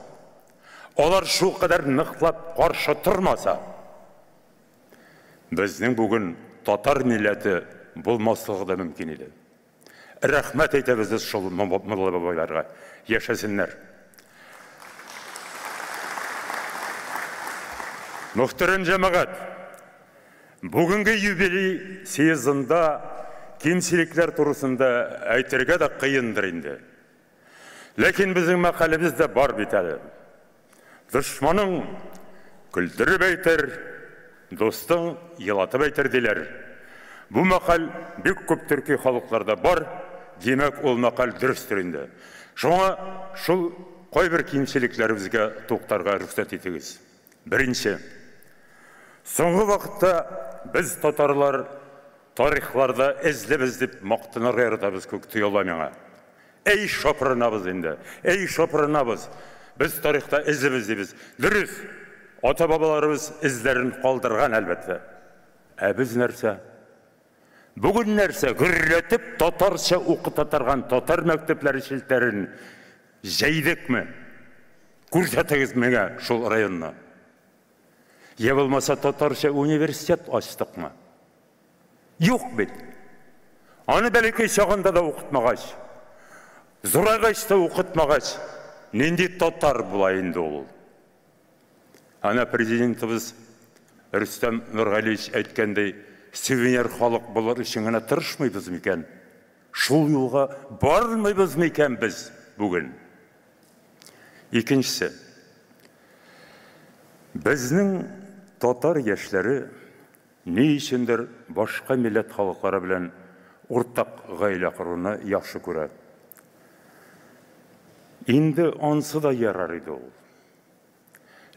алар шулкадәр ныклап каршы тормаса, безнең бүген татар милләте булмаслыгы да мөмкин иде. Рәхмәт әйтәбез без шул мулла бабайларга. Яшәсеннәр. Мөхтәрәм җәмәгать, бүгенге юбилей съездында кимчелекләр турысында әйтергә дә кыендыр инде. Ләкин безнең мәкалебез дә бар бит әле. Дошманың көлдереп әйтер, дустың елатып әйтер диләр. Бу мәкаль бик күп төрки халыкларда бар, димәк, ул мәкаль дөрестер инде. Шуңа шул кайбер кимчелекләребезгә туктарга рөхсәт итегез. Беренче. Соңгы вакытта без татарлар тарихларда эзлебез дип мактанырга яратабыз күк тоела миңа. Әй шапырынабыз инде, әй шапырынабыз. Без тарихта эзлебез дибез. Дөрес, ата-бабаларыбыз эзләрен калдырган әлбәттә. Ә без нәрсә? Бүген нәрсә? Гөрләтеп татарча укыта торган татар мәктәпләре челтәрен җәйдекме? Күрсәтегез миңа шул районны. Я булмаса татарча университет ачтыкмы? Юк бит. Аны бәләкәй чагында да укытмагач, зурайгач та укытмагач, нинди татар була инде ул? Ана президентыбыз Рөстәм Нургалиевич әйткәндәй, сувенир халык булыр өчен генә тырышмыйбыз микән? Шул юлга бармыйбыз микән без бүген? Икенчесе. Безнең татар яшьләре ни өчендер башка милләт халыклары белән уртак гаилә коруны яхшы күрә. Инде ансы да ярар иде ул.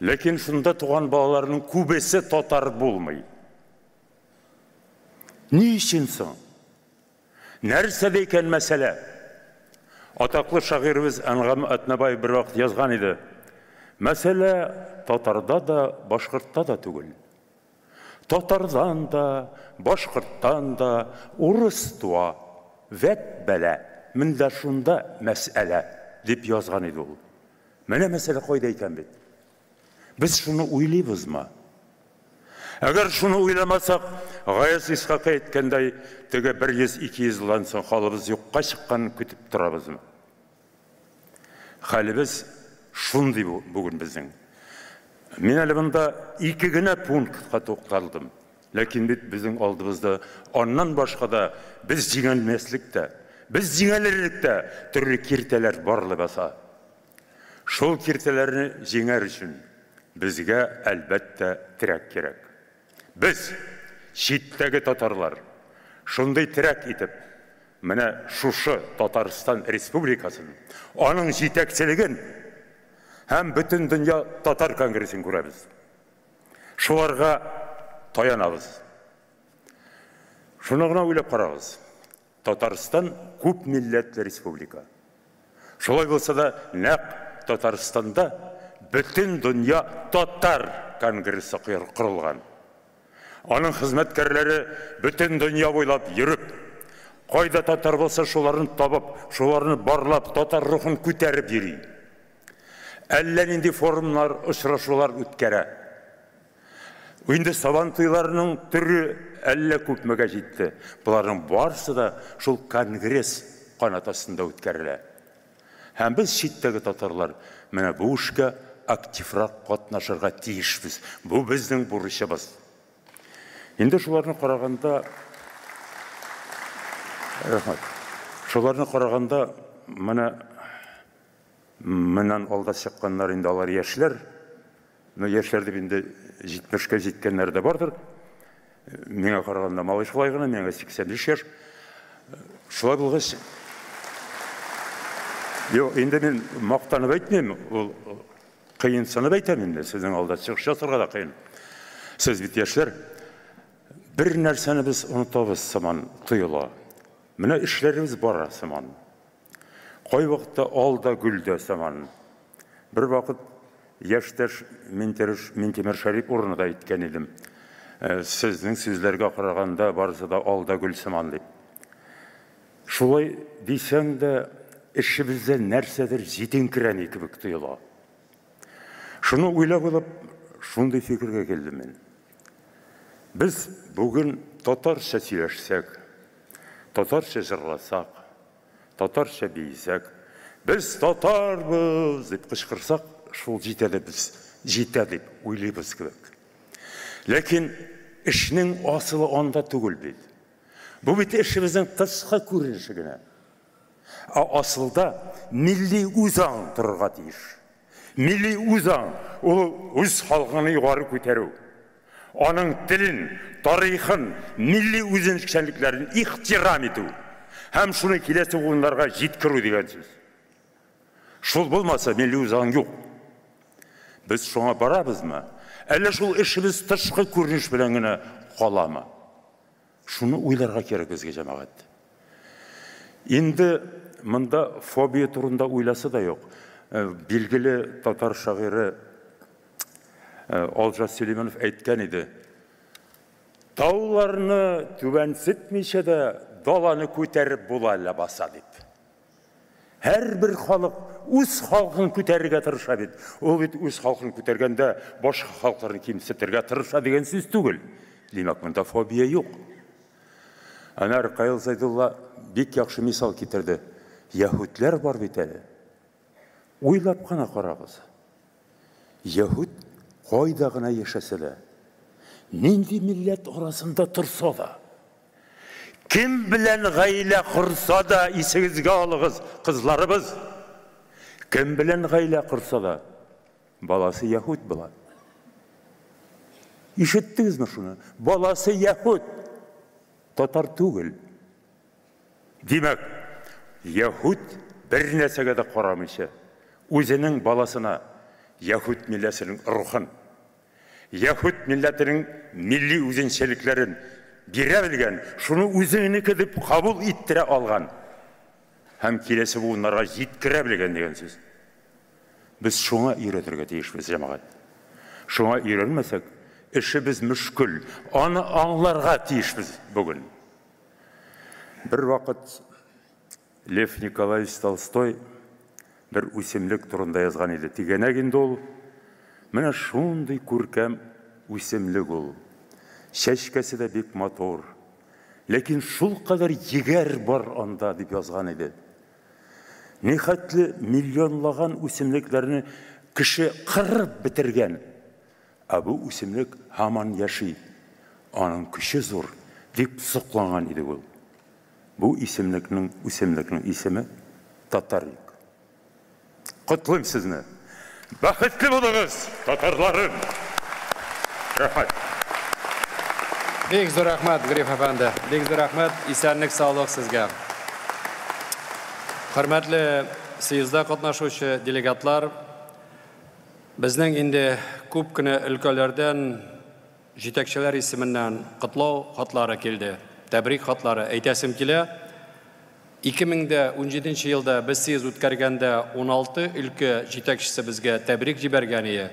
Ләкин шунда туган балаларның күбесе татар булмый. Ни өчен соң? Нәрсәдә икән мәсьәлә? Атаклы шагыйребез Әнгам Атнабаев бер вакыт язган иде. Мәсьәлә татарда да, башкортта да түгел. Татардан да, башкорттан да урыс туа. Вәт бәлә, менә шунда мәсьәлә, дип язган иде ул. Менә мәсьәлә кайда икән бит. Без шуны уйлыйбызмы? Әгәр шуны уйламасак, Гаяз Исхакый әйткәндәй, теге 100-200 елдан соң халыбыз юкка чыкканын көтеп торабызмы? Хәлебез шундый бүген безнең. Мин әле монда ике генә пунктка тукталдым. Ләкин бит безнең алдыбызда аннан башка да без җиңелмәслек тә, без җиңелерлек тә төрле киртәләр бар ләбаса. Шул киртәләрне җиңәр өчен безгә, әлбәттә, терәк кирәк. Без, читтәге татарлар, шундый терәк итеп, менә шушы Татарстан Республикасын, аның җитәкчелеген һәм Бөтендөнья татар конгрессын күрәбез. Шуларга таянабыз. Шуны гына уйлап карагыз. Татарстан күп милләтле республика. Шулай булса да, нәкъ Татарстанда бөтен дөнья татар конгрессы корылган. Аның хезмәткәрләре бөтен дөнья буйлап йөреп, кайда татар булса, шуларны табып, шуларны барлап, татар рухын күтәреп йөри. Әллә нинди форумнар, очрашулар үткәрә. Инде Сабан туйларының төре әллә күпмегә җитте. Боларның барысы да шул конгресс канат астында үткәрелә. Һәм без, читтәге татарлар, менә бу эшкә активрак катнашырга тиешбез. Бу безнең бурычыбыз. Инде шуларны караганда, рәхмәт. Шуларны караганда, менә моннан алда чыкканнар инде алар яшьләр. Ну, яшьләр дип инде 70-кә җиткәннәр дә бардыр. Миңа караганда малай шулай гына, миңа 85 яшь. Шулай булгач, юк, инде мин мактанып әйтмим, ул кыенсынып әйтәм инде, сезнең алда чыгыш ясарга да кыен. Сез бит яшьләр. Бер нәрсәне без онытабыз сыман тоела. Менә эшләребез бара сыман. Кайвакытта ал да гөл дә сыман. Бервакыт яшьтәш Минтимер Шәрип урыны да әйткән идем. Сезнең сүзләргә караганда барысы да ал да гөл сыман дип. Шулай дисәң дә, эшебездә нәрсәдер җитенкерәми кебек тоела. Шуны уйлап-уйлап шундый фикергә килдем мин. Без бүген татарча сөйләшсәк, татарча җырласак, татарча биесәк, без татарбыз дип кычкырсак, шул җитә дип без җитә дип уйлыйбыз кебек. Ләкин эшнең асылы анда түгел бит. Бу бит эшебезнең тышкы күренеше генә. Ә асылда милли үзаң торырга тиеш. Милли үзаң ул үз халкыңны югары күтәрү. Аның телен, тарихын, милли үзенчәлекләрен ихтирам итү һәм шуны киләсе буыннарга җиткерү дигән сүз. Шул булмаса, милли үзаң юк. Без шуңа барабызмы? Әллә шул эшебез тышкы күренеш белән генә каламы? Шуны уйларга кирәк безгә, җәмәгать. Инде монда фобия турында уйласы да юк. Билгеле татар шагыйре Олжас Сүлейменов әйткән иде. Тауларны түбәнсетмичә дә даланы күтәреп була ләбаса дип. Һәрбер халык үз халкын күтәрергә тырыша бит. Ул бит үз халкын күтәргәндә башка халыкларны кимсетергә тырыша дигән сүз түгел. Димәк, монда фобия юк. Әнә Ркаил Зәйдулла бик яхшы мисал китерде. Яһүдләр бар бит әле. Уйлап кына карагыз. Яһүд кайда гына яшәсә дә, нинди милләт арасында торса да, кем белән гаилә корса да, исегезгә алыгыз, кызларыбыз, кем белән гаилә корса да, баласы яһүд була. Ишеттегезме шуны? Баласы яһүд, татар түгел. Димәк, яһүд бер нәрсәгә дә карамыйча, үзенең баласына яһүд милләтенең рухын, яһүд милләтенең милли үзенчәлекләрен бирә белгән, шуны үзенеке дип кабул иттерә алган һәм киләсе буыннарга җиткерә белгән дигән сүз. Без шуңа өйрәтергә тиешбез, җәмәгать. Шуңа өйрәнмәсәк, эшебез мөшкел. Аны аңларга тиешбез бүген. Бер вакыт Лев Николаевич Толстой бер үсемлек турында язган иде. Тигәнәк инде ул. Менә шундый күркәм үсемлек ул. Чәчкәсе дә бик матур. Ләкин шул кадәр егәр бар анда, дип язган иде. Нихәтле миллионлаган үсемлекләрне кеше кырып бетергән. Ә бу үсемлек һаман яши. Аның көче зур, дип сокланган иде ул. Бу исемлекнең үсемлекнең исеме татарник. Котлыйм сезне. Бәхетле булыгыз, татарларым. Рәхмәт. Бик зур рәхмәт, Гриф әфәнде. Бик зур рәхмәт. Исәнлек, саулык сезгә. Хөрмәтле съездда катнашучы делегатлар, безнең инде күп кенә өлкәләрдән җитәкчеләр исеменнән котлау хатлары килде. Тәбрик хатлары. Әйтәсем килә, 2017 елда без съезд үткәргәндә 16 өлкә җитәкчесе безгә тәбрик җибәргән иде.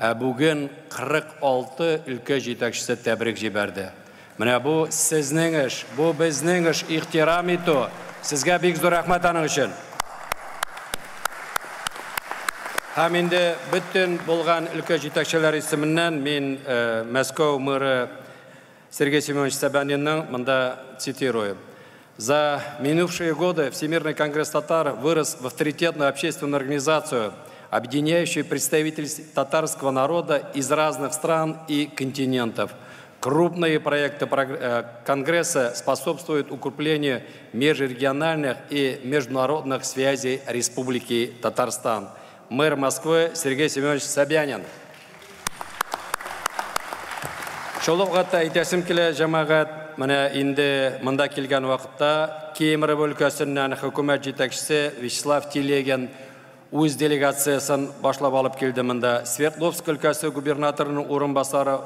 Ә бүген 46 өлкә җитәкчесе тәбрик җибәрде. Менә бу сезнең эш, бу безнең эш, ихтирам итү. Сезгә бик зур рәхмәт аның өчен. Һәм инде бөтен булган өлкә җитәкчеләре исеменнән мин Мәскәү мэры Сергей Семенович Собянинның монда цитирую. За минувшие годы Всемирный конгресс татар вырос в авторитетную общественную организацию, объединяющую представителей татарского народа из разных стран и континентов. Крупные проекты Конгресса способствуют укреплению межрегиональных и международных связей Республики Татарстан. Мэр Москвы Сергей Семенович Собянин. Шул ук вакытта әйтәсем килә, җәмәгать, менә инде монда килгән вакытта Кемерово өлкәсеннән хөкүмәт җитәкчесе Вячеслав Телегин үз делегациясен башлап алып килде монда. Свердловск өлкәсе губернаторының урынбасары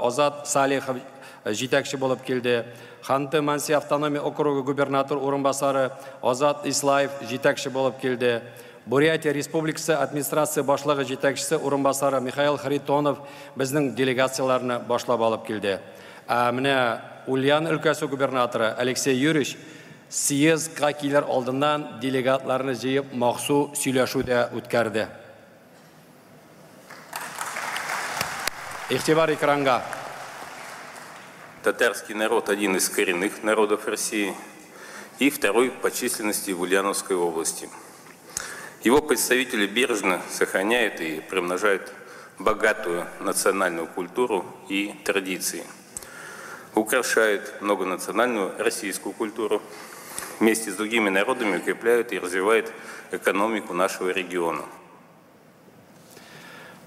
Азат Салихов җитәкче булып килде. Ханты-Манси автономия округы губернатор урынбасары Азат Ислаев җитәкче булып килде. Бурятия Республикасы администрация башлыгы җитәкчесе урынбасары Михаил Харитонов безнең делегацияләрне башлап алып килде. Ә менә Ульян өлкәсе губернаторы Алексей Юрьевич съездга килер алдыннан делегатларны җыеп махсус сөйләшү дә үткәрде. Игътибар экранга. Татарский народ один из коренных народов России и второй по численности в Ульяновской области. Его представители бережно сохраняют и примножают богатую национальную культуру и традиции, украшают многонациональную российскую культуру, вместе с другими народами укрепляют и развивают экономику нашего региона.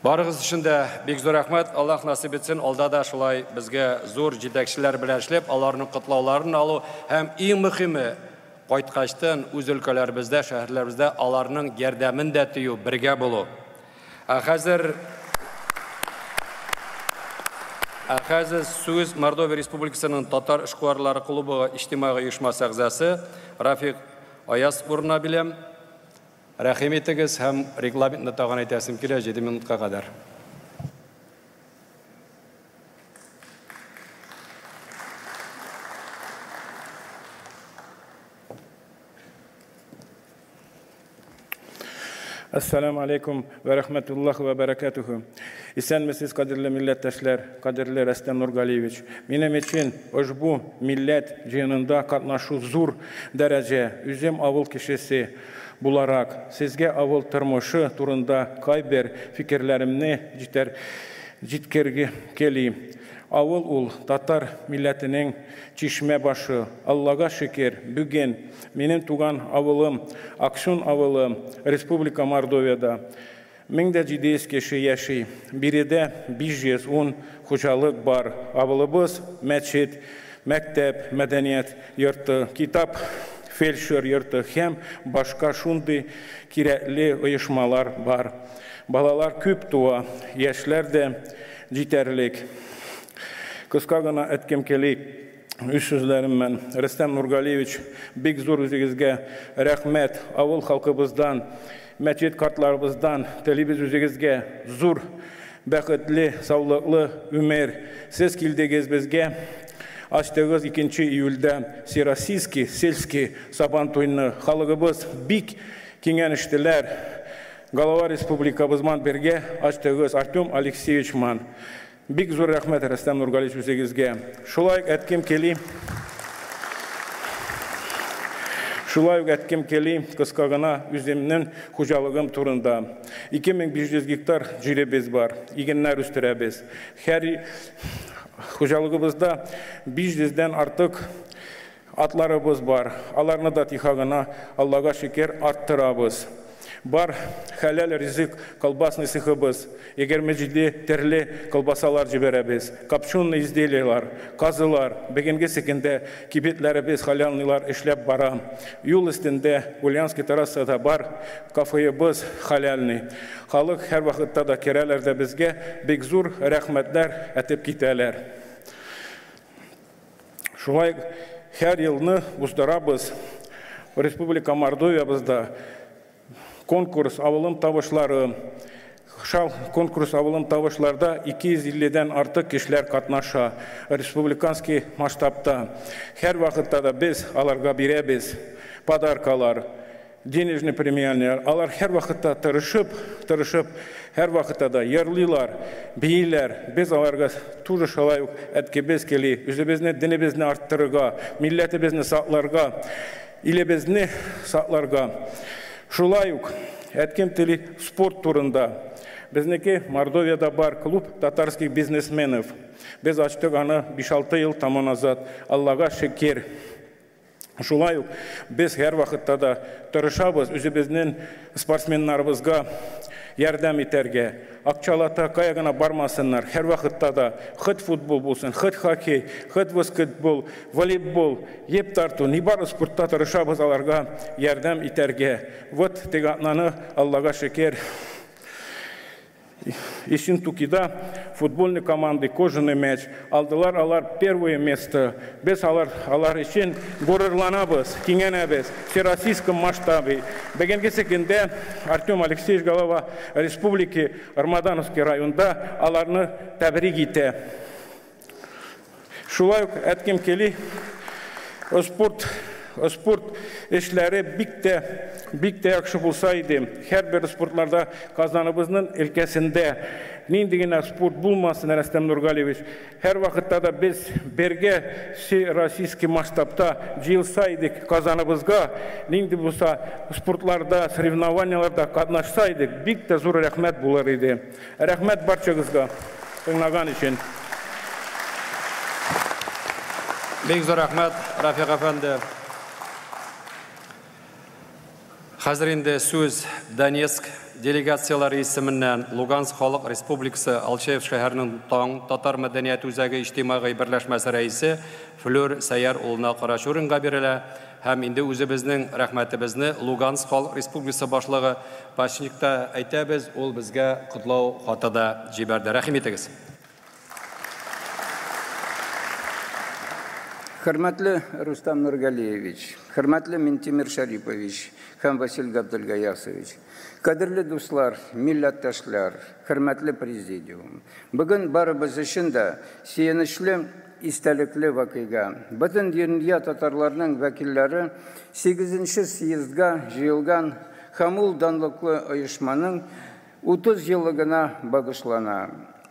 Барыгыз өчен дә бик зур рәхмәт. Аллаһ насыйп итсен, алда да шулай безгә зур җитәкчеләр белән эшләп, аларның котлауларын алу һәм иң мөһиме кайткачтан үз өлкәләребездә, шәһәрләребездә аларның ярдәмен дә тою, бергә булу. Ә хәзер сүз Мордовия Республикасының Татар эшкуарлары клубы иҗтимагый оешмасы әгъзасы Рафик Аяз урынына биләм. Рәхим итегез һәм регламентны тагын әйтәсем килә 7 минутка кадәр. Ассаламу алейкум вә рахматуллахи вә бәрәкәтүһү. Исәнмесез, кадерле милләттәшләр, кадерле Рөстәм Нургалиевич. Минем өчен ошбу милләт җыенында катнашу зур дәрәҗә. Үзем авыл кешесе буларак, сезгә авыл тормышы турында кайбер фикерләремне җиткерге кели. Авыл ул татар милләтенең чишмә башы. Аллага шөкер, бүген минем туган авылым Аксун авылы, Республика Мордовияда 1700 кеше яши. Биредә 510 хуҗалык бар. Авылыбыз мәчет, мәктәп, мәдәният йорты, китап, фельдшер йорты һәм башка шундый кирәкле оешмалар бар. Балалар күп туа, яшьләр дә җитәрлек. Кыска гына әйткем кили үз сүзләрем белән. Рөстәм Нургалиевич, бик зур үзегезгә рәхмәт. Авыл халкыбыздан, мәчет картларыбыздан телибез үзегезгә зур, бәхетле, саулыклы өмер. Сез килдегез безгә. Ачтыгыз 2 июльдә Всероссийский сельский Сабантуйны. Халыгыбыз бик киңәнештеләр. Голова республикабызман бергә ачтыгыз Артем Алексеевич ман. Бик зур рәхмәт, Рөстәм Нургалиевич, үзегезгә. Шулай ук әйткем кили. Шулай ук әйткем кили кыска гына үземнең хуҗалыгым турында. 2500 гектар җиребез бар. Игеннәр үстерәбез. Һәр хуҗалыгыбызда 500дән артык атларыбыз бар. Аларны да тиха гына, Аллага шөкер, арттырабыз. Бар хәләл ризык колбасный цехыбыз, 27 төрле колбасалар җибәрәбез, копченый изделиялар, казылар, бүгенге секендә кибетләребез халялныйлар эшләп бара. Юл өстендә Ульяновский трассада бар кафеебыз халяльный. Халык һәр вакытта да керәләр дә безгә бик зур рәхмәтләр әйтеп китәләр. Шулай һәр елны уздырабыз Республика Мордовиябызда конкурс авылым тавышлары. Шал конкурс авылым тавышларда 250-дән артык кешеләр катнаша республиканский масштабта. Һәр вакытта да без аларга бирәбез подаркалар, денежный премиялар. Алар һәр вакытта тырышып, тырышып, һәр вакытта да йырлыйлар, бииләр. Без аларга тоже шулай ук әткебез кили, үзебезне, динебезне арттырырга, милләтебезне сакларга, илебезне сакларга. Шулай ук әткем тели спорт турында. Безнеке Мордовияда бар клуб татарских бизнесменов. Без ачтык аны 5-6 ел тому назад. Аллага шөкер. Шулай ук без һәр вакытта да тырышабыз үзебезнең спортсменнарыбызга ярдәм итәргә. Акчалата кая гына бармасыннар, һәр вакытта да хит футбол булсын, хит хоккей, хит баскетбол, волейбол, еп тарту, ни бар спортта тырышабыз аларга ярдәм итәргә. Вот теге атнаны Аллага шөкер Ессентукида футбольный команды «Кожаный мяч». Алдылар алар первое место. Без алар өчен горурланабыз, киңәнәбез. Всероссийском масштабе. Бүгенге көндә Артем Алексеевич глава республики Рамадановский районда аларны тәбрик итә. Шулай ук әйткем кили, спорт эшләре бик тә яхшы булса иде. Һәрбер спортларда Казаныбызның өлкәсендә нинди генә спорт булмасын, Рөстәм Нургалиевич, һәр вакытта да без бергә всероссийский масштабта җыелса идек Казаныбызга, нинди булса спортларда, соревнованияларда катнашса идек, бик тә зур рәхмәт булыр иде. Рәхмәт барчагызга тыңлаган өчен. Бик зур рәхмәт, Рафик әфәнде. Хәзер инде сүз Донецк делегациялары исеменнән Луганск Халык Республикасы Алчеев шәһәренең Таң татар мәдәният үзәге иҗтимагый берләшмәсе рәисе Флүр Сәяр улына Карачуринга бирелә һәм инде үзебезнең рәхмәтебезне Луганск Халык Республикасы башлыгы Пашникта әйтәбез, ул безгә котлау хаты да җибәрде. Рәхим итегез. Хөрмәтле Рустам Нургалиевич, хөрмәтле Минтимер Шарипович һәм Василь Габделгаясович, кадерле дуслар, милләттәшләр, хөрмәтле президиум. Бүген барыбыз өчен дә сөенечле, истәлекле вакыйга. Бөтен дөнья татарларының вәкилләре 8-нче съездга җыелган һәм ул данлыклы оешманың 30 еллыгына багышлана.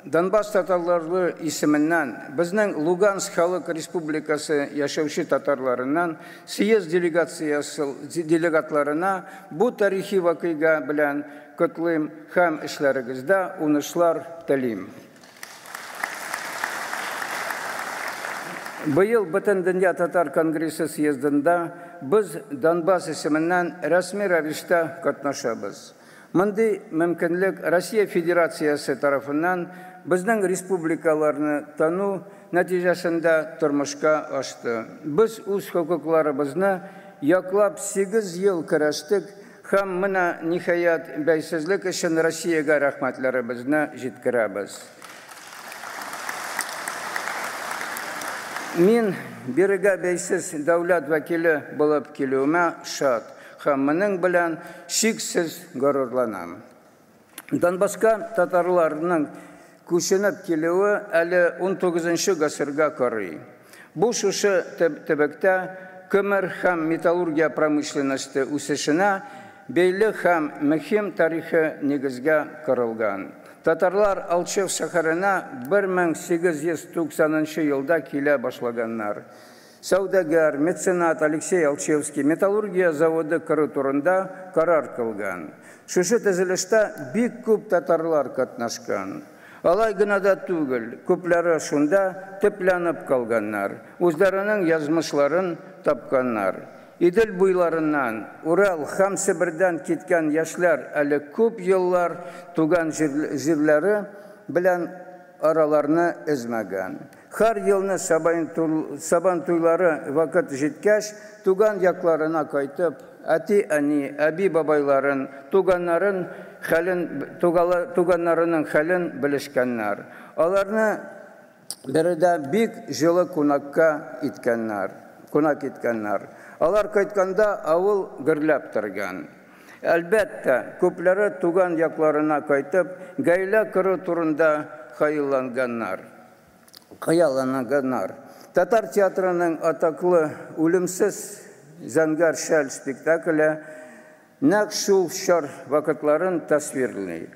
Донбасс татарлары исеменнән безнең Луганск Халык Республикасы яшәүче татарларыннан съезд делегациясы делегатларына бу тарихи вакыйга белән котлыйм һәм эшләрегездә уңышлар телим. Быел Бөтендөнья татар конгрессы съездында без Донбасс исеменнән рәсми рәвештә катнашабыз. Мондый мөмкинлек Россия Федерациясе тарафыннан безнең республикаларны тану нәтиҗәсендә тормышка ашты. Без үз хокукларыбызны яклап 8 ел көрәштек һәм менә ниһаять бәйсезлек өчен Россиягә рәхмәтләребезне җиткерәбез. Мин бирегә бәйсез дәүләт вәкиле булып килүемә шат. Һәм моның белән шиксез горурланам. Донбасска татарларның күченеп килүе әле 19 гасырга карый. Бу шушы төбәктә көмер һәм металлургия промышленности үсешенә бәйле һәм мөһим тарихы нигезгә корылган. Татарлар Алчев шәһәренә 1890 елда килә башлаганнар. Сәүдәгәр, меценат Алексей Алчевский металлургия заводы кору турында карар кылган. Шушы төзелештә бик күп татарлар катнашкан. Алай гына да түгел, күпләре шунда төпләнеп калганнар, үзләренең язмышларын тапканнар. Идел буйларыннан, Урал һәм Себердән киткән яшьләр әле күп еллар туган җирләре белән араларны өзмәгән. Һәр елны сабан туйлары вакыт җиткәч, туган якларына кайтып, әти-әни, әби-бабайларын, туганнарының хәлен белешкәннәр. Аларны биредә бик җылы кунак иткәннәр. Алар кайтканда авыл гөрләп торган. Әлбәттә, күпләре туган якларына кайтып, гаилә кору турында хыялланганнар. Татар театрының атаклы «Үлемсез зәңгәр шәл» спектакле нәкъ шул чор вакытларын тасвирлый.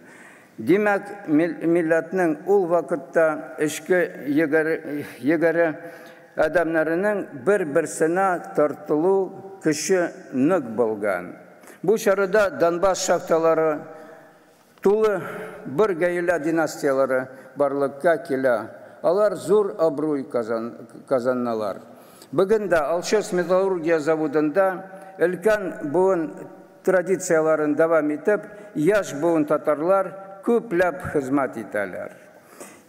Димәк, милләтнең ул вакытта эчке егәре адәмнәренең бер-берсенә тартылу көче нык булган. Бу чарада Донбасс шахталары тулы бер гаилә династиялары барлыкка килә. Алар зур абруй казаналар. Бүген дә Алчевск металлургия заводында өлкән буын традицияларын дәвам итеп, яшь буын татарлар күпләп хезмәт итәләр.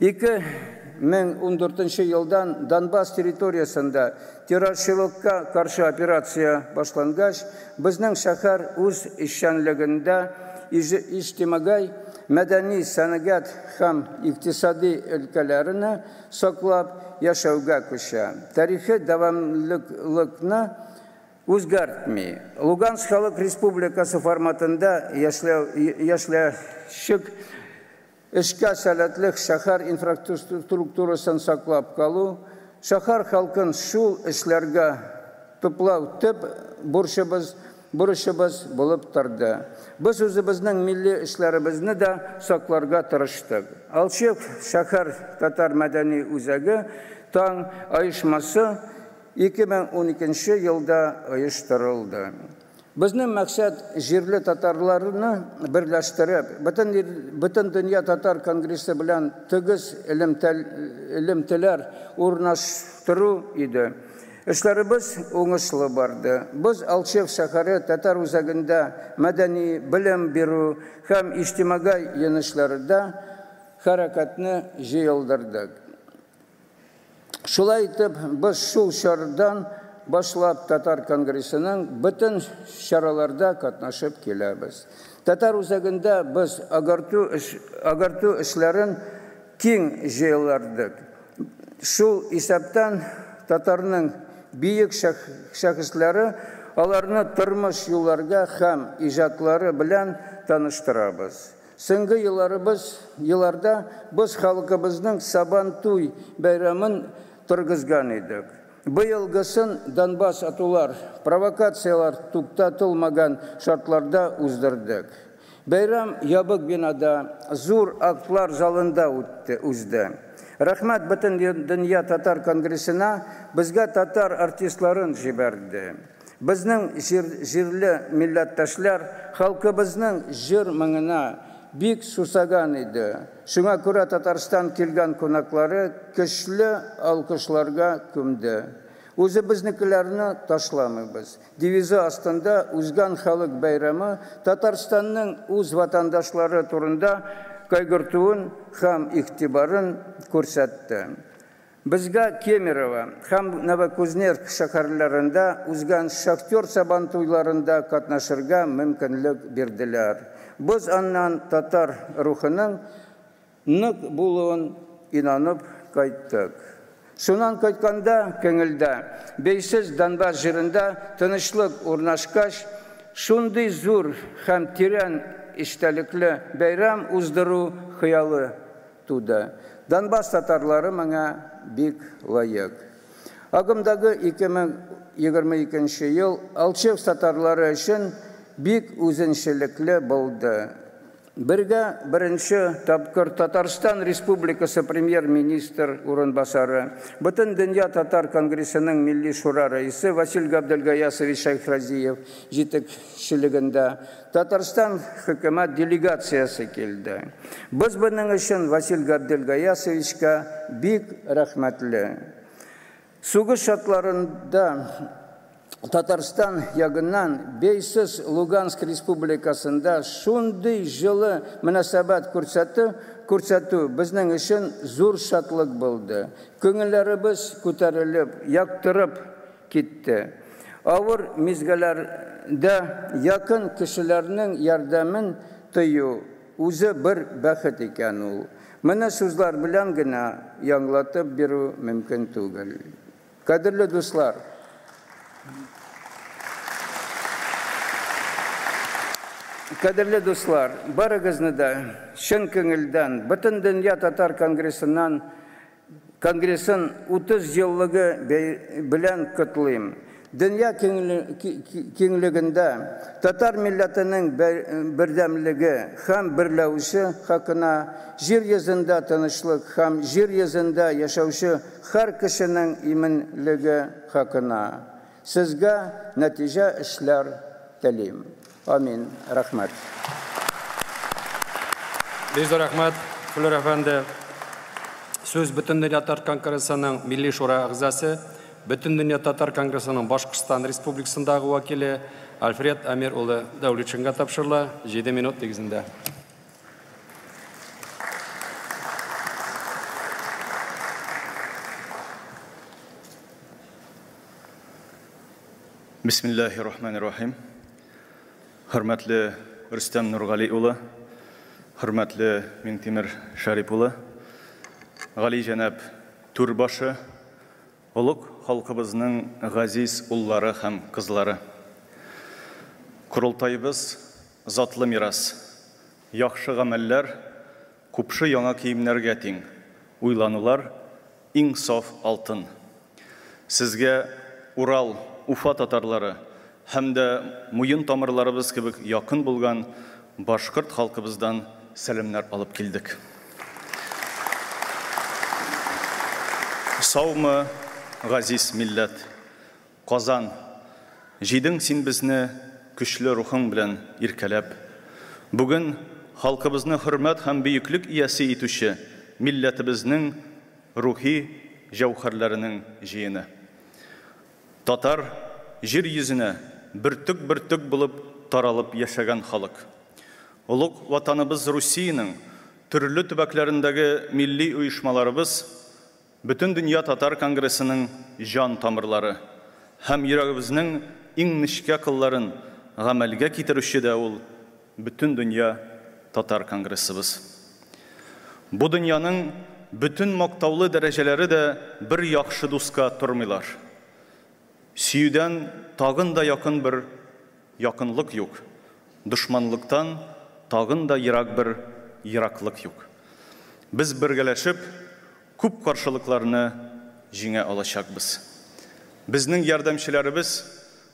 2014 елдан Донбасс территориясендә террорчылыкка каршы операция башлангач, безнең шәһәр үз эшчәнлегендә иҗтимагый мәдәни, сәнәгать һәм икътисади өлкәләренә саклап яшәүгә күчә. Тарихи дәвамлылыкны үзгәртми. Луганск Халык Республикасы форматында яшьләшек эшкә сәләтле шәһәр инфраструктурасын саклап калу, шәһәр халкын шул эшләргә туплау төп бурычыбыз булып торды. Без үзебезнең милли эшләребезне дә сакларга тырыштык. Алчык шәһәр татар мәдәни үзәге Таң оешмасы 2012 елда оештырылды. Безнең максат җирле татарларны берләштереп, бөтен дөнья татар конгрессы белән тыгыз элемтәләр урнаштыру иде. Эшләребез уңышлы барды. Без Алчев шәһәре татар үзәгендә мәдәни белем бирү һәм иҗтимагый юнәлешләрдә хәрәкәтне җыелдырдык. Шулай итеп, без шул чордан башлап татар конгрессының бөтен чараларда катнашып киләбез. Татар үзәгендә без агарту эшләрен киң җыелдырдык. Шул исәптән татарның бөек шәхесләре аларны тормыш юлларга һәм иҗатлары белән таныштырабыз. Соңгы елларда без халкыбызның Сабантуй бәйрәмен торгызган идек. Быелгысын Донбасс атулар, провокациялар туктатылмаган шартларда уздырдык. Бәйрәм ябык бинада, зур актлар залында узды. Рәхмәт бөтен дөнья татар конгрессына безгә татар артистларын җибәрде. Безнең җирле милләттәшләр халкыбызның җыр моңына бик сусаган иде. Шуңа күрә Татарстан килгән кунаклары көчле алкышларга күмде. Үзебезнекеләрне ташламыйбыз. Девизы астында узган халык бәйрәме Татарстанның үз ватандашлары турында кайгыртуын һәм игътибарын күрсәтте. Безгә Кемерово һәм Новокузнецк шәһәрләрендә узган шахтер сабантуйларында катнашырга мөмкинлек бирделәр. Без аннан татар рухының нык булуын инанып кайттык. Шуннан кайтканда күңелдә бәйсез Донбасс җирендә тынычлык урнашкач, шундый зур һәм тирән эчтәлекле бәйрәм уздыру хыялы туды. Донбасс татарлары моңа бик лаек. Агымдагы 2022 ел Алчевск татарлары өчен бик үзенчәлекле булды. Бергә беренче тапкыр Татарстан Республикасы премьер-министр урынбасары, Бөтен дөнья татар конгрессының милли шура рәисе Василь Габделгаясович Шәйхразиев җитәкчелегендә Татарстан хөкүмәт делегациясе килде. Без моның өчен Василь Габделгаясовичка бик рәхмәтле. Сугыш шартларында Татарстан ягыннан бәйсез Луганск Республикасында шундый җылы мөнәсәбәт күрсәтү безнең өчен зур шатлык булды. Күңелләребез күтәрелеп, яктырып китте. Авыр мизгелләрдә якын кешеләрнең ярдәмен тою үзе бер бәхет икән ул. Моны сүзләр белән генә яңлатып бирү мөмкин түгел. Кадерле дуслар, Кадерле дуслар, барыгызны да чын күңелдән Бөтен дөнья татар конгрессыннан конгрессын 30 еллыгы белән котлыйм. Дөнья киңлегендә татар милләтенең бердәмлеге һәм берләүче хакына, җир йөзендә тынычлык һәм җир йөзендә яшәүче һәр кешенең иминлеге хакына. Сезгә нәтиҗә эшләр телим. Амин. Рәхмәт. Бик зур рәхмәт, Флүр әфәнде. Сүз Бөтендөнья татар конгрессының Милли шура әгъзасы, Бөтендөнья татар конгрессының Башкортстан Республикасындагы вәкиле Альфред Әмир улы Дәүлетшинга тапшырыла 7 минут нигезендә. Бисмиллахир-рахманир-рахим. Хөрмәтле Рөстәм Нургали улы, Хөрмәтле Миңтимер Шәрип улы, галиҗәнап түр башы, олуг халкыбызның газиз уллары һәм кызлары. Корылтаебыз затлы мирас. Яхшы гамәлләр купшы яңа киемнәргә тиң. Уйланулар иң саф алтын. Сезгә Урал, Уфа татарлары һәм дә муен тамырларыбыз кебек якын булган башкорт халкыбыздан сәламнәр алып килдек. Саумы, газиз милләт! Казан, җыйдың син безне көчле рухың белән иркәләп. Бүген халкыбызны хөрмәт һәм бөеклек иясе итүче милләтебезнең рухи җәүһәрләренең җыены. Татар җир йөзенә бөртек-бөртек булып таралып яшәгән халык. Олуг Ватаныбыз Русиянең төрле төбәкләрендәге милли оешмаларыбыз Бөтендөнья татар конгрессының җан тамырлары һәм йөрәгебезнең иң нечкә кылларын гамәлгә китерүче дә ул Бөтендөнья татар конгрессыбыз. Бу дөньяның бөтен мактаулы дәрәҗәләре дә бер яхшы дуска тормыйлар. Сөюдән тагын да якын бер якынлык юк, дошманлыктан тагын да ерак бер ераклык юк. Без бергәләшеп күп каршылыкларны җиңә алачакбыз. Безнең ярдәмчеләребез,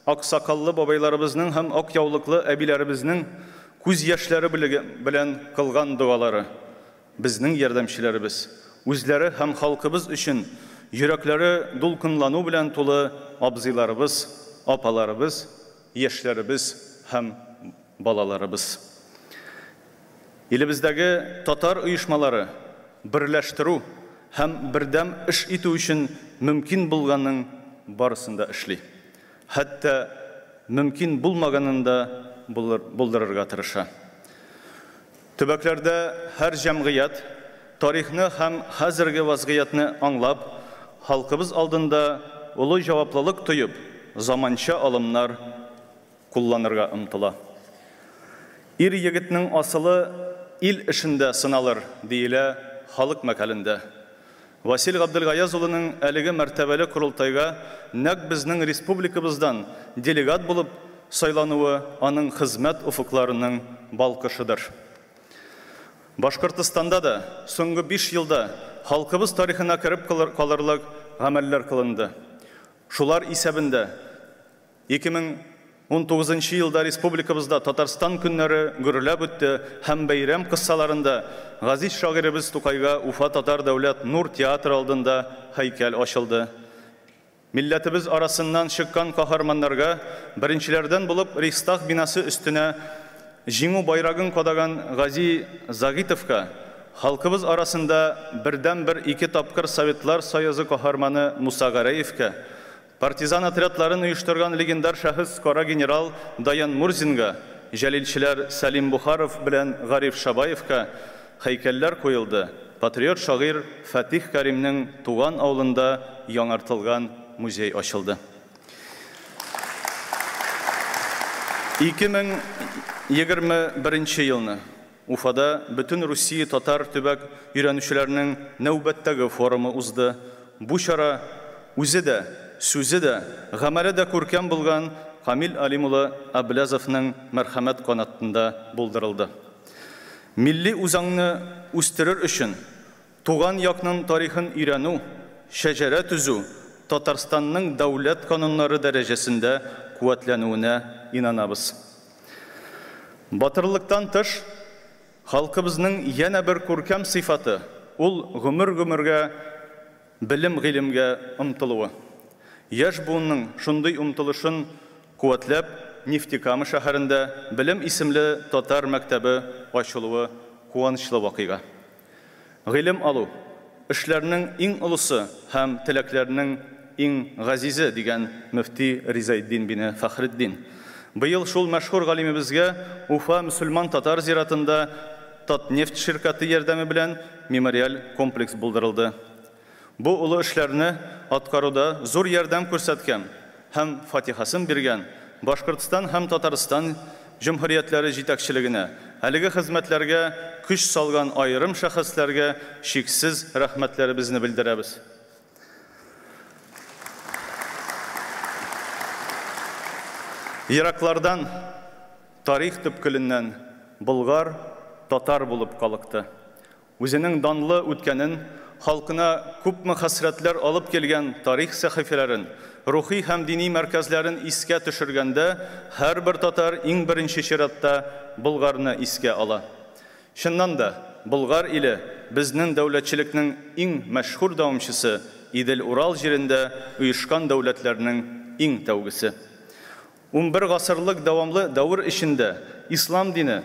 аксакаллы бабайларыбызның һәм ак яулыклы әбиләребезнең күз яшьләре белән кылган догалары, безнең ярдәмчеләребез, үзләре һәм халкыбыз өчен йөрәкләре дулкынлану белән тулы абзыйларыбыз, апаларыбыз, яшьләребез һәм балаларыбыз. Илебездәге татар оешмалары берләштерү һәм бердәм эш итү өчен мөмкин булганның барысын да эшли. Хәтта мөмкин булмаганын да булдырырга тырыша. Төбәкләрдә һәр җәмгыять тарихны һәм хәзерге вазгыятьне аңлап, халкыбыз алдында олы җаваплылык тоеп, заманча алымнар кулланырга омтыла. Ир-егетнең асылы ил эшендә сыналыр, диелә халык мәкалендә. Васил Габделгаяз улының әлеге мәртәбәле корылтайга нәкъ безнең республикабыздан делегат булып сайлануы аның хезмәт офыкларының балкышыдыр. Башкортстанда да соңгы 5 елда халкыбыз тарихына кереп калырлык гамәлләр кылынды. Шулар исәбендә 2019 елда республикабызда Татарстан көннәре гөрләп үтте һәм бәйрәм кыссаларында газиз шагыйребез Тукайга Уфа татар дәүләт Нур театры алдында һәйкәл ачылды. Милләтебез арасыннан чыккан каһарманнарга беренчеләрдән булып Рейхстаг бинасы өстенә Җиңү байрагын кадаган Гази Загитовка, халкыбыз арасында бердәнбер ике тапкыр Советлар Союзы каһарманы Муса Гәрәевкә, партизан отрядларын оештырган легендар шәхес кара генерал Даян Мурзинга, җәлилчеләр Сәлим Бухаров белән Гариф Шабаевка һәйкәлләр куелды, патриот шагыйрь Фатих Кәримнең туган авылында яңартылган музей ачылды. 2021 елны Уфада Бөтен Русия татар төбәк өйрәнүчеләренең нәүбәттәге форумы узды. Бу чара үзе дә, сүзе дә, гамәле дә күркәм булган Камил Алим улы Әбләзовның мәрхәмәт канатында булдырылды. Милли үзаңны үстерер өчен туган якның тарихын өйрәнү, шәҗәрә төзү Татарстанның дәүләт кануннары дәрәҗәсендә куәтләнүенә инанабыз. Батырлыктан тыш, халкыбызның янә бер күркәм сыйфаты, ул гомер-гомергә белем-гыйлемгә омтылуы. Яшь буынның шундый омтылышын куәтләп, Нефтекама шәһәрендә Белем исемле татар мәктәбе ачылуы куанычлы вакыйга. Гыйлем алу, эшләрнең иң олысы һәм теләкләрнең иң газизе, дигән мөфти Ризаэтдин бине Фәхретдин. Быел шул мәшһүр галимебезгә Уфа мөселман-татар зиратында Татнефть ширкәте ярдәме белән мемориаль комплекс булдырылды. Бу олы эшләрне аткаруда зур ярдәм күрсәткән һәм фатихасын биргән Башкортстан һәм Татарстан җөмһүриятләре җитәкчелегенә, әлеге хезмәтләргә көч салган аерым шәхесләргә чиксез рәхмәтләребезне белдерәбез. Ераклардан, тарих төпкеленнән Болгар татар булып калыкты. Үзенең данлы үткәнен, халкына күпме хәсрәтләр алып килгән тарих сәхифәләрен, рухи һәм дини мәркәзләрен искә төшергәндә, һәрбер татар иң беренче чиратта Болгарны искә ала. Чыннан да, Болгар иле, безнең дәүләтчелекнең иң мәшһүр дәвамчысы, Идел-Урал җирендә оешкан дәүләтләрнең иң тәүгесе. 11 гасырлык дәвамлы дәвер эчендә ислам дине,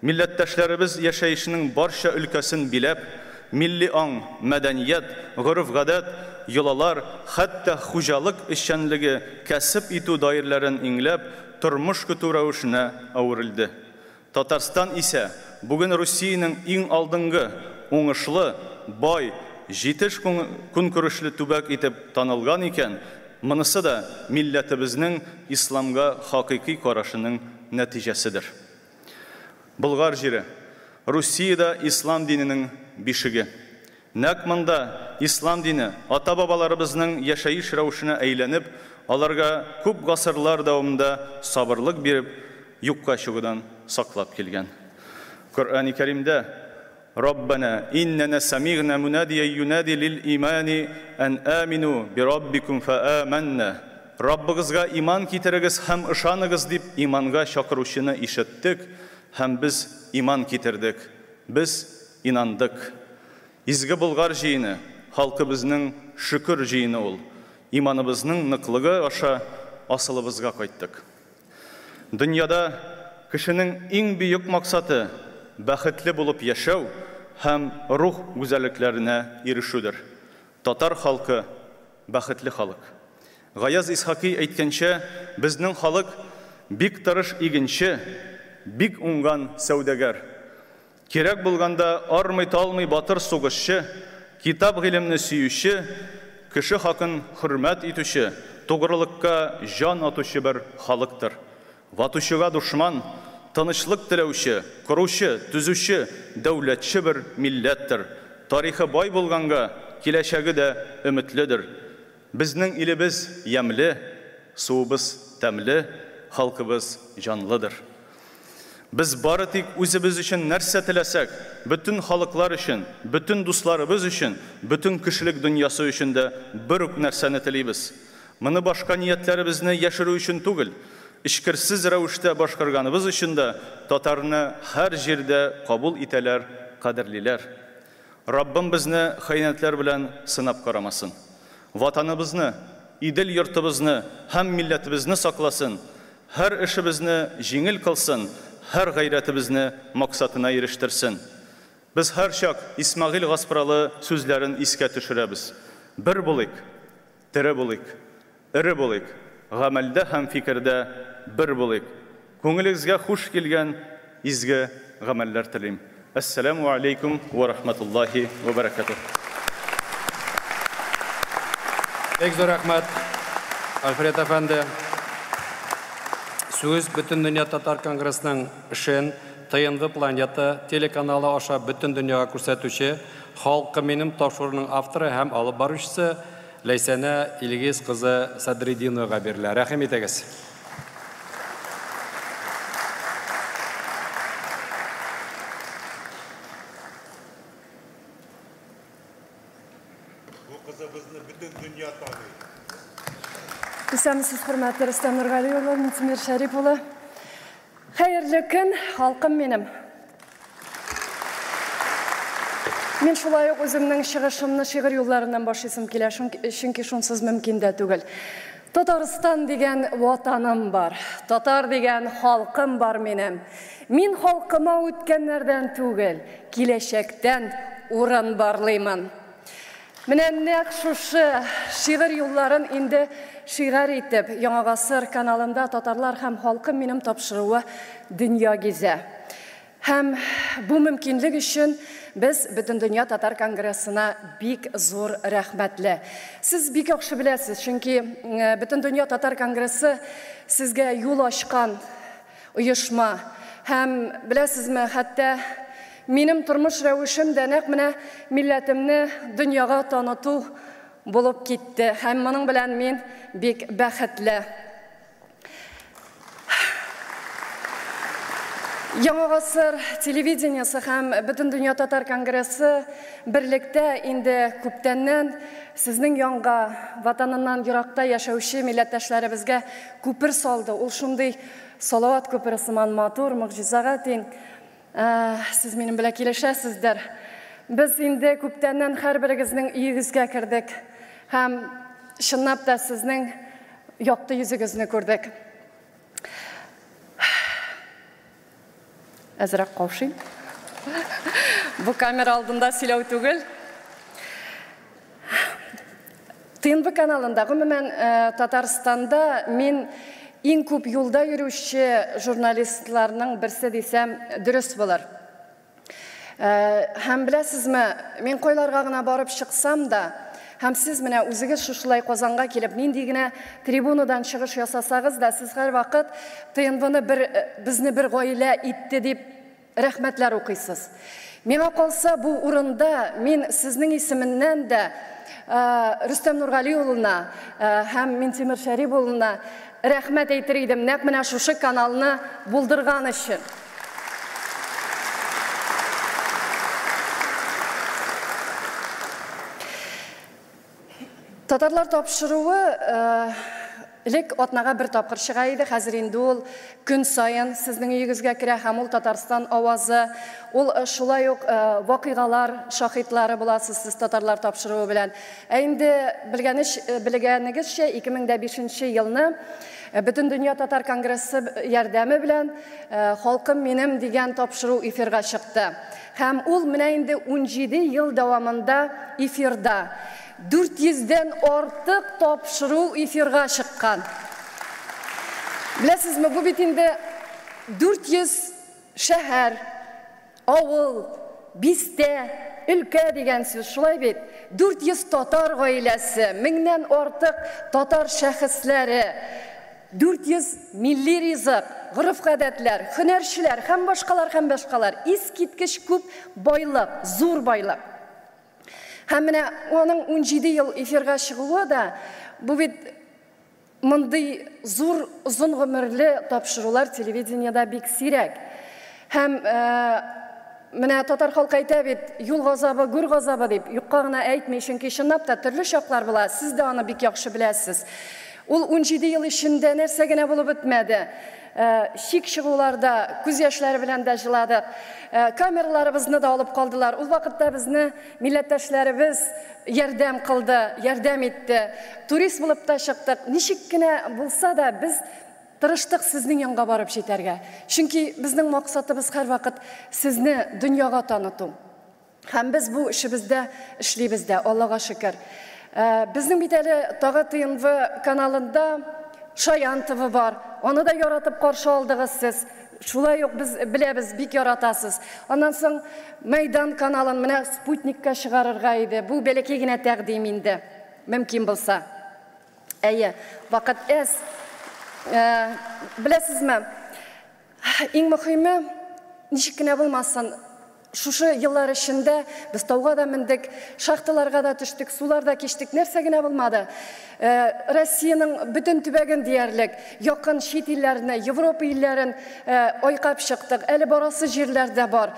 милләттәшләребез яшәешенең барча өлкәсен биләп, милли аң, мәдәният, гореф-гадәт, йолалар, хәтта хуҗалык эшчәнлеге, кәсеп итү даирләрен иңләп, тормыш көтү рәвешенә әверелде. Татарстан исә бүген Русиянең иң алдынгы, уңышлы, бай, җитеш көнкүрешле төбәк итеп танылган икән, монысы да милләтебезнең исламга хакыйкый карашының нәтиҗәседер. Болгар җире, Русиядә ислам диненең бишеге. Нәкъ монда ислам дине ата-бабаларыбызның яшәеш рәвешенә әйләнеп, аларга күп гасырлар дәвамында сабырлык биреп, юкка чыгудан саклап килгән. Коръәни Кәримдә, Раббана иннәнә сәмигънә мунадия юнади лил имани ән амину би раббикум фәамәннә. Раббыгызга иман китерегез һәм ышаныгыз дип иманга чакыручыны ишеттек һәм без иман китердек. Без инандык. Изге Болгар җыены, халкыбызның шөкер җыены ул. Иманыбызның ныклыгы аша асылыбызга кайттык. Дөньяда кешенең иң бөек максаты, бәхетле булып яшәү һәм рух гүзәллекләренә ирешүдер. Татар халкы, бәхетле халык. Гаяз Исхакый әйткәнчә, безнең халык бик тырыш игенче, бик уңган сәүдәгәр. Кирәк булганда армый-талмый батыр сугышчы, китап-гыйлемне сөюче, кеше хакын хөрмәт итүче, тугрылыкка җан атучы бер халыктыр. Ватучыга дошман, тынычлык теләүче, коручы, төзүче, дәүләтче бер милләттер. Тарихы бай булганга, киләчәге дә өметледер. Безнең илебез ямьле, суыбыз тәмле, халкыбыз җанлыдыр. Без бары тик үзебез өчен нәрсә теләсәк, бөтен халыклар өчен, бөтен дусларыбыз өчен, бөтен кешелек дөньясы өчен дә бер үк нәрсәне телибез. Моны башка ниятләребезне яшерү өчен түгел, эчкерсез рәвештә башкарганыбыз өчен дә татарны һәр җирдә кабул итәләр, кадерлиләр. Раббым безне хыянәтләр белән сынап карамасын. Ватаныбызны, Идел йортыбызны һәм милләтебезне сакласын, һәр эшебезне җиңел кылсын, һәр гайрәтебезне максатына ирештерсен. Без һәрчак Исмәгыйль Гаспралы сүзләрен искә төшерәбез, Бер булыйк, тере булыйк, эре булыйк, гамәлдә һәм фикердә бер булыйк. Күңелегезгә хуш килгән изге гамәлләр телим. Әссәләмү алейкум вә рахматуллаһи вә бәрәкәтүһ. Бик зур рәхмәт, Альфред әфәнде. Сүз Бөтендөнья татар конгрессының эшен ТНВ Планета телеканалы аша бөтен дөньяга күрсәтүче Халкым минем тапшыруының авторы һәм алып баручысы Ләйсәнә Илгиз кызы Садретдиновага бирелә. Рәхим итегез. Бу кызыбызны бөтен дөнья таный. Исәнмесез, хөрмәтле Рөстәм Нургали улы, Минтимер Шәрип улы. Хәерле көн, халкым минем. Мин шулай ук үземнең чыгышымны шигырь юлларыннан башлыйсым килә, чөнки шунсыз мөмкин дә түгел. Татарстан дигән ватаным бар, татар дигән халкым бар минем. Мин халкыма үткәннәрдән түгел, киләчәктән урын барлыймын. Менә нәкъ шушы шигырь юлларын инде шигарь итеп, Яңа гасыр каналында Татарлар һәм халкым минем тапшыруы дөнья гизә. Һәм бу мөмкинлек өчен без Бөтендөнья татар конгрессына бик зур рәхмәтле. Сез бик яхшы беләсез, чөнки Бөтендөнья татар конгрессы сезгә юл ачкан оешма. Һәм, беләсезме, хәтта минем тормыш рәвешем дә нәкъ менә милләтемне дөньяга таныту булып китте. Һәм моның белән мин бик бәхетле. Яңа гасыр телевидениесе һәм Бөтендөнья татар конгрессы берлектә инде күптәннән сезнең янга, Ватаныннан еракта яшәүче милләттәшләребезгә күпер салды. Ул шундый салават күпере сыман матур, могҗизага тиң. Сез минем белән килешәсездер. Без инде күптәннән һәрберегезнең өегезгә кердек һәм чынлап та сезнең якты йөзегезне күрдек. Әзрәк каушыйм. Бу камера алдында сөйләү түгел. ТНВ каналында, гомумән, Татарстанда мин иң күп юлда йөрүче журналистларның берсе дисәм, дөрес булыр. Һәм беләсезме, мин кайларга гына барып чыксам да, һәм сез менә үзегез шушылай Казанга килеп, нинди генә трибунадан чыгыш ясасагыз да, сез һәрвакыт ТНВны бер, безне бер гаилә итте дип рәхмәтләр укыйсыз. Миңа калса, бу урында мин сезнең исеменнән дә Рөстәм Нургали улына һәм Минтимер Шәрип улына рәхмәт әйтер идем, нәкъ менә шушы каналны булдырган өчен. Татарлар тапшыруы элек атнага бер тапкыр чыга иде, хәзер инде ул көн саен сезнең өегезгә керә һәм ул Татарстан авазы, ул шулай ук вакыйгалар шаһитлары буласыз сез татарлар тапшыруы белән. Ә инде белгәнегезчә, 2005 елны Бөтендөнья татар конгрессы ярдәме белән Халкым минем дигән тапшыру эфирга чыкты. Һәм ул менә инде 17 ел дәвамында эфирда. 400 дән артык тапшыру эфирга чыккан. Беләсезме, бу бит инде 400 шәһәр, авыл, бистә, өлкә дигән сүз, шулай бит? 400 татар гаиләсе, меңнән артык татар шәхесләре, 400 милли ризык, гореф-гадәтләр, һөнәрчеләр һәм башкалар һәм башкалар. Искиткеч күп байлык, зур байлык. Һәм менә аның 17 ел эфирга чыгуы да, бу бит мондый зур, озын гомерле тапшырулар телевидениедә бик сирәк. Һәм менә татар халкы әйтә бит, юл газабы, гүр газабы дип, юкка гына әйтми, чөнки чынлап та төрле чаклар була, сез дә аны бик яхшы беләсез. Ул 17 ел эчендә нәрсә генә булып бетмәде. Чик чыгуларда күз яшьләре белән дә җыладык. Камераларыбызны да алып калдылар. Ул вакытта безне милләттәшләребез ярдәм кылды, ярдәм итте. Турист булып та чыктык. Ничек кенә булса да, без тырыштык сезнең янга барып җитәргә. Чөнки безнең максатыбыз һәрвакыт сезне дөньяга таныту. Һәм без бу эшебездә эшлибез дә, Аллага шөкер. Безнең бит әле тагы ТНВ каналында Шаян ТВ бар. Аны да яратып каршы алдыгыз сез. Шулай ук без беләбез, бик яратасыз. Аннан соң Мәйдан каналын менә спутникка чыгарырга иде. Бу бәләкәй генә тәкъдим инде, мөмкин булса. Әйе, вакыт әз. Беләсезме, иң мөһиме, ничек кенә булмасын, шушы еллар эчендә без тауга да мендек, шахталарга да төштек, сулар да кичтек, нәрсә генә булмады. Россиянең бөтен төбәген диярлек, якын чит илләрне, Европа илләрен айкап чыктык. Әле барасы җирләр дә бар.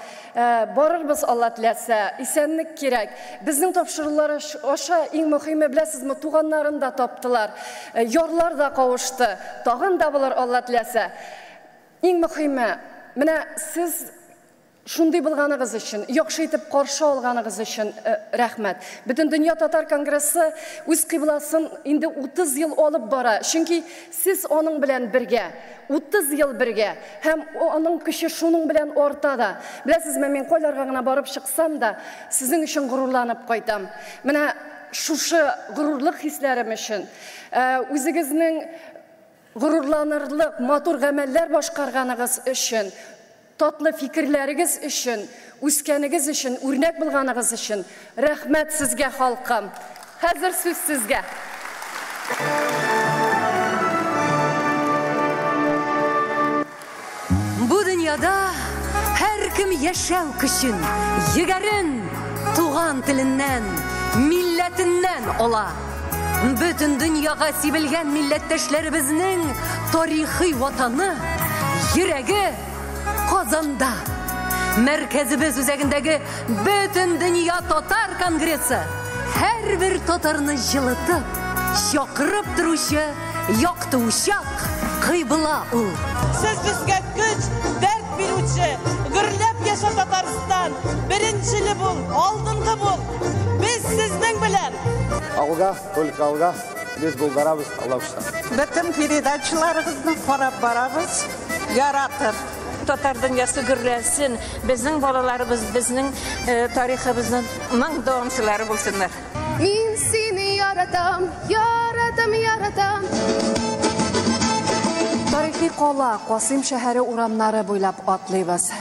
Барырбыз, Алла теләсә, исәнлек кирәк. Безнең тапшырулар аша иң мөһиме, беләсезме, туганнарын да таптылар, ярлар да кавышты. Тагын да булыр, Алла теләсә. Иң мөһиме, менә сез шундый булганыгыз өчен, яхшы итеп каршы алганыгыз өчен рәхмәт. Бөтендөнья татар конгрессы үз кыйбласын инде 30 ел алып бара. Чөнки сез аның белән бергә, 30 ел бергә, һәм аның көче шуның белән арта да. Беләсезме, мин кайларга гына барып чыксам да, сезнең өчен горурланып кайтам. Менә шушы горурлык хисләрем өчен, үзегезнең горурланырлык матур гамәлләр башкарганыгыз өчен, татлы фикерләрегез өчен, үскәнегез өчен, үрнәк булганыгыз өчен рәхмәт сезгә, халкым. Хәзер сүз сезгә. Бу дөньяда Һәркем яшәү көчен, егәрен туган теленнән, милләтеннән ала. Бөтен дөньяга сибелгән милләттәшләребезнең тарихи ватаны, йөрәге Казанда. Мәркәзебез үзәгендәге Бөтендөнья татар конгрессы һәрбер татарны җылытып, чакырып торучы якты учак, кыйбла ул. Сез безгә көч, дәрт бирүче, гөрләп яшә Татарстан, беренчеле бул, алдынгы бул. Без сезнең белән. Алга, только алга, без булдырабыз, Алла кушса. Бөтен передачаларыгызны карап барабыз, яратып. Татар дөньясы гөрләсен, безнең балаларыбыз, безнең тарихыбызның дәвамчылары булсыннар. Мин сине яратам, яратам, яратам. Тарихи кала Касыйм шәһәре урамнары буйлап атлыйбыз.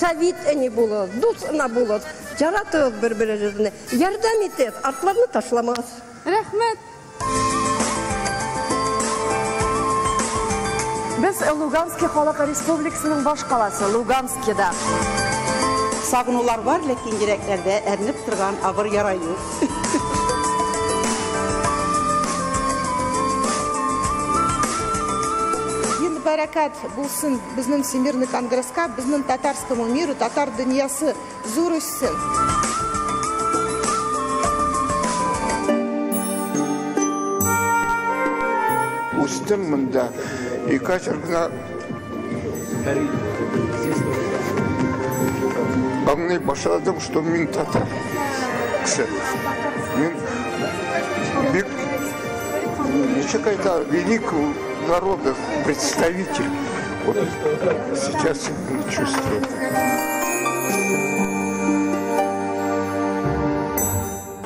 Совет әни булыгыз, дус ана булыгыз, яратыгыз бер-берегезне, ярдәм итегез, артларны ташламагыз. Рәхмәт. Без Луганский халык республикасының баш каласы Луганскида. Сагынулар бар, ләкин йөрәкләрдә әрнеп торган авыр яра юк. Инде бәрәкәт булсын безнең Всемирный конгресска, безнең татарскому миру, татар дөньясы зур үссен. Үстем монда. И катерна аңлый башладым, что мин татар кеше. Мин бик ничек әйтә, великого народа представитель. Вот сейчас чувствую.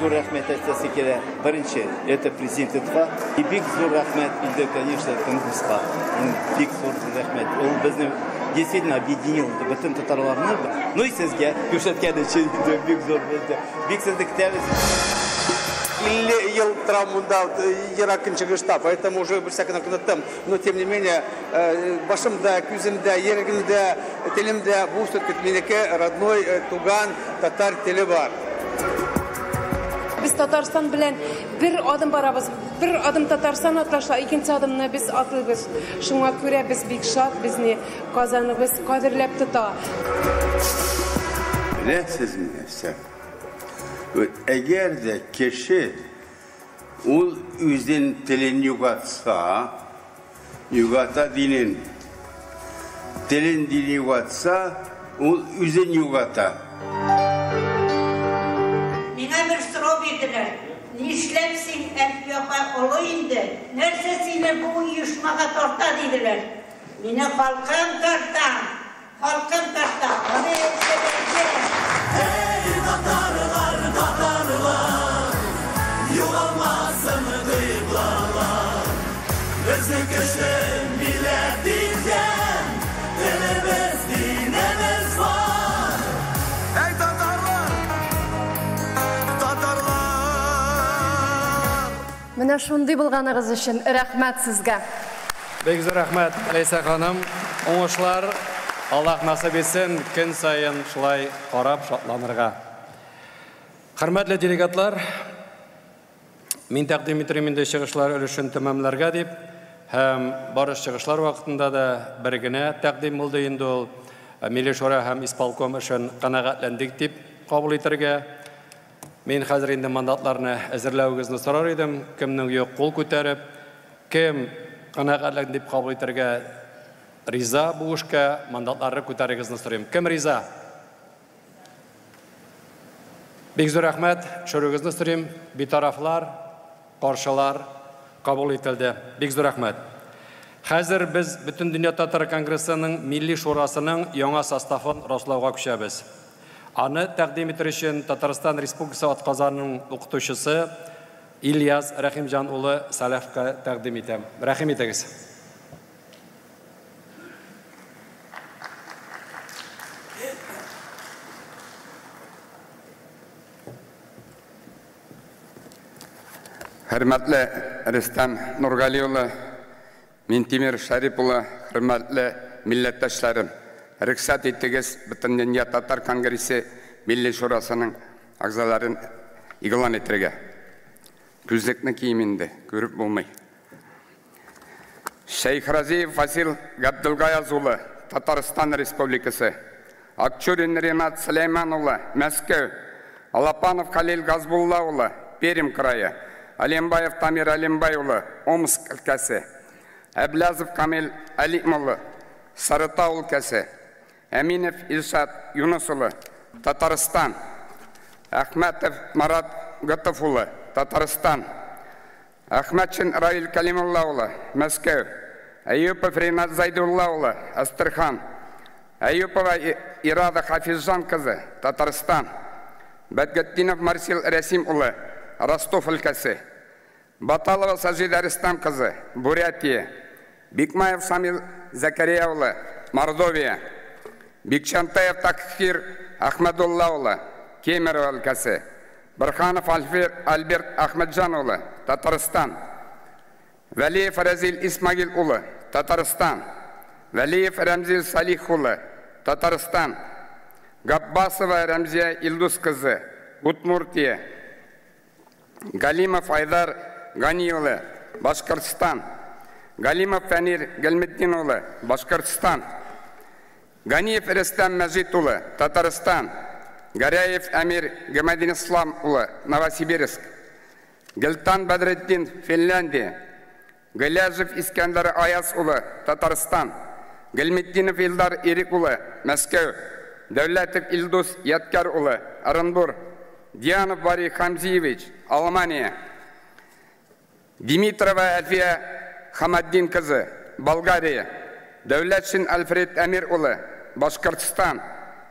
Зур рәхмәт әйтәсе килә. Беренче, это президентка. И бик зур рәхмәт инде, конечно, конгресска. Бик зур рәхмәт. Ул безне действительно объединил бөтен татарларны. Ну и сезгә күрсәткән өчен бик зур. Бик сезне көтәбез. 50 ел торам монда ерак көнчыгышта, поэтому уже бер всякий оныттым. Но тем не менее, башымда, күземдә, йөрәгемдә, телемдә бу все-таки минеке родной туган татар теле бар. Без Татарстан белән бер адым барабыз. Бер адым Татарстан атлаша, икенче адымны без атлыйбыз. Шуңа күрә без бик шат, безне Казаныбыз кадерләп тота. Беләсезме нәрсә? Әгәр дә кеше ул үзен телен югатса, югата динен. Телен динен югатса, ул үзен югата. Миңа бер сорау бирделәр. Нишләп син Әлфия апа олы инде? Нәрсә сине бу оешмага тарта диделәр. Мине халкым тарта. Халкым тарта. Аны әйтсәләр. Эй, татарлар, татарлар, югалмасын кыйблалар. Безнең кеше милләт дигән, телебез, динебез бар. Эй, татарлар, татарлар. Менә шундый булганыгыз өчен рәхмәт сезгә. Бик зур рәхмәт, Ләйсә ханым. Уңышлар Аллаһ насыйп итсен, көн саен шулай карап шатланырга. Хөрмәтле делегатлар, мин тәкъдим итәм инде чыгышлар өлешен тәмамларга дип, һәм барыш чыгышлар вакытында да бер генә тәкъдим булды инде ул Милли Шура һәм исполком эшен канәгатьләндек дип кабул итәргә. Мин хәзер инде мандатларны әзерләвегезне сорар идем. Кемнең юк кул күтәреп, кем канәгатьләнде дип кабул итәргә риза бу эшкә, мандатларны күтәрегезне сорыйм. Кем риза? Бик зур рәхмәт, төшерүегезне сорыйм. Битарафлар, каршылар кабул ителде. Бик зур рәхмәт. Хәзер без Бөтендөнья татар конгрессының Милли Шурасының яңа составын раслауга күчәбез. Аны тәкъдим итер өчен Татарстан Республикасы атказанының укытучысы Ильяс Рәхимҗан улы Сәләховка тәкъдим итәм. Рәхим итегез. Хөрмәтле Рөстәм Нургали улы, Минтимер Шәрип улы, хөрмәтле милләттәшләрем, рөхсәт итегез, Бөтендөнья татар конгрессы Милли шурасының әгъзаларын игълан итәргә. Күзлекне кием инде, күреп булмый. Шәйхразиев Фасил Габдулгаяз улы, Татарстан Республикасы. Акчурин Ренат Сөләйман улы, Мәскәү. Алапанов Халил Газбулла улы, Пермь крае. Алимбаев Тамир Алимбай улы, Омск өлкәсе. Әблязов Камил Алим улы, Сарытау өлкәсе. Әминев Илшат Юныс улы, Татарстан. Әхмәтов Марат Готов улы, Татарстан. Әхмәтшин Раил Калимулла улы, Мәскәү. Әюпов Ринат Зайдулла улы, Әстерхан. Әюпова Ирада Хафизжан кызы, Татарстан. Бәдгетдинов Марсил Рәсим улы, Ростов өлкәсе. Баталова Сажида Рөстәм кызы, Бурятия. Бикмаев Шамил Зәкәрия улы, Мордовия. Бикчәнтаев Такхир Әхмәдулла улы, Кемерово өлкәсе. Борһанов Альберт Әхмәтҗан улы, Татарстан. Вәлиев Рәзил Исмагил улы, Татарстан. Вәлиев Рәмзил Салих улы, Татарстан. Габбасова Рәмзия Илдус кызы, Удмуртия. Галимов Айдар Гани улы, Башкортстан. Галимов Фәнир Гелметдин улы, Башкортстан. Ганиев Рөстәм Мәҗит улы, Татарстан. Гәрәев Әмир Гемәдинислам улы, Новосибирск. Гелтан Бәдретдин, Финляндия. Гыйләҗев Искәндәр Аяз улы, Татарстан. Гелметдинов Илдар Ирек улы, Мәскәү. Дәүләтов Илдус Ядкәр улы, Оренбур. Дианов Бари Хамзиевич, Алмания. Димитрова Әлфия Хаматдин кызы, Болгария. Дәүләтшин Альфред Әмир улы, Башкортстан.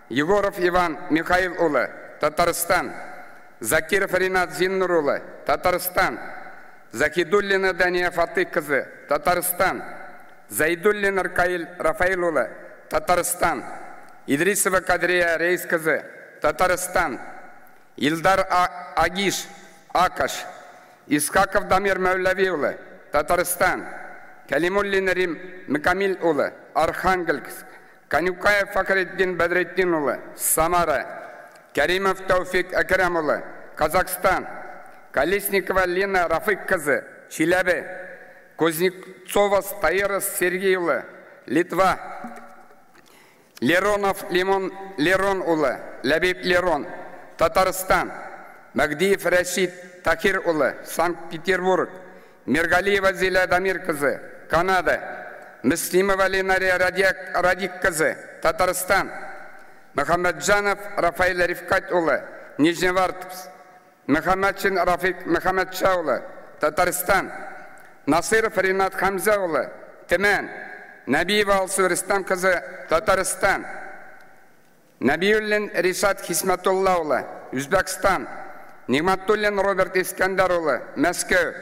Егоров Иван Михаил улы, Татарстан. Закиров Ринат Зиннур улы, Татарстан. Захидуллина Дания Фатыйх кызы, Татарстан. Зайдуллин Ркаил Рафаил улы, Татарстан. Идрисова Кадрия Рейс кызы, Татарстан. Илдар Агиш, АКШ. Исхаков Дамир Мәүләви улы, Татарстан. Кәлимуллин Рим Микамил улы, Архангельск. Канюкаев Фахретдин Бәдретдин улы, Самара. Кәримов Тәүфик Әкрәм улы, Казахстан. Колесникова Лена Рафыйк кызы, Чиләбе. Кузнецова Таирос Сергей улы, Литва. Леронов Лимон Лерон улы, Ләбиб Лерон, Татарстан. Мәгдиев Рәшит Тахир улы, Санкт-Петербург. Миргалиева Зилә Дамир кызы, Канада. Мөслимова Ленария Радик кызы, Татарстан. Мөхәммәтҗанов Рафаэль Рифкать улы, Нижневартовск. Мөхәммәтшин Рафик Мөхәммәтша улы, Татарстан. Насыров Ринат Хәмзә улы, Төмән. Нәбиева Алсу Рөстәм кызы, Татарстан. Нәбиуллин Ришат Хисмәтулла улы, Үзбәкстан. Нигъмәтуллин Роберт Искәндәр улы, Мәскәү.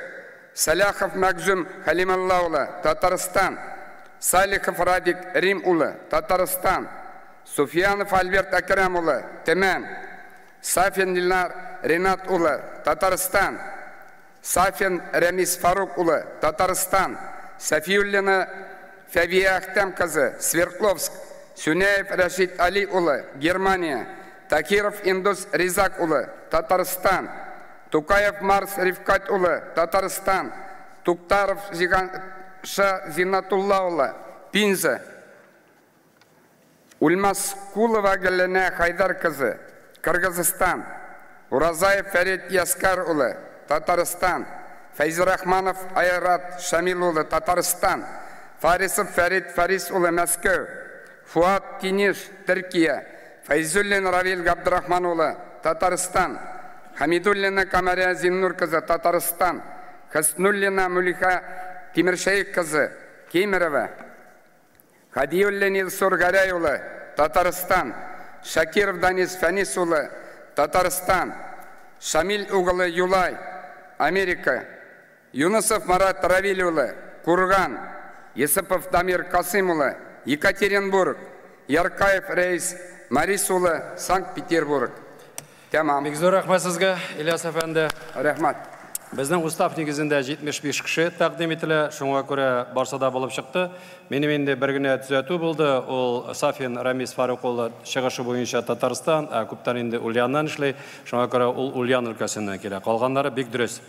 Сәлахов Мәгзүм Хәлимулла улы, Татарстан. Салихов Радик Рим улы, Татарстан. Суфиянов Альберт Әкрәм улы, Төмән. Сафин Илнар Ринат улы, Татарстан. Сафин Рәмис Фарук улы, Татарстан. Сафиуллина Фәвия Әхтәм кызы, Свердловск. Сүнәев Рәшит Али улы, Германия. Такиров Индус Ризак улы, Татарстан. Тукаев Марс Рифкать улы, Татарстан. Туктаров Зиганша Зиннатулла улы, Пенза. Ульмаскулова Гәләнә Хайдар кызы, Кыргызстан. Уразаев Фәрит Яскар улы, Татарстан. Фәйзрахманов Айрат Шамил улы, Татарстан. Фарисов Фәрит Фарис улы, Мәскәү. Фуат Тиниш, Төркия. Фәйзуллин Равил Габдрахман улы, Татарстан. Хамидуллина Камәрия Зиннур кызы, Татарстан. Хөснуллина Мөлиха Тимершәек кызы, Кемерово. Хадиуллин Илсур Гәрәй улы, Татарстан. Шакиров Данис Фәнис улы, Татарстан. Шамил углы Юлай, Америка. Юнысов Марат Равил улы, Курган. Есыпов Дамир Касым улы, Екатеринбург. Яркаев Рейс Марис улы, Санкт-Петербург. Тәмам. Бик зур рәхмәт сезгә, Ильяс әфәнде. Рәхмәт. Безнең устав нигезендә 75 кеше тәкъдим ителә, шуңа күрә барсы да булып чыкты. Минем инде бер генә төзәтү булды, ул Сафин Рамис Фарук улы чыгышы буенча Татарстан, ә күптән инде Ульяннан эшли, шуңа күрә ул Ульян өлкәсеннән килә. Калганнары бик дөрес.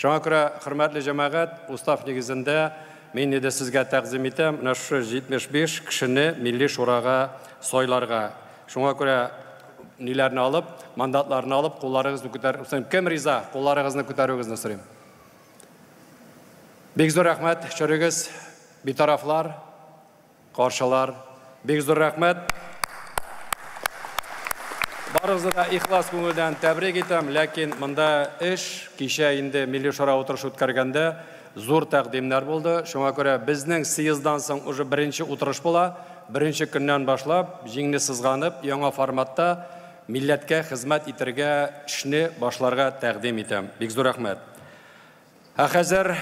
Шуңа күрә, хөрмәтле җәмәгать, устав нигезендә мин инде сезгә тәкъдим итәм, менә шушы 75 кешене Милли Шурага сайларга. Шуңа күрә ниләрне алып, мандатларны алып, кулларыгызны күтәреп, кем риза, кулларыгызны күтәрүегезне сорыйм. Бик зур рәхмәт, чөрегез, битарафлар, каршылар. Бик зур рәхмәт. Барыгызны да ихлас күңелдән тәбрик итәм, ләкин монда эш кичә инде Милли Шура утырышы үткәргәндә зур тәкъдимнәр булды. Шуңа күрә безнең съезддан соң уже беренче утырыш була. Беренче көннән башлап, җиңне сызганып, яңа форматта милләткә хезмәт итәргә эшне башларга тәкъдим итәм. Бик зур рәхмәт. Ә хәзер,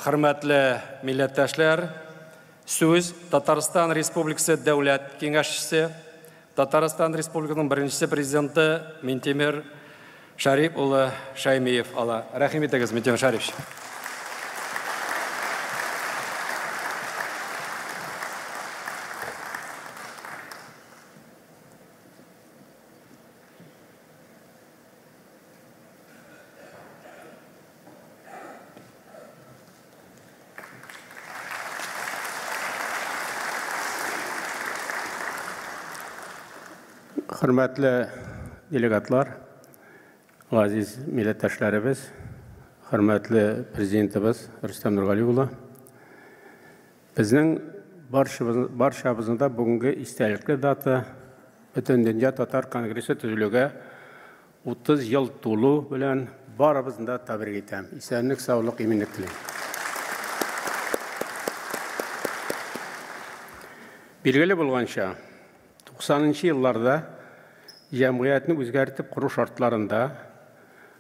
хөрмәтле милләттәшләр, сүз Татарстан Республикасы Дәүләт Киңәшчесе, Татарстан Республикасының беренче президенты Минтимер Шарип улы Шаймиев ала. Рәхим итегез, Минтимер Шарипович. Хөрмәтле делегатлар, газиз милләттәшләребез, хөрмәтле президентыбыз Рөстәм Нургали улы, безнең барчабызның да бүгенге истәлекле дата Бөтендөнья татар конгрессы төзелүгә 30 ел тулу белән барыбызны да тәбрик итәм. Исәнлек, саулык, иминлек телим. Билгеле булганча, 90 елларда җәмгыятьне үзгәртеп кору шартларында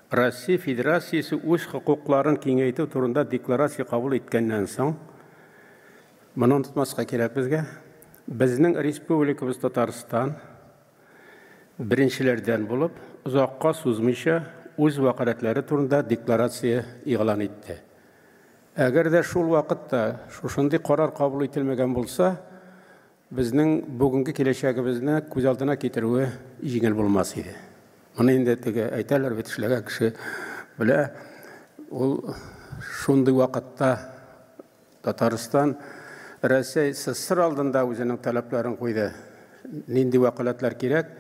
Россия Федерациясе үз хокукларын киңәйтү турында декларация кабул иткәннән соң, моны онытмаска кирәк безгә, безнең республикабыз Татарстан беренчеләрдән булып, озакка сузмыйча үз вәкаләтләре турында декларация игълан итте. Әгәр дә шул вакытта шушындый карар кабул ителмәгән булса, безнең бүгенге киләчәгебезне күз алдына китерүе җиңел булмас иде. Моны инде теге әйтәләр бит, эшләгән кеше белә, ул шундый вакытта Татарстан Россия СССР алдында үзенең таләпләрен куйды. Нинди вәкаләтләр кирәк?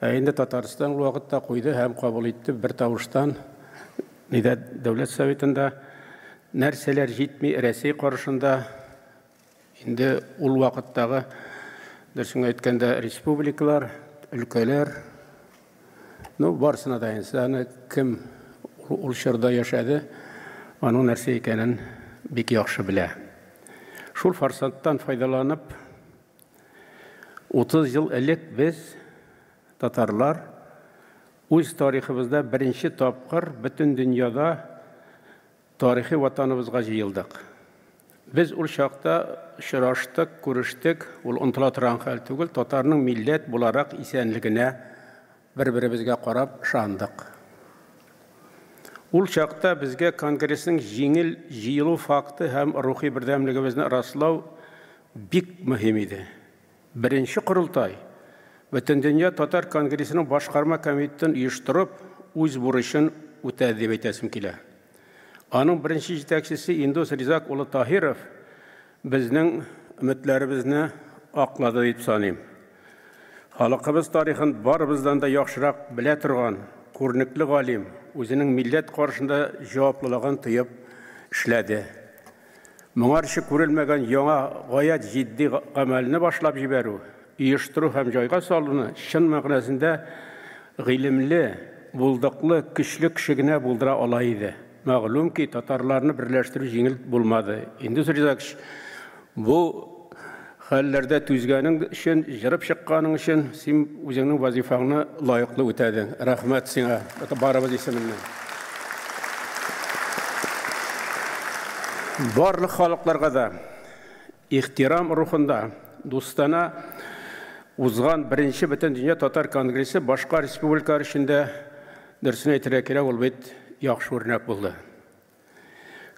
Ә инде Татарстан ул вакытта куйды һәм кабул итте бер тавыштан. Нидә Дәүләт Советында нәрсәләр җитми Россия каршында инде ул вакыттагы, дөресен әйткәндә, республикалар, өлкәләр, ну, барысына да инде кем ул чорда яшәде, аның нәрсә икәнен бик яхшы белә. Шул форсаттан файдаланып, 30 ел элек без, татарлар, үз тарихыбызда беренче тапкыр бөтен дөньяда тарихи ватаныбызга җыелдык. Без ул чакта очраштык, күрештек, ул онытыла торган хәл түгел, татарның милләт буларак исәнлегенә бер-беребезгә карап ышандык. Ул чакта безгә конгрессның җиңел җыелу факты һәм рухи бердәмлегебезне раслау бик мөһим иде. Беренче корылтай Бөтендөнья татар конгрессының башкарма комитетын оештырып, үз бурычын үтәде дип әйтәсем килә. Аның беренче җитәкчесе Индус Ризак улы Таһиров безнең өметләребезне аклады дип саныйм. Халкыбыз тарихын барыбыздан да яхшырак белә торган күренекле галим үзенең милләт каршында җаваплылыгын тоеп эшләде. Моңарчы күрелмәгән яңа гаять җитди гамәлне башлап җибәрү, оештыру һәм җайга салуны чын мәгънәсендә гыйлемле, булдыклы, көчле кеше генә булдыра ала иде. Мәгълүм ки, татарларны берләштерү җиңел булмады. Индус Ризакович, бу хәлләрдә түзгәнең өчен, җырып чыкканың өчен син үзеңнең вазифаңны лаеклы үтәдең. Рәхмәт сиңа, барыбыз исеменнән. Барлык халыкларга да ихтирам рухында дустана узган беренче Бөтендөнья татар конгрессы башка республикалар өчен дә, дөресен әйтергә кирәк, ул бит яхшы үрнәк булды.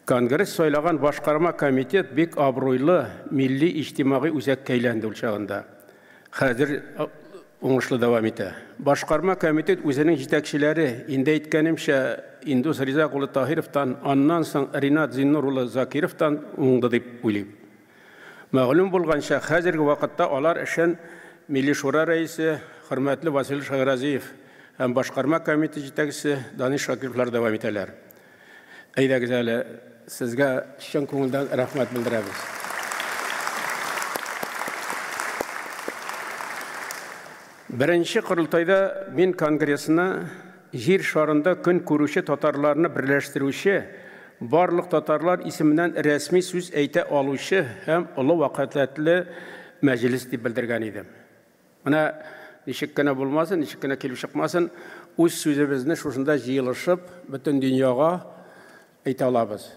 Конгресс сайлаган башкарма комитет бик абруйлы милли иҗтимагый үзәккә әйләнде ул чагында. Хәзер уңышлы дәвам итә. Башкарма комитет үзенең җитәкчеләре, инде әйткәнемчә, Индус Ризак улы Таһировтан, аннан соң Ринат Зиннур улы Закировтан уңды дип уйлыйм. Мәгълүм булганча, хәзерге вакытта алар эшен Милли Шура рәисе, хөрмәтле Васил Шайразиев һәм башкарма комитет җитәкчесе Данис Шакировлар дәвам итәләр. Әйдәгез әле, сезгә чын күңелдән рәхмәт белдерәбез. Беренче корылтайда мин конгрессны җир шарында көн күрүче татарларны берләштерүче, барлык татарлар исеменнән рәсми сүз әйтә алучы һәм олы вәкаләтле мәҗлес дип белдергән идем. Менә ничек кенә булмасын, ничек кенә килеп чыкмасын, үз сүзебезне шушында җыелышып, бөтен дөньяга әйтә алабыз.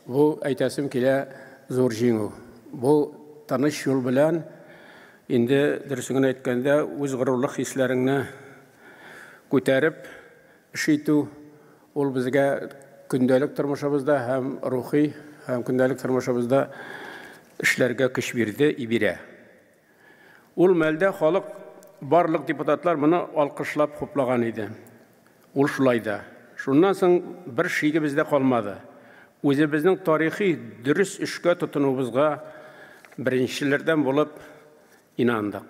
Бу, әйтәсем килә, зур җиңү. Бу тыныч юл белән, инде дөресен генә әйткәндә, үз горурлык хисләреңне күтәреп эш итү, ул безгә көндәлек тормышыбызда һәм рухи һәм көндәлек тормышыбызда эшләргә көч бирде и бирә. Ул мәлдә халык, барлык депутатлар моны алкышлап хуплаган иде. Ул шулай да. Шуннан соң бер шигебез дә калмады. Үзебезнең тарихи дөрес эшкә тотынуыбызга беренчеләрдән булып инандык.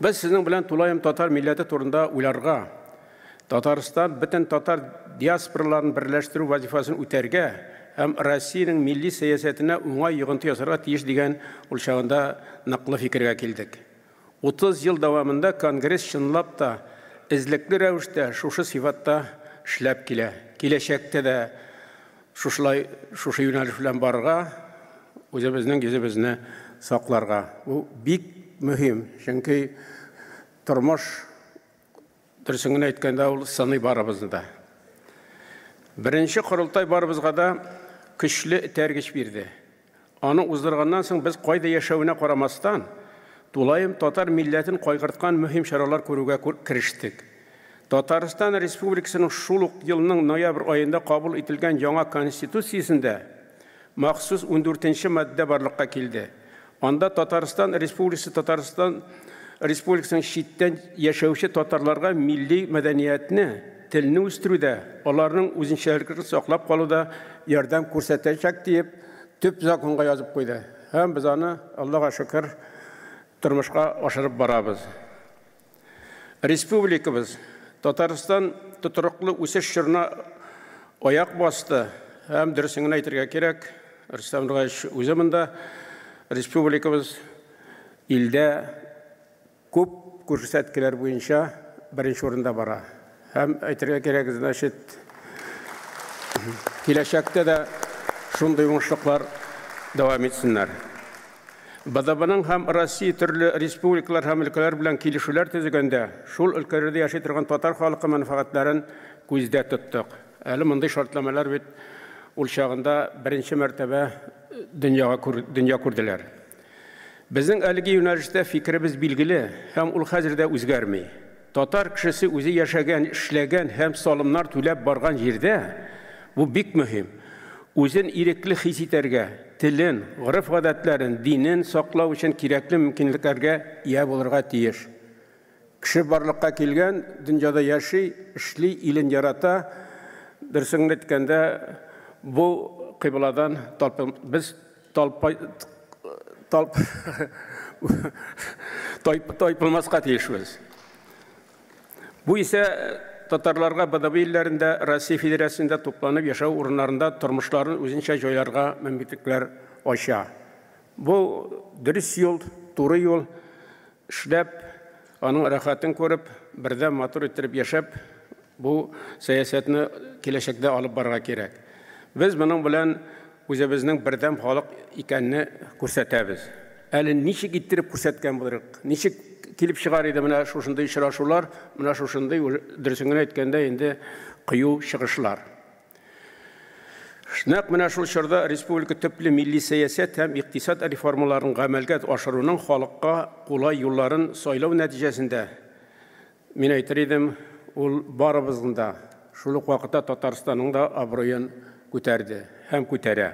Без сезнең белән тулаем татар милләте турында уйларга, Татарстан бөтен татар диаспораларын берләштерү вазифасын үтәргә һәм Россиянең милли сәясәтенә уңай йогынты ясарга тиеш дигән ул чагында ныклы фикергә килдек. 30 ел дәвамында Конгресс чынлап та эзлекле рәвештә шушы сыйфатта эшләп килә. Киләчәктә дә шушылай шушы юнәлеш белән барырга, үзебезнең йөзебезне сакларга. Бу бик мөһим, чөнки тормыш Дөресен генә әйткәндә, ул сыный барыбызны да. Беренче корылтай барыбызга да көчле этәргеч бирде. Аны уздырганнан соң без кайда яшәвенә карамастан, тулаем татар милләтен кайгырткан мөһим чаралар күрүгә керештек. Татарстан Республикасының шул ук елның ноябрь аенда кабул ителгән яңа Конституциясендә махсус 14 маддә барлыкка килде. Анда Татарстан Республикасы Татарстан Республикасының читтән яшәүче татарларга милли мәдәниятне, телне үстерүдә, аларның үзенчәлекләрен саклап калуда ярдәм күрсәтәчәк диеп төп законга язып куйды. Һәм без аны, Аллага шөкер, тормышка ашырып барабыз. Республикабыз Татарстан тотрыклы үсеш чорына аяк басты. Һәм дөресен генә әйтергә кирәк, Рөстәм Нургаевич үзе монда, республикабыз илдә күп күрсәткеләр буенча беренче урында бара. Һәм әйтергә кирәк, значит, киләчәктә дә шундый уңышлыклар дәвам итсеннәр. БДБның һәм Россия төрле республикалар һәм өлкәләр белән килешүләр төзегәндә, шул өлкәләрдә яши торган татар халкы мәнфәгатьләрен күздә тоттык. Әле мондый шартламалар бит ул чагында беренче мәртәбә дөньяга дөнья күрделәр. Безнең әлеге юнәлештә фикеребез билгеле һәм ул хәзер дә үзгәрми. Татар кешесе үзе яшәгән, эшләгән һәм салымнар түләп барган җирдә, бу бик мөһим, үзен ирекле хис итәргә, телен, гореф-гадәтләрен, динен саклау өчен кирәкле мөмкинлекләргә ия булырга тиеш. Кеше барлыкка килгән, дөньяда яши, эшли, илен ярата. Дөресен генә әйткәндә, бу кыйбладан талпын, без талпай, талп, тайпылмаска тиешбез. Бу исә татарларга БДБ илләрендә, Россия Федерациясендә тупланып яшәү урыннарында тормышларын үзенчә җайларга мөмкинлекләр ача. Бу дөрес юл, туры юл, эшләп, аның рәхәтен күреп, бердәм матур иттереп яшәп, бу сәясәтне киләчәктә алып барырга кирәк. Без моның белән үзебезнең бердәм халык икәнне күрсәтәбез. Әле ничек иттереп күрсәткән булырык, ничек килеп чыгар иде менә шушындый очрашулар, менә шушындый, дөресен генә әйткәндә, инде кыю чыгышлар. Нәкъ менә шул чорда республика төпле милли сәясәт һәм икътисад реформаларын гамәлгә ашыруның халыкка кулай юлларын сайлау нәтиҗәсендә, мин әйтер идем, ул барыбызның да, шул ук вакытта Татарстанның да абруен күтәрде һәм күтәрә.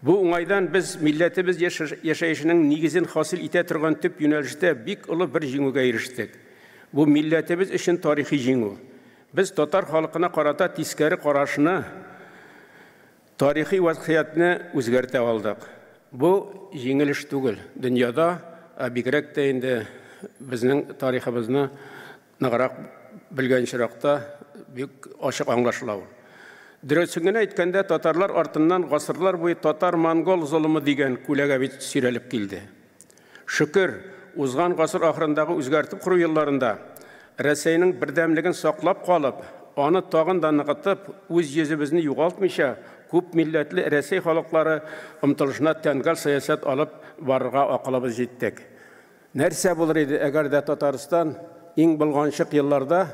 Бу уңайдан без милләтебез яшәешенең нигезен хасил итә торган төп юнәлештә бик олы бер җиңүгә ирештек. Бу милләтебез өчен тарихи җиңү. Без татар халкына карата тискәре карашны, тарихи вазгыятьне үзгәртә алдык. Бу җиңел эш түгел. Дөньяда, ә бигрәк тә инде безнең тарихыбызны ныграк белгән чиракта бик ачык аңлашыла ул. Дөресен генә әйткәндә, татарлар артыннан гасырлар буе татар-монгол золымы дигән күләгә бит сөйрәлеп килде. Шөкер, узган гасыр ахырындагы үзгәртеп кору елларында Рәсәйнең бердәмлеген саклап калып, аны тагын да ныгытып, үз йөзебезне югалтмыйча, күп милләтле Рәсәй халыклары омтылышына тәңгәл сәясәт алып барырга акылыбыз җиттек. Нәрсә булыр иде, әгәр дә Татарстан иң болганчык елларда,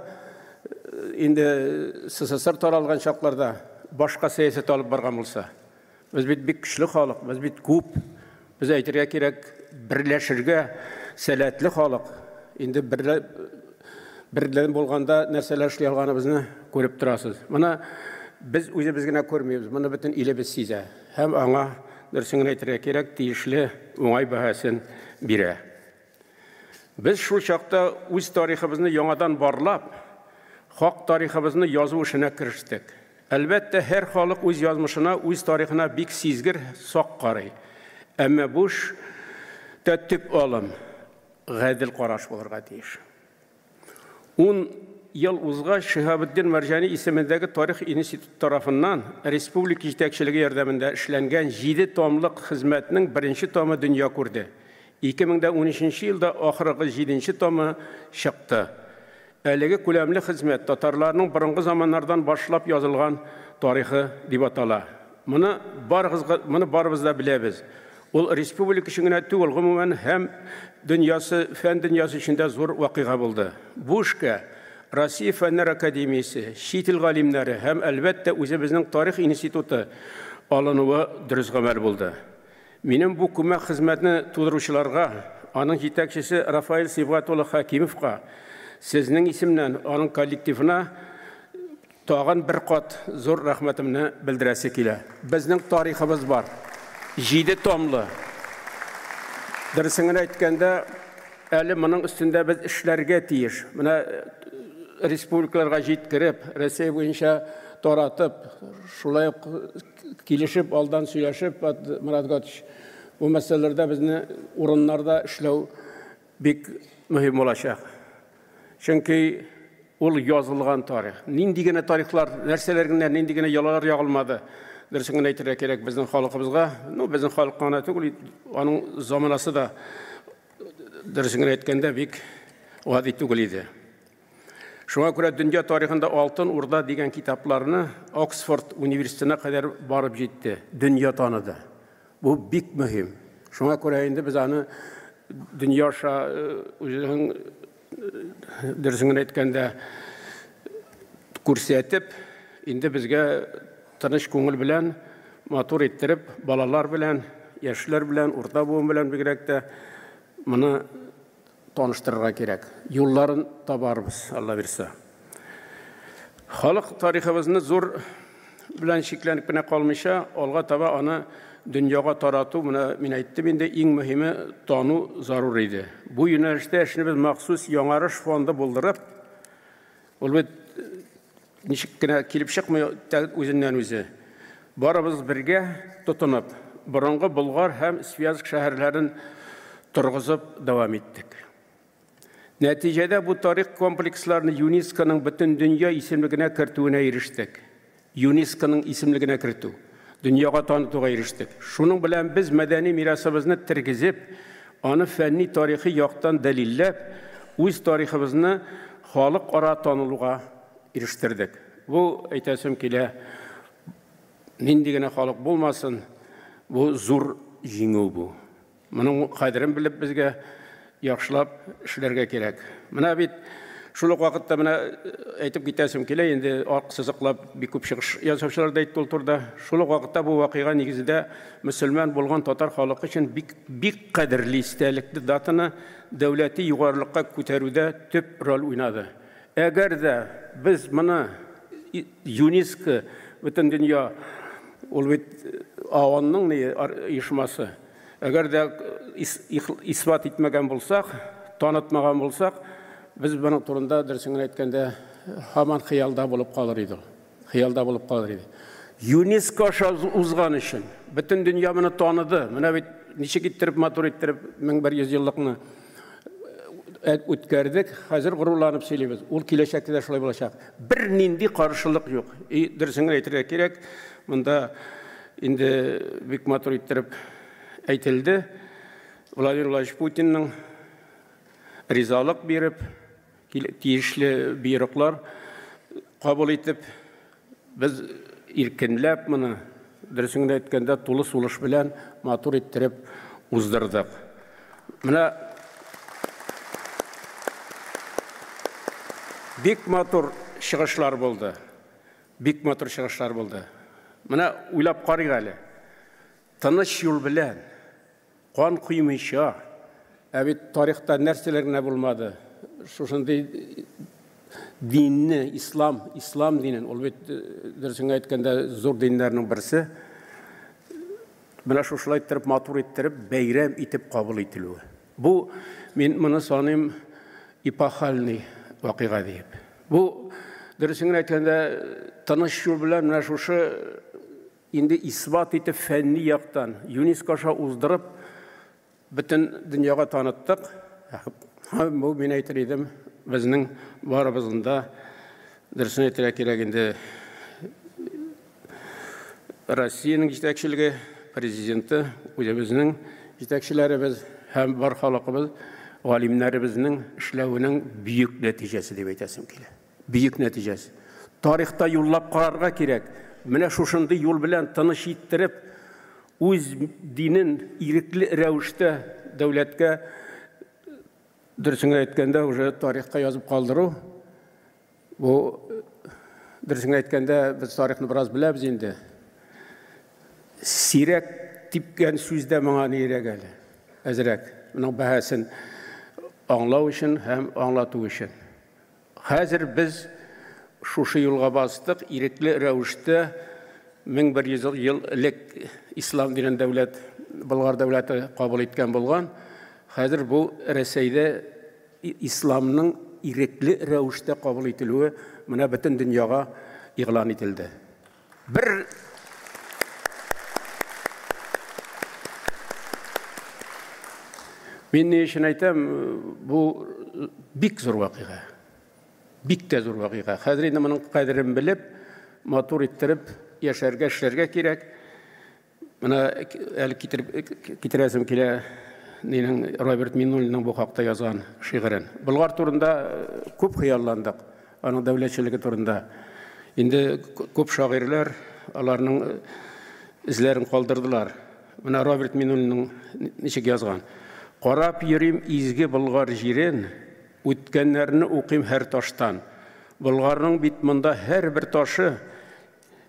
инде СССР таралган чакларда башка сәясәт алып барган булса? Без бит бик көчле халык, без бит күп. Без әйтергә кирәк, берләшергә сәләтле халык. Инде бердәм булганда нәрсәләр эшли алганыбызны күреп торасыз. Моны без үзебез генә күрмибез, моны бөтен илебез сизә. Һәм аңа, дөресен генә әйтергә кирәк, тиешле уңай бәһасен бирә. Без шул чакта үз тарихыбызны яңадан барлап, хак тарихыбызны язу эшенә керештек. Әлбәттә, һәр халык үз язмышына, үз тарихына бик сизгер, сак карый. Әмма бу эш тә төп алым, гадел караш булырга тиеш. 10 ел узгач, Шиһабетдин Мәрҗани исемендәге тарих институты тарафыннан республика җитәкчелеге ярдәмендә эшләнгән 7 томлык хезмәтнең беренче томы дөнья күрде. 2013 елда ахыргы 7 томы чыкты. Әлеге күләмле хезмәт татарларның борынгы заманнардан башлап язылган тарихы дип атала. Моны барыгызга, моны барыбыз да беләбез. Ул республика өчен генә түгел, гомумән һәм дөньясы, фән дөньясы өчен дә зур вакыйга булды. Бу эшкә Россия Фәннәр академиясе, чит ил галимнәре һәм әлбәттә үзебезнең тарих институты алынуы дөрес гамәл булды. Минем бу күмәк хезмәтне тудыручыларга, аның җитәкчесе Рафаэль Сибгат улы Хакимовка, сезнең исемнән аның коллективына тагын бер кат зур рәхмәтемне белдерәсе килә. Безнең тарихыбыз бар. 7 томлы. Дөресен генә әйткәндә, әле моның өстендә без эшләргә тиеш. Менә республикаларга җиткереп, Россия буенча таратып, шулай ук килешеп, алдан сөйләшеп, Марат Гатович, бу мәсьәләләрдә безне урыннарда эшләү бик мөһим булачак. Чөнки ул язылган тарих. Нинди генә тарихлар, нәрсәләр генә, нинди генә ялалар ягылмады. Дөресен генә әйтергә кирәк безнең халкыбызга, ну, безнең халыкка гына түгел, аның заманасы да, дөресен генә әйткәндә, бик гади түгел иде. Шуңа күрә дөнья тарихында Алтын Урда дигән китапларны Оксфорд университетына кадәр барып җитте, дөнья таныды. Бу бик мөһим. Шуңа күрә инде без аны дөнья аша үзенең, дөресен генә әйткәндә, күрсәтеп, инде безгә тыныч күңел белән, матур иттереп, балалар белән, яшьләр белән, урта буын белән бигрәк тә моны таныштырырга кирәк. Юлларын табарбыз, Алла бирсә. Халык тарихыбызны зур белән чикләнеп кенә калмыйча, алга таба аны дөньяга тарату, менә мин әйттем инде, иң мөһиме тану зарур иде. Бу юнәлештә эшне без махсус Яңарыш фонды булдырып, ул бит ничек кенә килеп чыкмый үзеннән үзе. Барыбыз бергә тотынып, борынгы Болгар һәм Свияжск шәһәрләрен торгызып дәвам иттек. Нәтиҗәдә бу тарих комплексларны ЮНЕСКОның бөтен дөнья исемлегенә кертүенә ирештек. ЮНЕСКОның исемлегенә кертү, дөньяга танытуга ирештек. Шуның белән без мәдәни мирасыбызны тергезеп, аны фәнни тарихи яктан дәлилләп, үз тарихыбызны халыкара танылуга ирештердек. Бу, әйтәсем килә, нинди генә халык булмасын, бу зур җиңү бу. Моның кадерен белеп безгә яхшылап эшләргә кирәк. Менә бит шул ук вакытта менә әйтеп китәсем килә, инде ак сызыклап бик күп чыгыш ясаучылар да әйтте ул турыда. Шул ук вакытта бу вакыйга нигезендә мөселман булган татар халкы өчен бик бик кадерле истәлекле датаны дәүләти югарылыкка күтәрүдә төп роль уйнады. Әгәр дә без моны ЮНЕСКО бөтен дөнья Ул бит ООНның оешмасы. Әгәр дә исбат итмәгән булсак, танытмаган булсак, без моның турында дөресен генә әйткәндә һаман хыялда булып калыр иде ул. Хыялда булып калыр иде. ЮНЕСКО аша узган өчен бөтен дөнья моны таныды. Менә бит ничек иттереп, матур иттереп 1100 еллыкны үткәрдек. Хәзер горурланып сөйлибез. Ул киләчәктә дә шулай булачак. Бернинди каршылык юк. И дөресен генә әйтергә кирәк, монда инде бик матур иттереп әйтелде. Владимир Владимирович Путинның ризалык биреп, тиешле боерыклар кабул итеп, без иркенләп моны, дөресен генә әйткәндә, тулы сулыш белән матур иттереп уздырдык. Менә бик матур чыгышлар булды. Бик матур чыгышлар булды. Менә уйлап карыйк әле. Тыныч юл белән, кан коймыйча, ә бит тарихта нәрсәләр генә булмады. Шушындый динне, ислам, ислам динен, ул бит дөресен әйткәндә зур диннәрнең берсе. Менә шушылай иттереп, матур иттереп, бәйрәм итеп кабул ителүе. Бу, мин моны саныйм эпохальный вакыйга диеп. Бу, дөресен генә әйткәндә, тыныч юл белән менә шушы инде исбат итеп фәнни яктан ЮНЕСКО аша уздырып, бөтен дөньяга таныттык. Һәм бу, мин әйтер идем, безнең барыбызның да, дөресен әйтергә кирәк инде, Россиянең җитәкчелеге, президенты, үзебезнең җитәкчеләребез һәм бар халкыбыз, галимнәребезнең эшләвенең бөек нәтиҗәсе дип әйтәсем килә. Бөек нәтиҗәсе. Тарихта юллап карарга кирәк. Менә шушындый юл белән тыныч иттереп, үз динен ирекле рәвештә дәүләткә, дөресен генә әйткәндә, уже тарихка язып калдыру. Бу, дөресен генә әйткәндә, без тарихны бераз беләбез инде. Сирәк типкән сүз дә моңа нирәк әле, әзрәк. Моның бәһасен аңлау өчен һәм аңлату өчен. Хәзер без шушы юлга бастык, ирекле рәвештә 1100 ел элек ислам динен дәүләт, Болгар дәүләте кабул иткән булган. Хәзер бу Рәсәйдә исламның ирекле рәвештә кабул ителүе менә бөтен дөньяга игълан ителде. Бер Мин ни өчен әйтәм, бу бик зур вакыйга. Бик тә зур вакыйга. Хәзер инде моның кадерен белеп, матур иттереп яшәргә, эшләргә кирәк. Менә әле китерәсем килә нинең Роберт Миннуллинның бу хакта язган шигырен. Болгар турында күп хыялландык, аның дәүләтчелеге турында. Инде күп шагыйрьләр аларның эзләрен калдырдылар. Менә Роберт Миннуллинның ничек язган. Карап йөрим изге Болгар җирен, үткәннәрне укыйм һәр таштан. Болгарның бит монда һәрбер ташы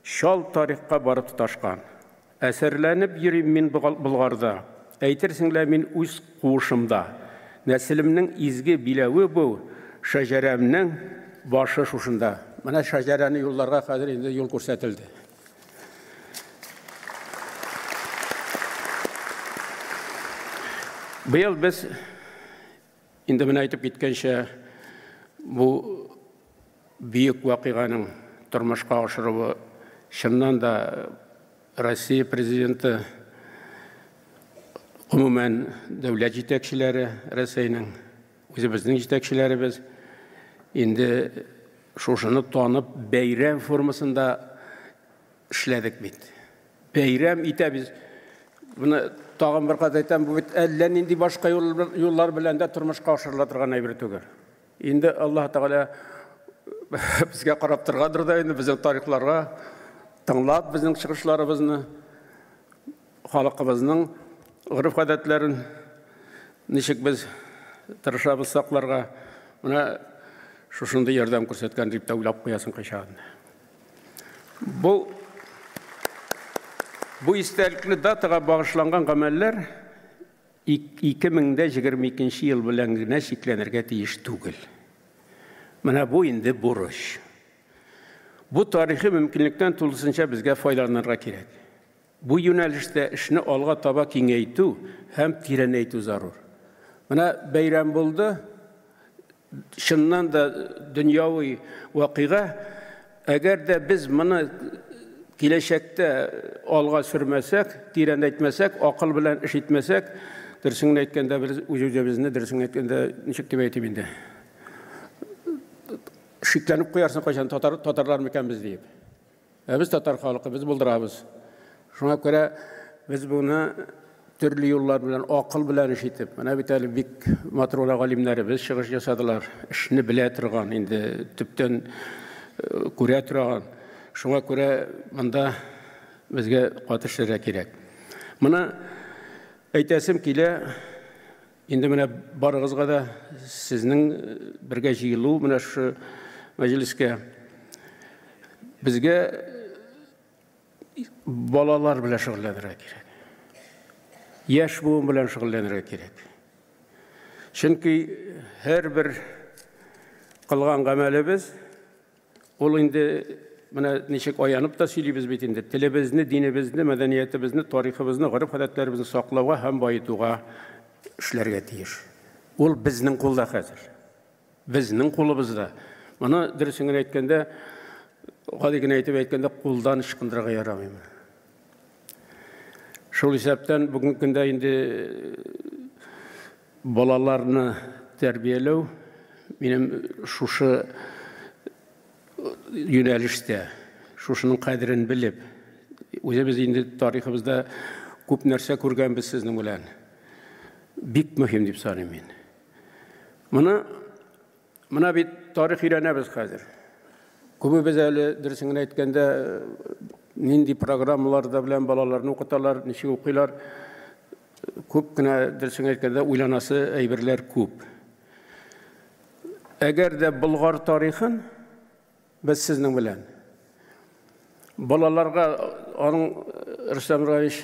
чал тарихка барып тоташкан. Әсәрләнеп йөрим мин Болгарда, әйтерсең лә мин үз куышымда. Нәселемнең изге биләве бу, шәҗәрәмнең башы шушында. Менә шәҗәрәне юлларга хәзер инде юл күрсәтелде. Быел без инде менә әйтеп киткәнчә, бу бөек вакыйганың тормышка ашыруы чыннан да Россия президенты, гомумән дәүләт җитәкчеләре Рәсәйнең, үзебезнең җитәкчеләребез инде шушыны танып бәйрәм формасында эшләдек бит. Бәйрәм итәбез. Моны тагын бер кат әйтәм, бу бит әллә нинди башка юллар белән дә тормышка ашырыла торган әйбер түгел. Инде Аллаһ Тәгалә безгә карап торгандыр да инде, безнең тарихларга тыңлап безнең чыгышларыбызны, халкыбызның гореф-гадәтләрен ничек без тырышабыз сакларга, менә шушындый ярдәм күрсәткән дип тә уйлап куясың кайчагында. Бу истәлекле датага багышланган гамәлләр 2022 ел белән генә чикләнергә тиеш түгел. Менә бу инде бурыч. Бу тарихи мөмкинлектән тулысынча безгә файдаланырга кирәк. Бу юнәлештә эшне алга таба киңәйтү һәм тирәнәйтү зарур. Менә бәйрәм булды, чыннан да дөньяви вакыйга. Әгәр дә без моны киләчәктә алга сөрмәсәк, тирәнәйтмәсәк, акыл белән эш итмәсәк, дөресен генә әйткәндә, без үз-үзебезне, дөресен генә әйткәндә, ничек дип әйтим инде, шикләнеп куярсың кайчан татар, татарлар микән без диеп. Ә без татар халкы, без булдырабыз. Шуңа күрә без моны төрле юллар белән, акыл белән эш итеп, менә бит әле бик матур гына галимнәребез чыгыш ясадылар, эшне белә торган, инде төптән э, күрә торган. Шуңа күрә монда безгә каты эшләргә кирәк. Моны әйтәсем килә, инде менә барыгызга да сезнең э, бергә җыелу менә шушы мәҗлескә безгә балалар белән шөгыльләнергә кирәк. Яшь буын белән шөгыльләнергә кирәк. Чөнки һәрбер кылган гамәлебез ул инде менә ничек аянып та сөйлибез бит инде, телебезне, динебезне, мәдәниятебезне, тарихыбызны, гореф-гадәтләребезне саклауга һәм баетуга эшләргә тиеш. Ул безнең кулда хәзер. Безнең кулыбызда. Моны дөресен генә әйткәндә, гади генә итеп әйткәндә, кулдан ычкындырырга ярамый. Шул исәптән бүгенге көндә инде балаларны тәрбияләү минем шушы юнәлештә, шушының кадерен белеп, үзебез инде тарихыбызда күп нәрсә күргәнбез сезнең белән. Бик мөһим дип саныйм мин. Моны менә бит тарих өйрәнәбез хәзер. Күбебез әле, дөресен генә әйткәндә, нинди программаларда белән балаларны укыталар, ничек укыйлар, күп кенә, дөресен әйткәндә, уйланасы әйберләр күп. Әгәр дә Болгар тарихын без сезнең белән балаларга аның Рөстәм Нураевич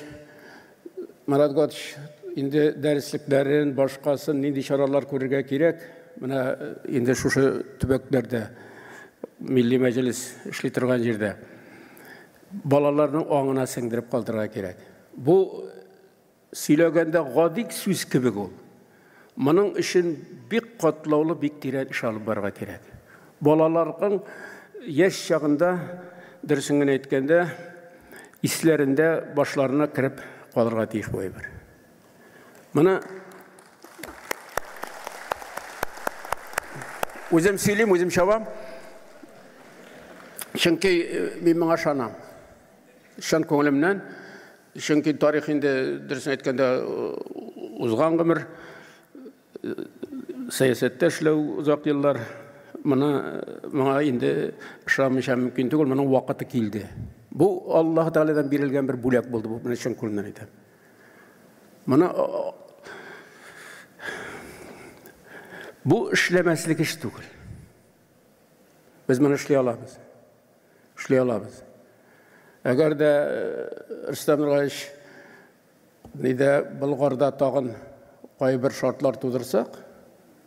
Марат Гатович инде дәреслекләрен, башкасын, нинди чаралар күрергә кирәк, менә инде шушы төбәкләрдә Милли мәҗлес эшли торган җирдә балаларның аңына сеңдереп калдырырга кирәк. Бу Сөйләгәндә гади сүз кебек ул. Моның өчен бик катлаулы, бик тирән эш алып барырга кирәк. Балаларның яшь чагында, дөресен генә әйткәндә, исләрендә, башларына кереп калырга тиеш бу әйбер. Моны үзем сөйлим, үзем чабам. Чөнки мин моңа ышанам. Чын күңелемнән. Чөнки тарих инде, дөресен әйткәндә, узган гомер, сәясәттә эшләү озак еллар. Моны моңа инде ышанмыйча мөмкин түгел, моның вакыты килде. Бу Аллаһ Тәгаләдән бирелгән бер бүләк булды бу, менә чын күңелемнән әйтәм. Моны бу эшләмәслек эш түгел. Без моны эшли алабыз. Эшли алабыз. Әгәр дә Рөстәм Нургалиевич нидә Болгарда тагын кайбер шартлар тудырсак,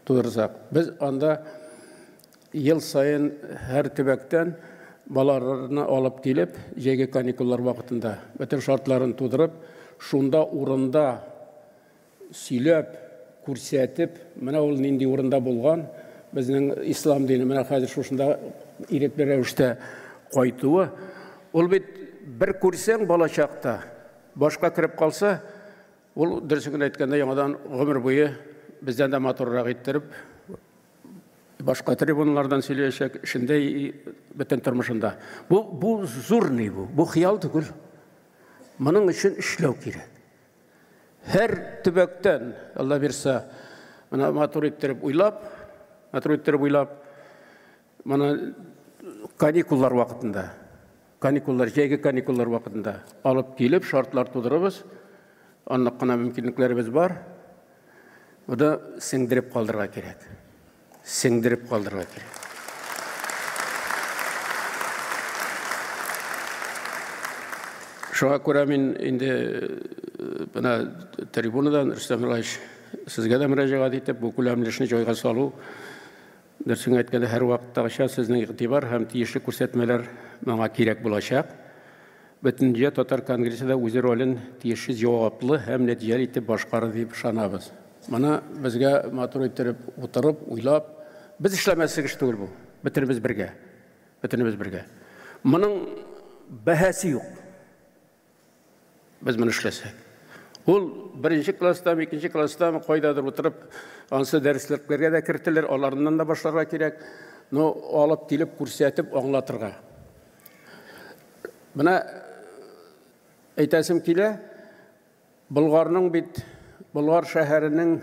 тудырсак, без анда ел саен һәр төбәктән балаларны алып килеп, җәйге каникуллар вакытында бөтен шартларын тудырып, шунда урында сөйләп, күрсәтеп, менә ул нинди урында булган, безнең ислам дине менә хәзер шушында ирекле рәвештә кайтуы, ул бит бер күрсәң балачакта, башка кереп калса, ул дөресен генә әйткәндә яңадан гомер буе бездән дә матуррак иттереп, башка трибуналардан сөйләячәк, эшендә, бөтен тормышында. Бу, бу зур ни бу, бу хыял түгел. Моның өчен эшләү кирәк. Һәр төбәктән, Алла бирса, менә матур иттереп уйлап, матур иттереп уйлап, моны каникуллар вакытында, каникуллар, җәйге каникуллар вакытында алып килеп, шартлар тудырыбыз. Анлык кына мөмкинлекләребез бар. Моны сеңдереп калдырырга кирәк. Сеңдереп калдырырга кирәк. Шуңа күрә мин инде менә трибунадан, Рөстәм Нургалиевич, сезгә дә мөрәҗәгать итеп, бу күләмле эшне җайга салу, дөресен әйткәндә, һәрвакыттагыча сезнең игътибар һәм тиешле күрсәтмәләр миңа кирәк булачак. Бөтендөнья татар конгрессы да үзе ролен тиешле җаваплы һәм нәтиҗәле итеп башкарыр дип ышанабыз. Моны безгә матур иттереп утырып, уйлап, без эшләмәслек эш түгел бу. Бөтенебез бергә. Бөтенебез бергә. Моның бәһасе юк. Без моны эшләсәк. Ул беренче класстамы, икенче класстамы, кайдадыр утырып, ансы дәреслекләргә дә кертелер, аларыннан да башларга кирәк. Но алып килеп, күрсәтеп, аңлатырга. Менә әйтәсем килә, Болгарның бит, Болгар шәһәренең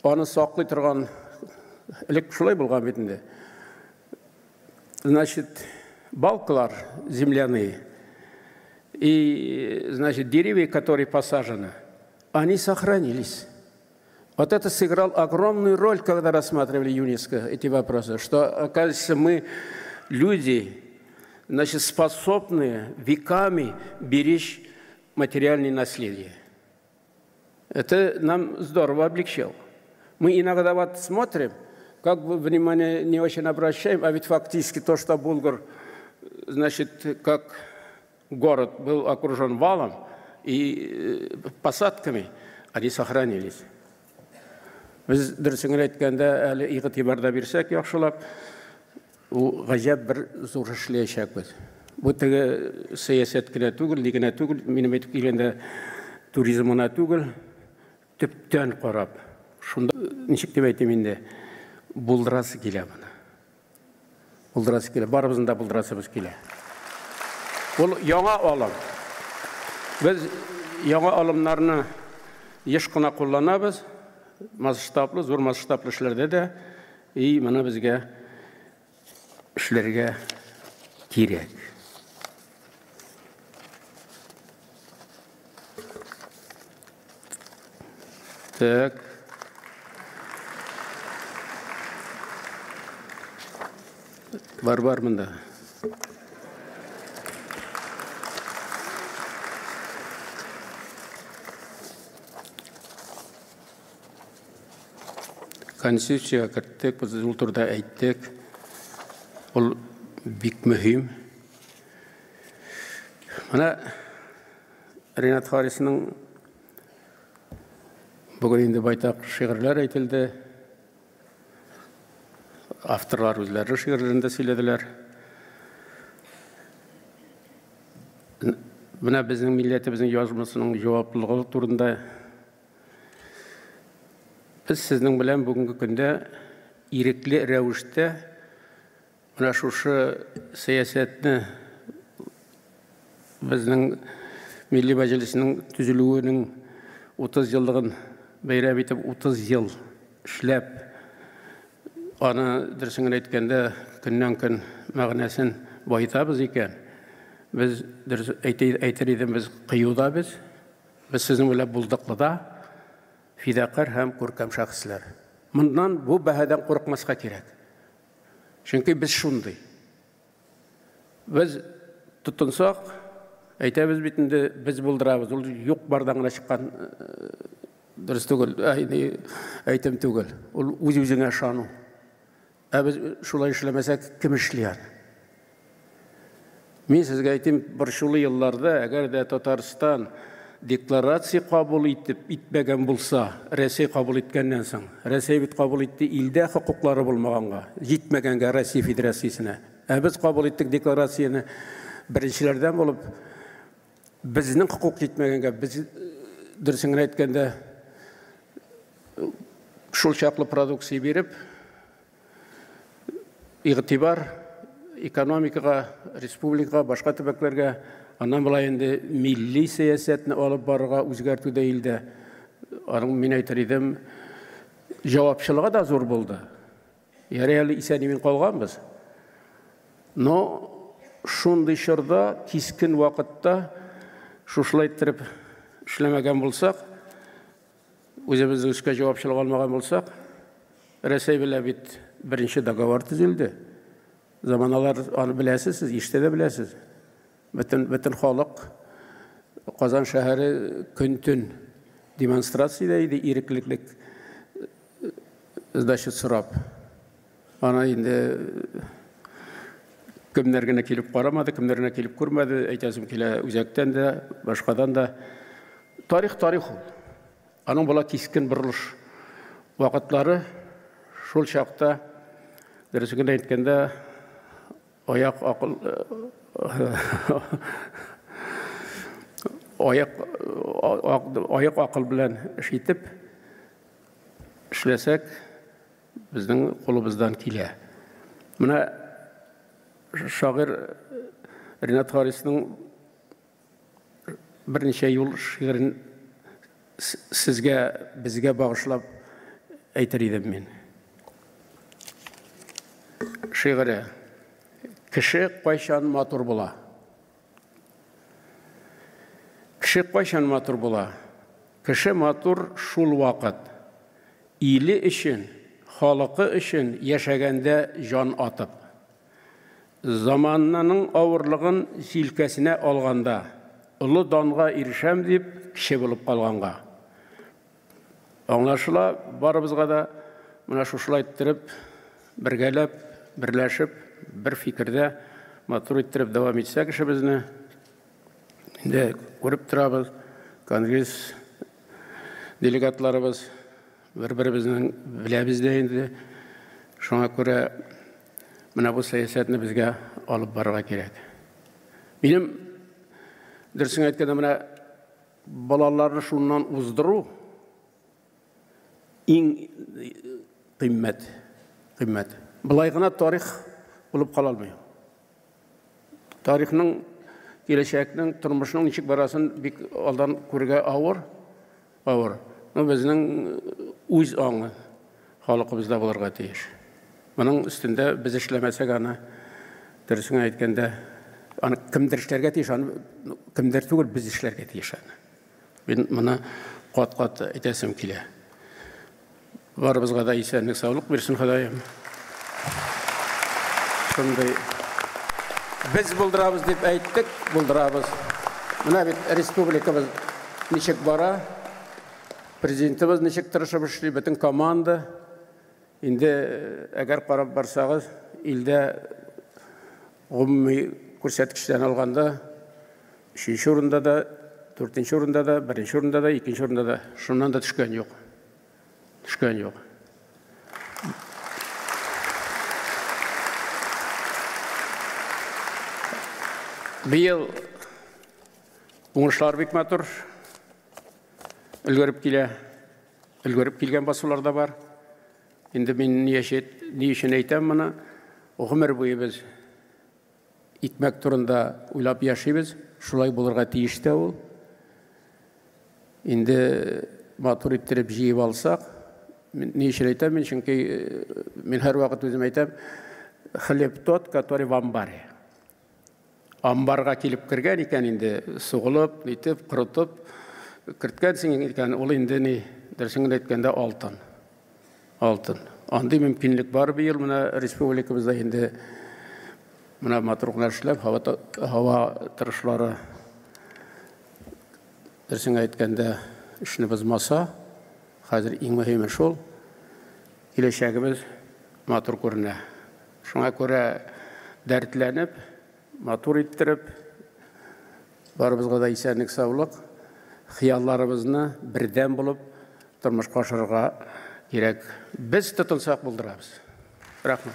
аны саклый торган, элек шулай булган бит инде. Значит, балкалар земляные и, значит, деревья, которые посажены, они сохранились. Вот это сыграл огромную роль, когда рассматривали ЮНЕСКО эти вопросы, что, оказывается, мы, люди, значит, способные веками беречь материальное наследие. Это нам здорово облегчало. Мы иногда вот смотрим, как бы внимание не очень обращаем, а ведь фактически то, что Булгар, значит, как город был окружен валом и посадками, они сохранились. Без дөресен генә әйткәндә, әле игътибар да бирсәк яхшылап, ул гаҗәп бер зур эшләячәкбез. Бу теге сәясәт кенә түгел, ни генә түгел, минем әйтеп килгәндә туризм гына түгел, төптән карап, шунда ничек дип әйтим инде, булдырасы килә моны. Булдырасы килә, барыбызның да булдырасыбыз килә. Ул яңа алым. Без яңа алымнарны еш кына кулланабыз, масштаблы, зур масштаблы эшләрдә дә, и моны безгә эшләргә кирәк. Так. Бар, бар монда. Конституциягә керттек, без ул турыда әйттек. Ул бик мөһим. Менә Ренат Харисның бүген инде байтак шигырьләр әйтелде. Авторлар үзләре шигырьләрен дә сөйләделәр. Менә безнең милләтебезнең язмышының җаваплылыгы турында без сезнең белән бүгенге көндә ирекле рәвештә менә шушы сәясәтне безнең Милли Мәҗлеснең төзелүенең 30 еллыгын бәйрәм итеп 30 ел эшләп, аны дөресен генә әйткәндә, көннән-көн мәгънәсен баетабыз икән, без дөрес әйтер идем, без кыю да без, без сезнең белән булдыклы да, фидакарь һәм күркәм шәхесләр. Моннан бу бәһадән курыкмаска кирәк. Чөнки без шундый. Без тотынсак, әйтәбез бит инде, без булдырабыз. Ул юк бардан гына чыккан дөрес түгел, әйтем түгел. Ул үз-үзеңә ышану. Ә без шулай эшләмәсәк, кем эшли аны? Мин сезгә әйтим, борчулы елларда, әгәр дә Татарстан декларация кабул итеп итмәгән булса, Рәсәй кабул иткәннән соң, Рәсәй бит кабул итте илдә хокуклары булмаганга, җитмәгәнгә Россия Федерациясенә. Ә без кабул иттек декларацияне беренчеләрдән булып, безнең хокук җитмәгәнгә, без дөресен генә әйткәндә, шул чаклы продукция биреп, игътибар экономикага, республикага, башка төбәкләргә, аннан болай инде милли сәясәтне алып барырга үзгәртү дә илдә, аның, мин әйтер идем, җавапчылыгы да зур булды. Ярый әле исән-имин калганбыз. Но шундый чорда, кискен вакытта шушылай иттереп эшләмәгән булсак, үзебезнең өскә җавапчылык алмаган булсак, Рәсәй белән бит беренче договор төзелде. Заманалар аны беләсез, сез ишетә дә беләсез. Бөтен, бөтен халык Казан шәһәре көн-төн демонстрациядә иде, иреклеклек сдача сорап. Аны инде Кемнәр генә килеп карамады, кемнәр генә килеп күрмәде, әйтәсем килә, үзәктән дә, башкадан да. Тарих тарих ул. Аның була кискен борылыш вакытлары, шул чакта, дөресен генә әйткәндә, аяк акыл аяк аяк акыл белән эш итеп эшләсәк, безнең кулыбыздан килә. Менә шагыйрь Ринат Харисның берничә юл шигырен сезгә, безгә багышлап әйтер идем мин. Шигыре. Кеше кайчан матур була? Кеше кайчан матур була? Кеше матур шул вакыт. Иле өчен, халыкы өчен яшәгәндә җан атып. Замананың авырлыгын җилкәсенә алганда, олы данга ирешәм дип, кеше булып калганга. Аңлашыла, барыбызга да менә шушылай иттереп, бергәләп, берләшеп, бер фикердә матур иттереп дәвам итсәк эшебезне, инде күреп торабыз, конгресс делегатларыбыз бер-беребезнең беләбез дә инде. Шуңа күрә менә бу сәясәтне безгә алып барырга кирәк. Минем дөресен әйткәндә, менә балаларны шуннан уздыру иң кыйммәт, кыйммәт. Болай гына тарих булып кала алмый. Тарихның, киләчәкнең, тормышның ничек барасын бик алдан күрергә авыр, авыр. Но безнең үз аңы халкыбызда булырга тиеш. Моның өстендә без эшләмәсәк, аны, дөресен әйткәндә, аны кемдер эшләргә тиеш, аны кемдер түгел, без эшләргә тиеш аны. Мин моны кат-кат әйтәсем килә. Барыбызга да исәнлек, саулык бирсен Ходаем. Шундый без булдырабыз дип әйттек, булдырабыз. Менә бит республикабыз ничек бара, президентыбыз ничек тырышып эшли, бөтен команда. Инде әгәр карап барсагыз, илдә гомуми күрсәткечләрен алганда, 3нче урында да, 4нче урында да, 1нче урында да, 2нче урында да, шуннан да төшкән юк. Төшкән юк. Быел уңышлар бик матур. Өлгереп килә. Өлгереп килгән басулар да бар. Инде мин ни өчен әйтәм моны? Гомер буе без икмәк турында уйлап яшибез. Шулай булырга тиеш тә ул. Инде матур иттереп җыеп алсак, ни өчен әйтәм мин? Чөнки мин һәрвакыт үзем әйтәм, хлеб тот, который в амбаре. Амбарга килеп кергән икән инде, сугылып, нитеп, корытып керткәнсең икән, ул инде ни, дөресен генә әйткәндә, алтын. Алтын. Андый мөмкинлек бар быел менә республикабызда инде менә матур гына эшләп, һава торышлары дөресен әйткәндә эшне бозмаса, хәзер иң мөһиме шул, киләчәгебез матур күренә. Шуңа күрә дәртләнеп, матур иттереп, барыбызга да исәнлек, саулык, хыялларыбызны бердәм булып тормышка ашырырга кирәк. Без тотынсак булдырабыз. Рәхмәт.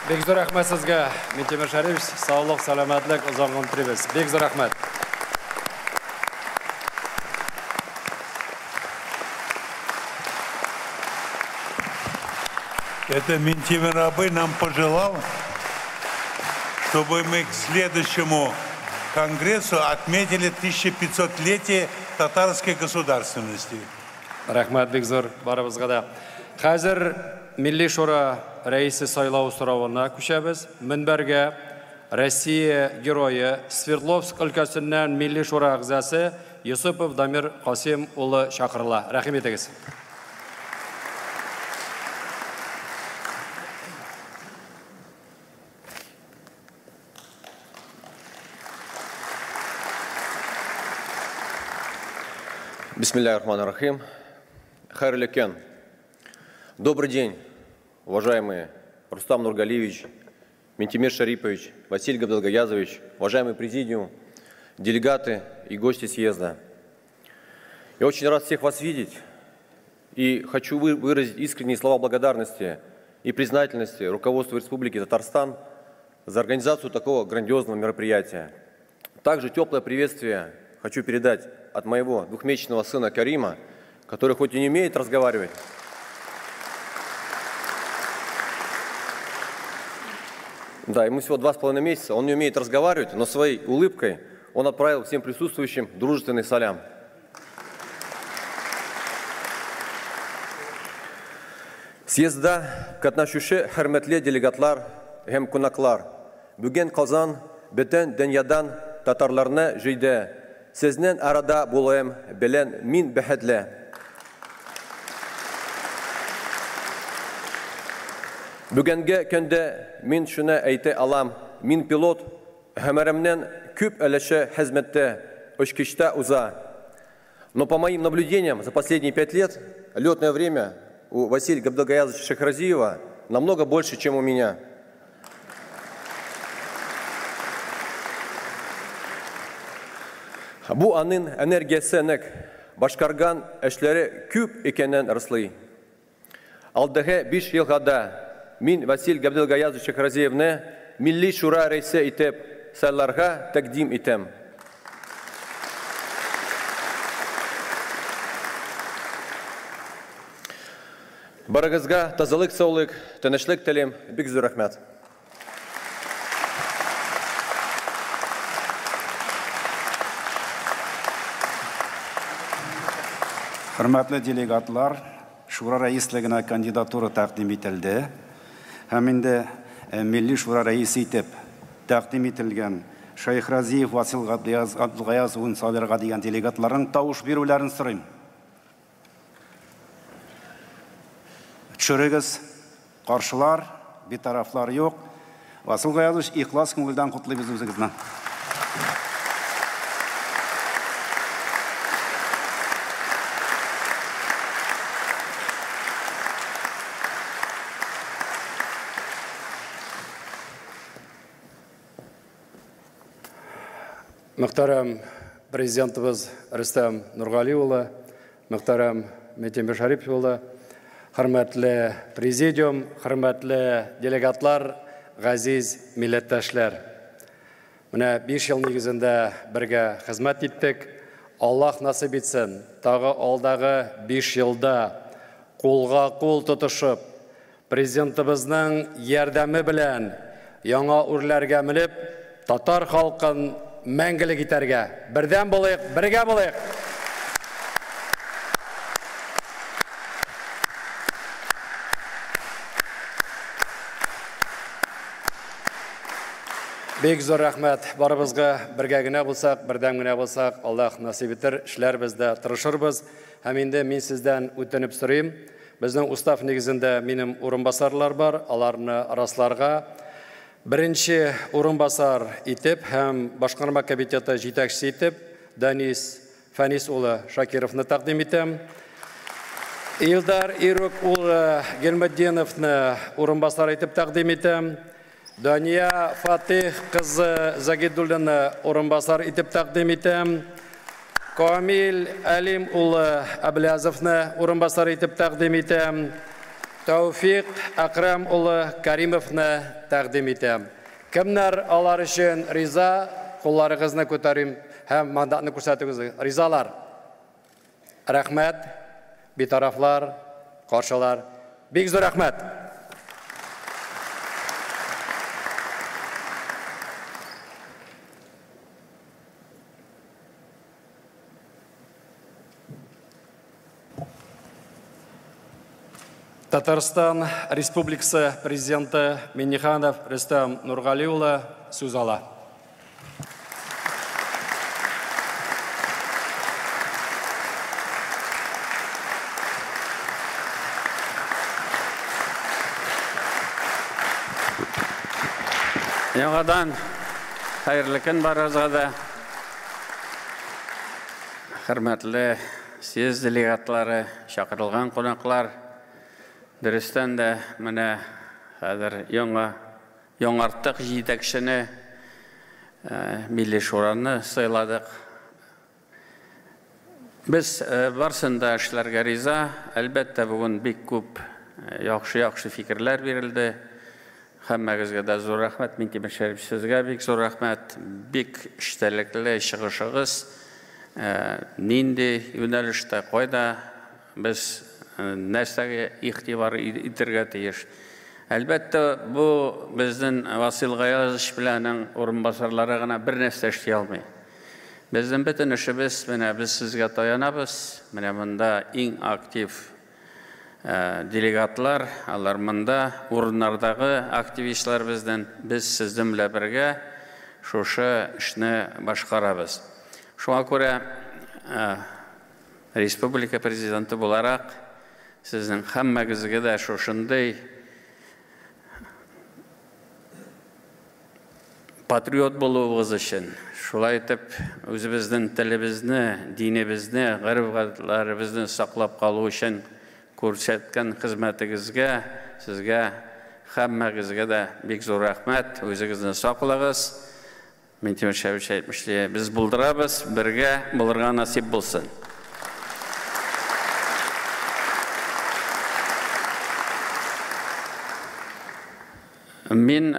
Бик зур рәхмәт сезгә, Минтимер Шәрипович. Саулык, сәламәтлек, озак гомер телибез. Бик зур рәхмәт. Это Минтимер абый нам пожелал, чтобы мы к следующему конгрессу отметили 1500-летие татарской государственности. Рәхмәт бик зур барыбызга да. Хәзер Милли Шура рәисе сайлау соравына күчәбез. Мөнбәргә Россия герое Свердловск өлкәсеннән Милли Шура әгъзасы Юсупов Дамир Касим улы чакырыла. Рәхим итегез. Бисмиллахир-рахманир-рахим. Хайрлы көн. Добрый день, уважаемые Рустам Нургалиевич, Минтимер Шарипович, Василь Габдулгаязович, уважаемый президиум, делегаты и гости съезда. Я очень рад всех вас видеть и хочу выразить искренние слова благодарности и признательности руководству Республики Татарстан за организацию такого грандиозного мероприятия. Также теплое приветствие хочу передать от моего двухмесячного сына Карима, который хоть и не умеет разговаривать, да, ему всего 2,5 месяца, он не умеет разговаривать, но своей улыбкой он отправил всем присутствующим дружественный салям. Съездда катнашучы хөрмәтле делегатлар һәм кунаклар, бүген Казан бөтен дөньядан татарларны җыйды. Сезнең арада булуым белән мин бәхетле. Бүгенге көндә мин шуны әйтә алам: мин пилот, гомеремнең күп өлеше хезмәттә, очкычта уза. Но по моим наблюдениям, за последние 5 лет летное время у Василия Габдулгаязовича Шайхразиева намного больше, чем у меня. Бу аның энергиясе нык, башкарган эшләре күп икәнен раслый. Алдагы 5 елга да мин Василь Габдулгаязович Шайхразиевны Милли Шура рәисе итеп сайларга тәкъдим итәм. Барыгызга тазалык, саулык, тынычлык телим. Бик зур рәхмәт. Хөрмәтле делегатлар, Шура рәислегенә кандидатура тәкъдим ителде. Һәм инде Милли Шура рәисе итеп тәкъдим ителгән Шайхразиев Васил Габдулгаяз улын сайларга дигән делегатларның тавыш бирүләрен сорыйм. Төшерегез, каршылар, битарафлар юк. Васил Гаязович, ихлас күңелдән котлыйбыз үзегезне. Мөхтәрәм президентыбыз Рөстәм Нургали улы, мөхтәрәм Минтимер Шәрипов улы, хөрмәтле президиум, хөрмәтле делегатлар, газиз милләттәшләр. Менә 5 ел нигезендә бергә хезмәт иттек. Аллаһ насыйп итсен, тагы алдагы 5 елда кулга кул тотышып, президентыбызның ярдәме белән яңа үрләргә менеп, татар халкын мәңгелек итәргә. Бердәм булыйк, бергә булыйк. Бик зур рәхмәт барыбызга. Бергә генә булсак, бердәм генә булсак, Аллаһ насыйп итер, эшләрбез дә, тырышырбыз. Һәм инде мин сездән үтенеп сорыйм. Безнең устав нигезендә минем урынбасарлар бар, аларны расларга. Беренче урынбасар итеп һәм башкарма комитеты җитәкчесе итеп Данис Фәнис улы Шакировны тәкъдим итәм. Илдар Ирек улы Гельметдиновны урынбасар итеп тәкъдим итәм. Дания Фатих кызы Загидуллина урынбасар итеп тәкъдим итәм. Камил Әлим улы Әблязовны урынбасар итеп тәкъдим итәм. Тәүфик Әкрәм улы Каримовны тәкъдим итәм. Кемнәр алар өчен риза, кулларыгызны күтәрим һәм мандатны күрсәтегез. Ризалар. Рәхмәт, битарафлар, каршылар. Бик зур рәхмәт. Татарстан Республикасы Президенты Минниханов Рөстәм Нургали улы сүз ала. Яңадан хәерле көн барыгызга да. Хөрмәтле съезд делегатлары, чакырылган кунаклар, дөрестән дә менә хәзер яңа яңарттык җитәкчене, Милли Шураны сайладык. Без барсын да эшләргә риза. Әлбәттә, бүген бик күп яхшы-яхшы фикерләр бирелде. Һәммәгезгә дә зур рәхмәт. Минтимер Шәрипович, сезгә бик зур рәхмәт. Бик эчтәлекле чыгышыгыз. Нинди юнәлештә, кайда без нәрсәгә игътибар итәргә тиеш. Әлбәттә, бу безнең Васил Гаязович белән аның урынбасарлары гына бер нәрсә эшли алмый. Безнең бөтен эшебез, менә без сезгә таянабыз, менә монда иң актив делегатлар, алар монда, урыннардагы активистлар безнең, без сезнең белән бергә шушы эшне башкарабыз. Шуңа күрә республика президенты буларак сезнең һәммәгезгә дә шушындый патриот булуыгыз өчен, шулай итеп үзебезнең телебезне, динебезне, гореф-гадәтләребезне саклап калу өчен күрсәткән хезмәтегезгә, сезгә һәммәгезгә дә бик зур рәхмәт. Үзегезне саклагыз. Минтимер Шәрипович әйтмешли, без булдырабыз, бергә булырга насип булсын. Мин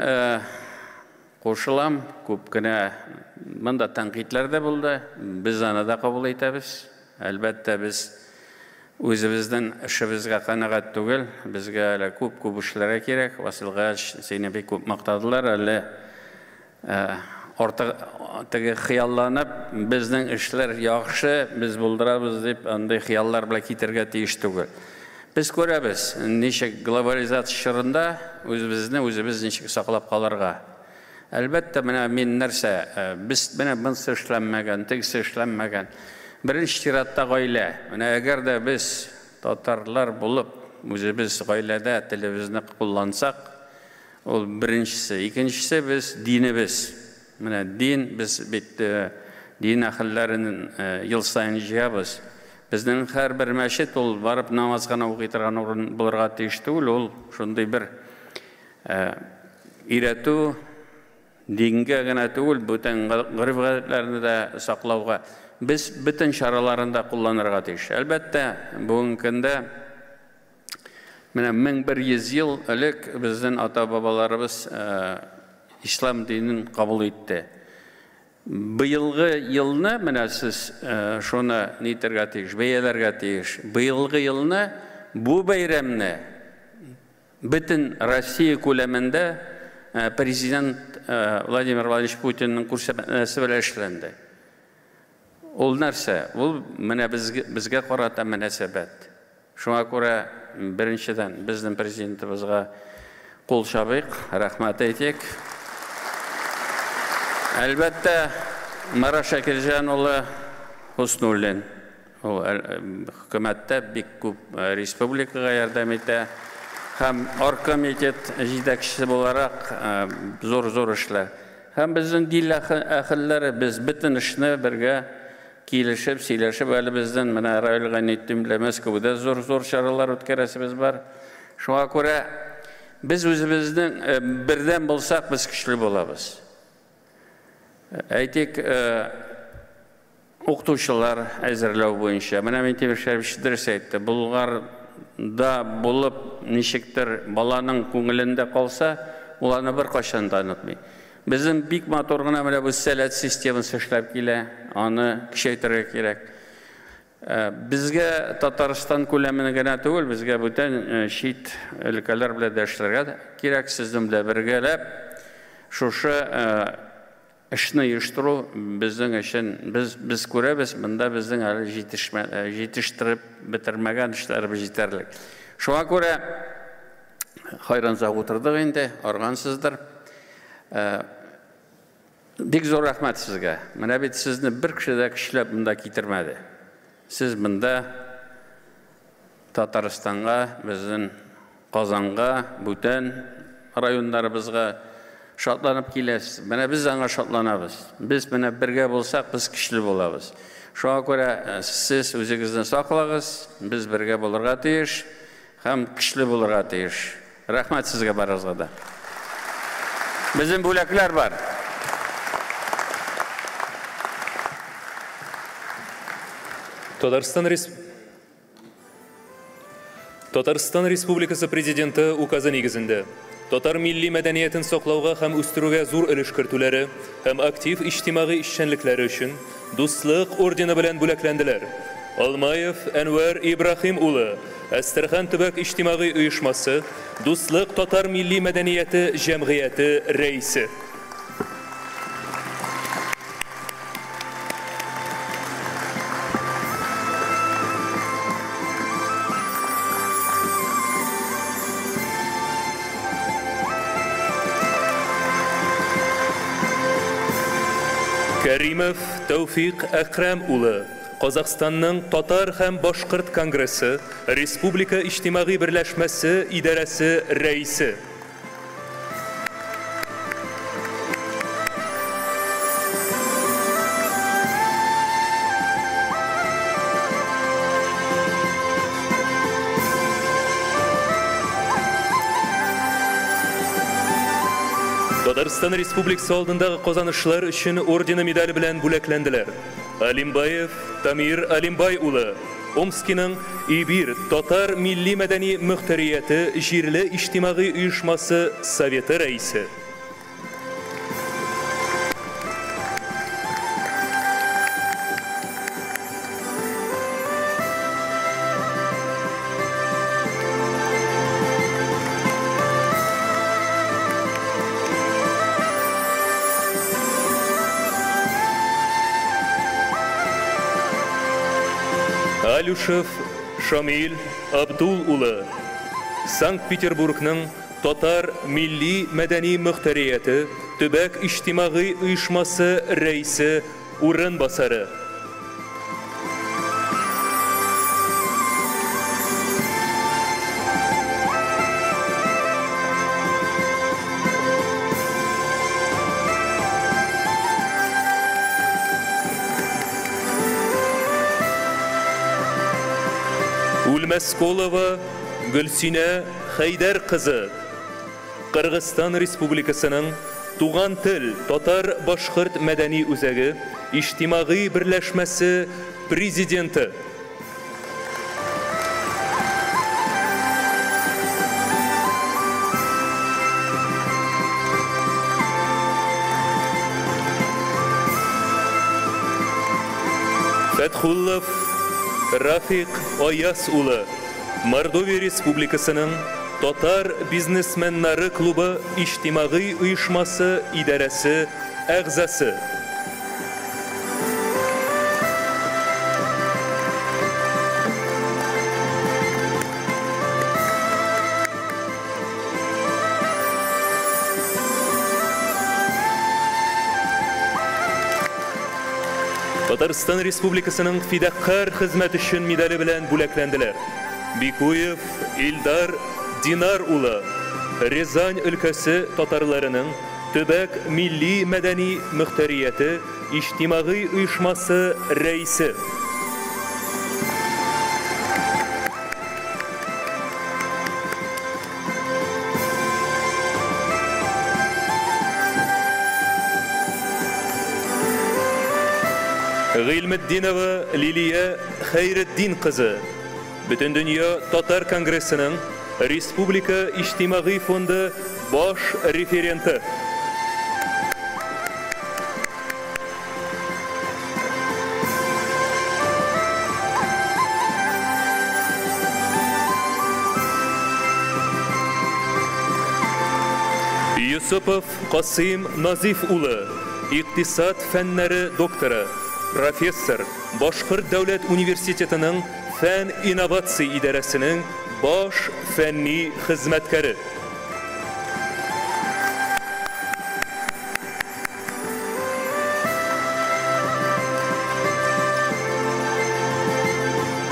кушылам, күп кенә монда тәнкыйтьләр дә булды, без аны да кабул итәбез. Әлбәттә, без үзебезнең эшебезгә канәгать түгел, безгә әле күп-күп эшләргә кирәк. Васил Гаязович, сине бик күп мактадылар, әле артык теге хыялланып, безнең эшләр яхшы, без булдырабыз дип, андый хыяллар белән китергә тиеш түгел. Без күрәбез, ничек глобализация чорында үзебезне үзебез ничек саклап калырга. Әлбәттә, менә мин нәрсә, без менә монысы эшләнмәгән, тегесе эшләнмәгән. Беренче чиратта гаилә. Менә әгәр дә без татарлар булып, үзебез гаиләдә телебезне куллансак, ул беренчесе. Икенчесе без динебез. Менә дин, без бит дин әһелләрен ел саен җыябыз. Безнең һәрбер мәчет ул барып намаз гына укый торган урын булырга тиеш түгел, ул шундый бер өйрәтү, дингә генә түгел, бүтән гореф-гадәтләрне дә саклауга без бөтен чараларын да кулланырга тиеш. Әлбәттә, бүгенге көндә менә 1100 ел элек безнең ата-бабаларыбыз ислам динен кабул итте. Быелгы елны менә сез шуны нитергә тиеш, бәяләргә тиеш. Быелгы елны бу бәйрәмне бөтен Россия күләмендә президент Владимир Владимирович Путинның күрсәтмәсе белән эшләнде. Ул нәрсә? Ул менә безгә карата мөнәсәбәт. Шуңа күрә беренчедән безнең президентыбызга кул чабыйк, рәхмәт әйтик. Әлбәттә, Марат Шакирҗан улы Хуснуллин. Ул хөкүмәттә бик күп республикага ярдәм итә һәм оргкомитет җитәкчесе буларак зур-зур эшләр. Һәм безнең дин әһелләре без бөтен эшне бергә килешеп, сөйләшеп, әле безнең менә Равил Гайнетдин белән Мәскәүдә зур-зур чаралар үткәрәсебез бар. Шуңа күрә без үзебезнең бердәм булсак, без көчле булабыз. Әйтик, укытучылар әзерләү буенча. Менә Минтимер Шәрипович дөрес әйтте. Булгарда булып, ничектер баланың күңелендә калса, ул аны беркайчан да онытмый. Безнең бик матур гына менә бу сәләт системасы эшләп килә, аны көчәйтергә кирәк. Безгә Татарстан күләмен генә түгел, безгә бүтән чит өлкәләр белән дә эшләргә кирәк. Сезнең белән бергәләп шушы эшне оештыру безнең өчен, без күрәбез, монда безнең әле җитештереп бетермәгән эшләребез җитәрлек. Шуңа күрә хайран озак утырдык инде, аргансыздыр. Бик зур рәхмәт сезгә. Менә бит сезне бер кеше дә көчләп монда китермәде. Сез монда Татарстанга, безнең Казанга, бүтән районнарыбызга шатланып киләсез. Менә без аңа шатланабыз. Без менә бергә булсак, без көчле булабыз. Шуңа күрә сез үзегезне саклагыз, без бергә булырга тиеш һәм көчле булырга тиеш. Рәхмәт сезгә барыгызга да. Безнең бүләкләр бар. Татарстан Республикасы Президенты указы нигезендә татар милли мәдәниятен саклауга һәм үстерүгә зур өлеш кертүләре һәм актив иҗтимагый эшчәнлекләре өчен Дуслык ордены белән бүләкләнделәр. Алмаев Әнвәр Ибраһим улы, Әстерхан төбәк иҗтимагый оешмасы, Дуслык татар милли мәдәнияте җәмгыяте рәисе. Кәримов Тәүфик Әкрәм улы, Казахстанның Татар һәм Башкорт конгрессы Республика иҗтимагый берләшмәсе идарәсе рәисе. Татарстан Республикасы алдындагы казанышлар өчен ордены медале белән бүләкләнделәр. Алимбаев Тамир Алимбай улы, Омскиның Ибир татар милли мәдәни мөхтәрияте җирле иҗтимагый оешмасы советы рәисе. Алюшев Шамил Абдул улы, Санкт-Петербургның татар милли мәдәни мөхтәрияте төбәк иҗтимагый оешмасы рәисе урынбасары. Үлмәсколова Гөлсинә Хәйдәр кызы, Кыргызстан Республикасының Туган тел татар-башкорт мәдәни үзәге иҗтимагый берләшмәсе президенты. Фәтхуллов Рафик Аяс улы, Мордовия Республикасының Татар бизнесменнары клубы иҗтимагый оешмасы идарәсе әгъзасы. Татарстан Республикасының фидакарь хезмәт өчен медале белән бүләкләнделәр. Бикуев Илдар Динар улы, Рязань өлкәсе татарларының төбәк милли мәдәни мөхтәрияте иҗтимагый оешмасы рәисе. Гыйльметдинова Лилия Хәйретдин кызы, Бөтендөнья татар конгрессының Республика иҗтимагый фонды баш референты. Юсупов Касыйм Назиф улы, икътисад фәннәре докторы, профессор, Башкорт дәүләт университетының фән инновация идарәсенең баш фәнни хезмәткәре.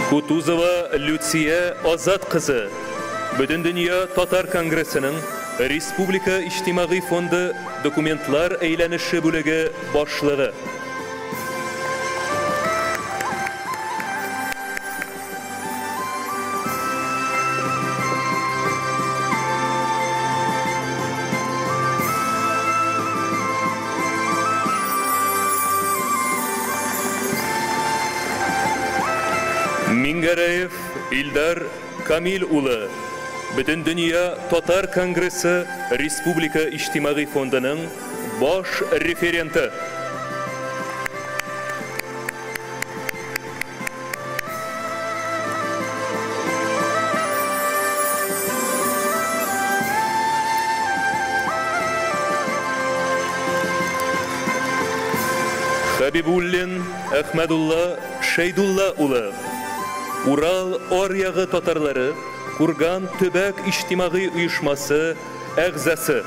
Кутузова Люция Азат кызы, Бөтендөнья татар конгрессының Республика иҗтимагый фонды документлар әйләнеше бүлеге башлыгы. Мингәрәев Илдар Камил улы, Бөтендөнья татар конгрессы Республика иҗтимагый фондының баш референты. Хәбибуллин Әхмәдулла Шәйдулла улы, Урал аръягы татарлары Курган төбәк иҗтимагый оешмасы әгъзасы.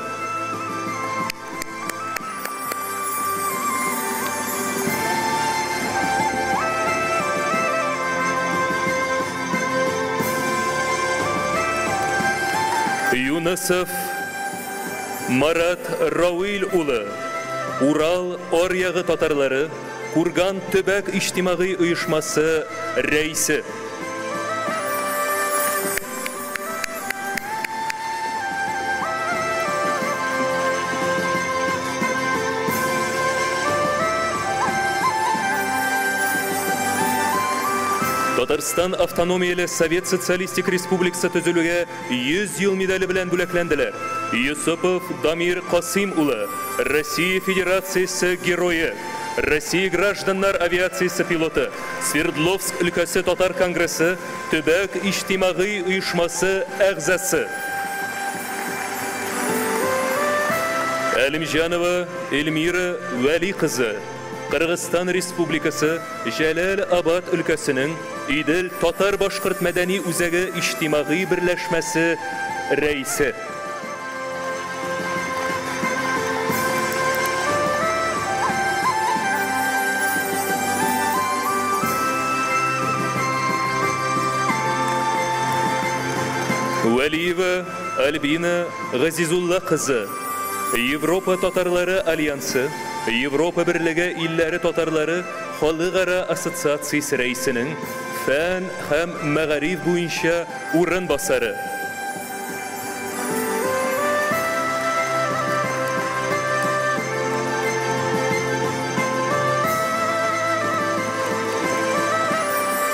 Юнысов Марат Рауил улы, Урал аръягы татарлары Курган төбәк иҗтимагый оешмасы рәисе. Татарстан Автономияле Совет Социалистик Республикасы төзелүгә 100 ел медале белән бүләкләнделәр. Йосыпов Дамир Касыйм улы, Россия Федерациясе Герое, Россия гражданнар авиациясе пилоты, Свердловск өлкәсе татар конгрессы төбәк иҗтимагый оешмасы әгъзасы. Әлимҗанова Эльмира Вәли кызы, Кыргызстан Республикасы Җәләл-Абад өлкәсенең Идел татар-башкорт мәдәни үзәге иҗтимагый берләшмәсе рәисе. Вәлиева Альбина Газизулла кызы, Европа татарлары альянсы, Европа берлеге илләре татарлары халыкара ассоциациясе рәисенең фән һәм мәгариф буенча урынбасары.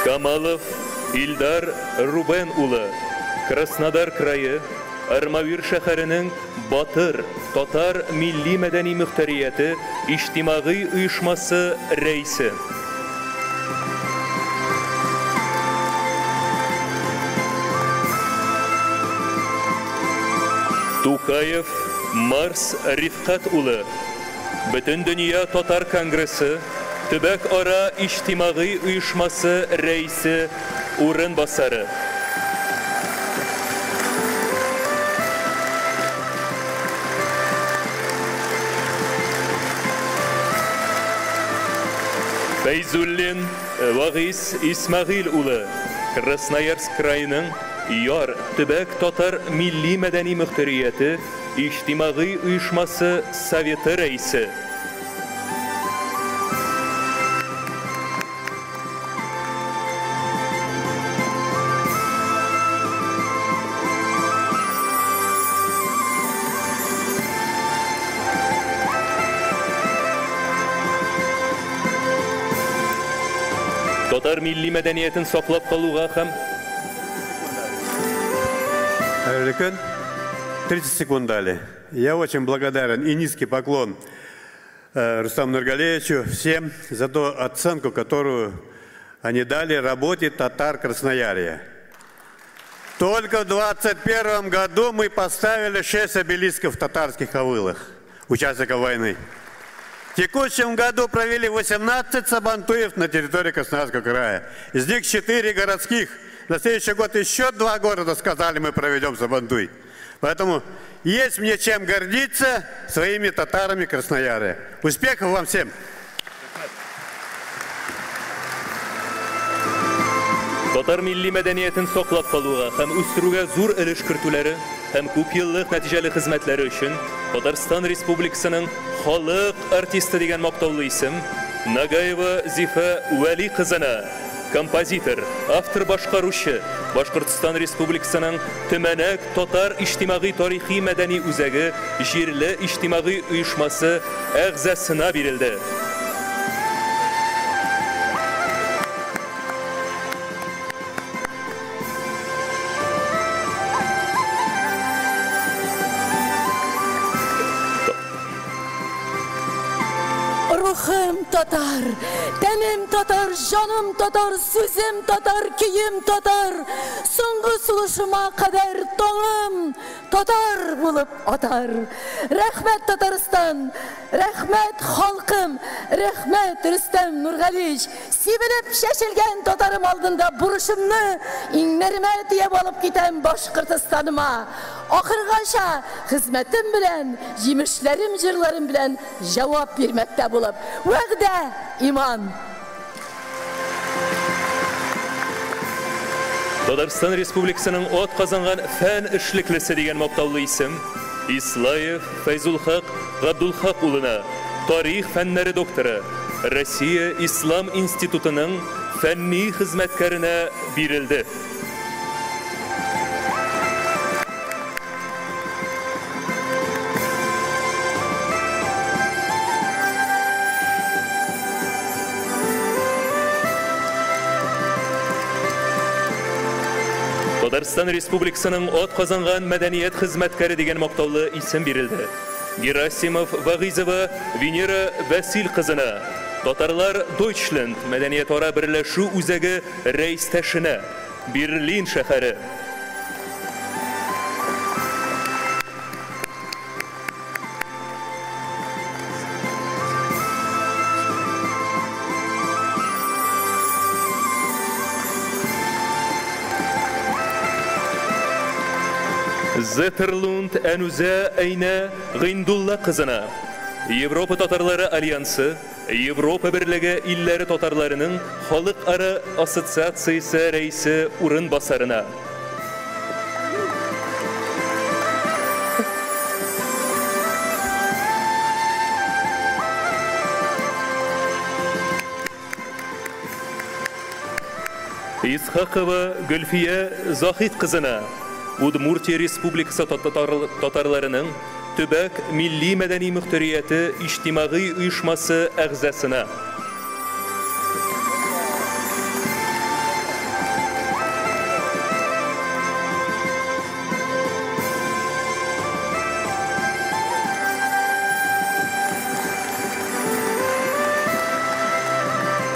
Камалов Илдар Рубен улы, Краснодар крае, Армавир шәһәренең Батыр татар милли-мәдәни мөхтәрияте иҗтимагый оешмасы рәисе. Тукаев Марс Рифкать улы, Бөтендөнья татар конгрессы төбәк-ара иҗтимагый оешмасы рәисе урынбасары. Фәйзуллин Вагыйз Исмәгыйль улы, Красноярск краеның Яр төбәк татар милли-мәдәни мөхтәрияте иҗтимагый оешмасы советы рәисе. Татар милли мәдәниятен саклап калуга һәм Хәерле көн. 30 секунд дали. Я очень благодарен и низкий поклон Рустаму Нургалиевичу, всем за ту оценку, которую они дали работе татар Красноярья. Только в 2021 году мы поставили 6 обелисков в татарских авылах, участников войны. В текущем году провели 18 сабантуев на территории Красноярского края. Из них 4 городских. На следующий год еще 2 города сказали, мы проведем сабантуй. Поэтому есть мне чем гордиться своими татарами Красноярья. Успехов вам всем! Татар милли мәдәниятен саклап калуга һәм үстерүгә зур өлеш кертүләре һәм күпьеллык нәтиҗәле хезмәтләре өчен Татарстан Республикасының халык артисты дигән мактаулы исем Нагаева Зифа Вәли кызына, композитор, автор-башкаручы, Башкортстан Республикасының Төмәнәк татар иҗтимагый тарихи мәдәни үзәге җирле иҗтимагый оешмасы әгъзасына бирелде. татар, тәнем татар, җаным татар, сүзем татар, көем татар, соңгы сулышыма кадәр таңым татар булып атар. Рәхмәт, Татарстан, рәхмәт, халкым, рәхмәт, Рөстәм Нургалиевич. Сибелеп чәчелгән татарым алдында бурычымны иңнәремә төяп алып китәм Башкортостаныма. Ахыргача хезмәтем белән, җимешләрем, җырларым белән җавап бирмәктә булып. Вәгъдә, иман. Татарстан Республикасының ат казанган фән эшлеклесе дигән мактаулы исем Ислаев Фәйзулхак Габдулхак улына, тарих фәннәре докторы, Россия Ислам институтының фәнни хезмәткәренә бирелде. Татарстан Республикасының ат казанган мәдәният хезмәткәре дигән мактаулы исем бирелде. Герасимов Вагизова Венера Василь кызына, Татарлар Дойчленд мәдәниятара берләшү үзәге рәистәшенә, Берлин шәһәре. Зетерлунд Әнүзә Әйнә Гыйндулла кызына, Европа татарлары альянсы, Европа берлеге илләре татарларының халыкара ассоциациясе рәисе урынбасарына. Исхакова Гөлфия Захид кызына, Удмуртия Республикасы татарларының төбәк милли мәдәни мөхтәрияте иҗтимагый оешмасы әгъзасына.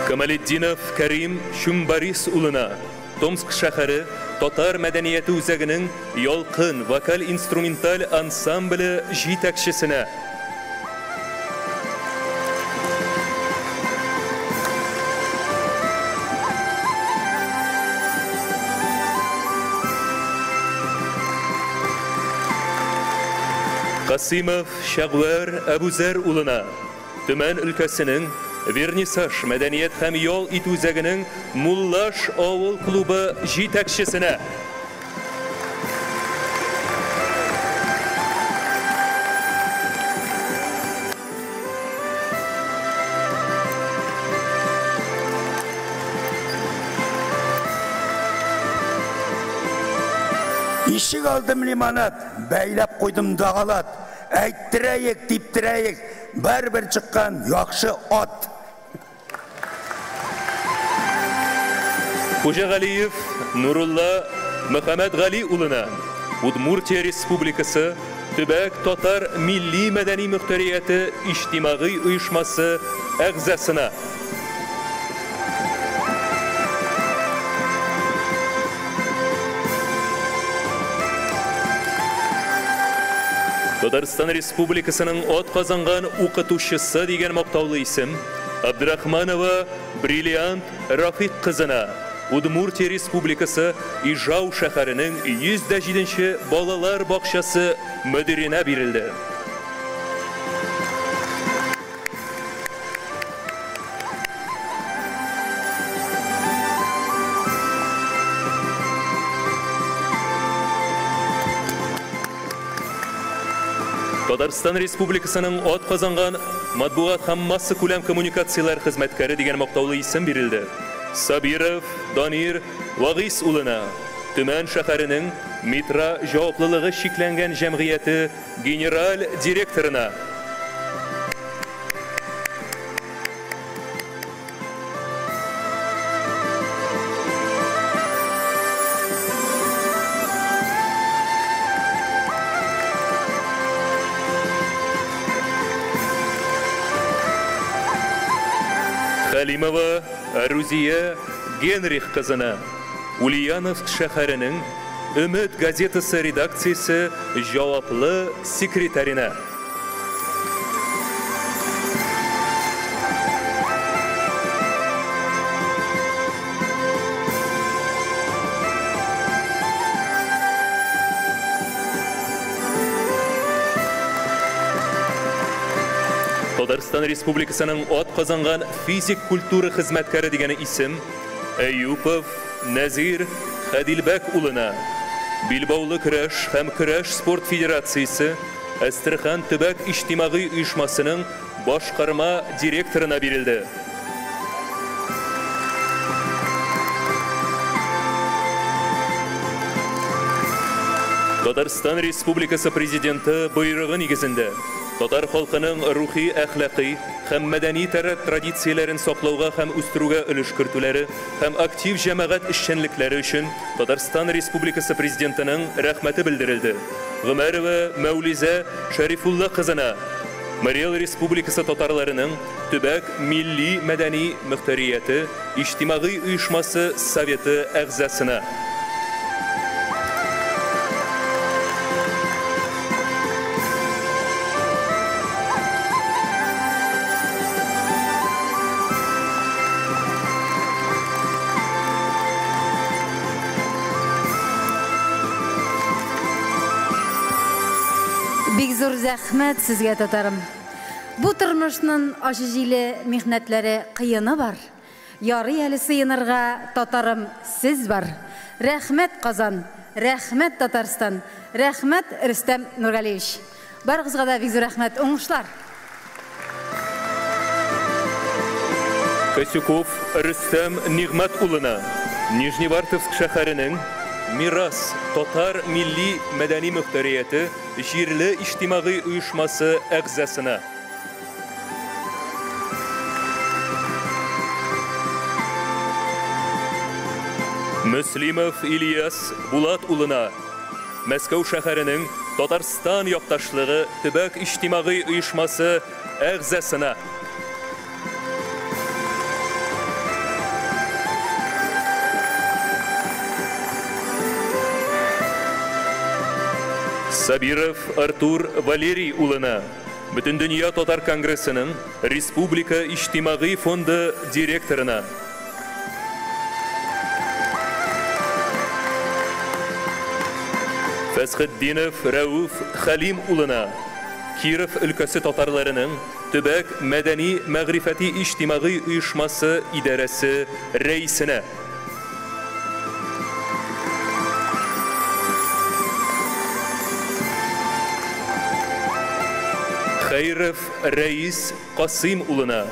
Камалетдинов Карим Чумбарис улына, Томск шәһәре татар мәдәнияте үзәгенең Ялкын вокаль-инструменталь ансамбле җитәкчесенә. Касимов Шәгъвәр Әбүзәр улына, Төмән өлкәсенең Вернисаж мәдәният һәм ял итү үзәгенең Муллаш авыл клубы җитәкчесенә. Ишек алдым лимонад, бәйләп куйдым дагалат. Әйттерәек, типтерәек, барыбер чыккан яхшы ат. Хуҗагалиев Нурулла Мөхәммәтгали улына, Удмуртия Республикасы төбәк татар милли мәдәни мөхтәрияте иҗтимагый оешмасы әгъзасына. Татарстан Республикасының ат казанган укытучысы дигән мактаулы исем Абдрахманова Бриллиант Рафик кызына, Удмуртия Республикасы Ижау шәһәренең 107 балалар бакчасы мөдиренә бирелде. Татарстан Республикасының ат казанган матбугат һәм массакүләм коммуникацияләр хезмәткәре дигән мактаулы исем бирелде. Сабиров Данир Вагис улына, Төмән шәһәренең Митра җаваплылыгы чикләнгән җәмгыяте генераль директорына. Кәримова Рузия Генрих кызына, Ульяновск шәһәренең Өмет газетасы редакциясе җаваплы секретарена. Татарстан Республикасының атказанган физик культура хезмәткәре дигән исем Әюпов Нәзир Хәдилбәк улына, Билбаулы көрәш һәм көрәш спорт федерациясе Әстерхан төбәк иҗтимагый оешмасының башкарма директорына бирелде. Татарстан Республикасы Президенты боерыгы нигезендә татар халкының рухи, әхлакый һәм мәдәни традицияләрен саклауга һәм үстерүгә өлеш кертүләре һәм актив җәмәгать эшчәнлекләре өчен Татарстан Республикасы Президентының рәхмәте белдерелде. Гомәрова Мәүлизә Шәрифулла кызына, Марий Эл Республикасы татарларының төбәк милли мәдәни мөхтәрияте иҗтимагый оешмасы Советы әгъзасына. Бик зур зәхмәт сезгә, татарым. Бу тормышның ачы җиле, михнәтләре, кыены бар. Ярый әле сыенырга, татарым, сез бар. Рәхмәт, Казан, рәхмәт, Татарстан, рәхмәт, Рөстәм Нургалиевич. Барыгызга да бик зур рәхмәт, уңышлар! Косюков Рөстәм Нигъмәт улына, Нижневартовск шәһәренең Мирас татар милли мәдәни мөхтәрияте җирле иҗтимагый оешмасы әгъзасына. Мөслимов Ильяс Булат улына, Мәскәү шәһәренең Татарстан якташлыгы төбәк иҗтимагый оешмасы әгъзасына. Сабиров Артур Валерий улына, Бөтендөнья татар конгрессының Республика иҗтимагый фонды директорына. Фәсхетдинов Рәүф Хәлим улына, Киров өлкәсе татарларының төбәк мәдәни мәгърифәти иҗтимагый оешмасы идарәсе рәисенә. Хәйров Рәис Касыйм улына,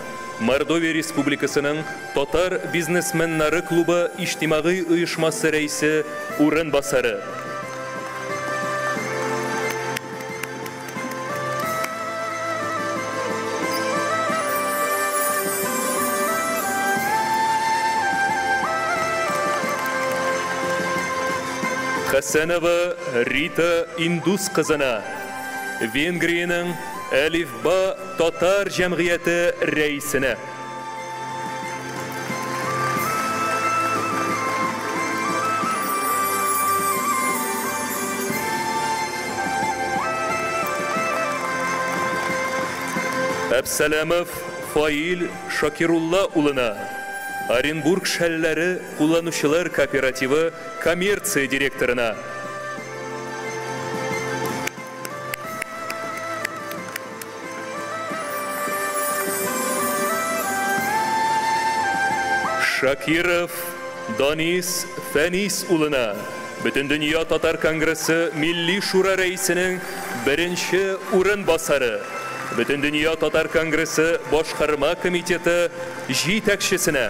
Мордовия Республикасының Татар бизнесменнары клубы иҗтимагый оешмасы рәисе урынбасары. Хәсәнова Рита Индус кызына, Венгриянең Әлифба татар җәмгыяте рәисенә. Әбсәләмов Фаил Шакирулла улына, Оренбург шәлләре кулланучылар кооперативы коммерция директорына. Шакиров Данис Фәнис улына, Бөтендөнья татар конгрессы Милли шура рәисенең беренче урынбасары, Бөтендөнья татар конгрессы башкарма комитеты җитәкчесенә.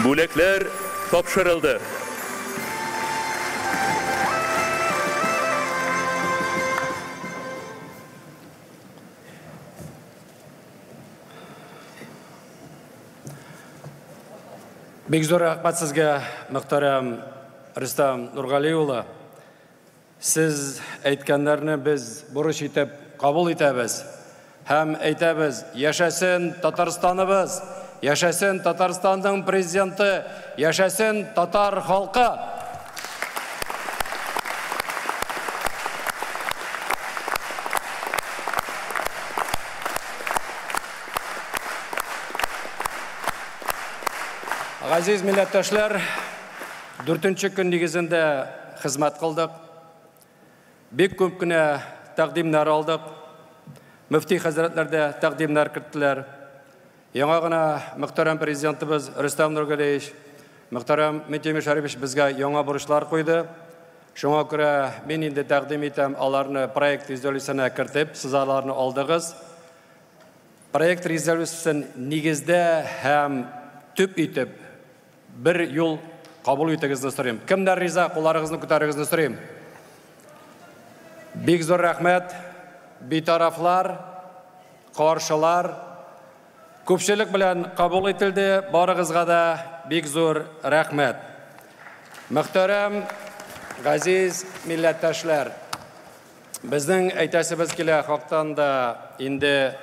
Бүләкләр тапшырылды. Бик зур рәхмәт сезгә, мөхтәрәм Рөстәм Нургали улы. Сез әйткәннәрне без бурыч итеп кабул итәбез. Һәм әйтәбез, яшәсен Татарстаныбыз, яшәсен Татарстанның президенты, яшәсен татар халкы! Газиз милләттәшләр, 4нче көн нигезендә хезмәт кылдык. Бик күп кенә тәкъдимнәр алдык. Мөфти хәзрәтләр дә тәкъдимнәр керттеләр. Яңа гына мөхтәрәм президентыбыз Рөстәм Нургалиевич, мөхтәрәм Минтимер Шәрипович безгә яңа бурычлар куйды. Шуңа күрә мин инде тәкъдим итәм аларны проект резолюциясенә кертеп, сез аларны алдыгыз. Проект резолюциясен нигездә һәм төп итеп бер юл кабул итегезне сорыйм. Кемнәр риза, кулларыгызны күтәрегезне сорыйм. Бик зур рәхмәт. Битарафлар, каршылар күпчелек белән кабул ителде. Барыгызга да бик зур рәхмәт. Мөхтәрәм, газиз милләттәшләр, безнең әйтәсебез килә, хактан да инде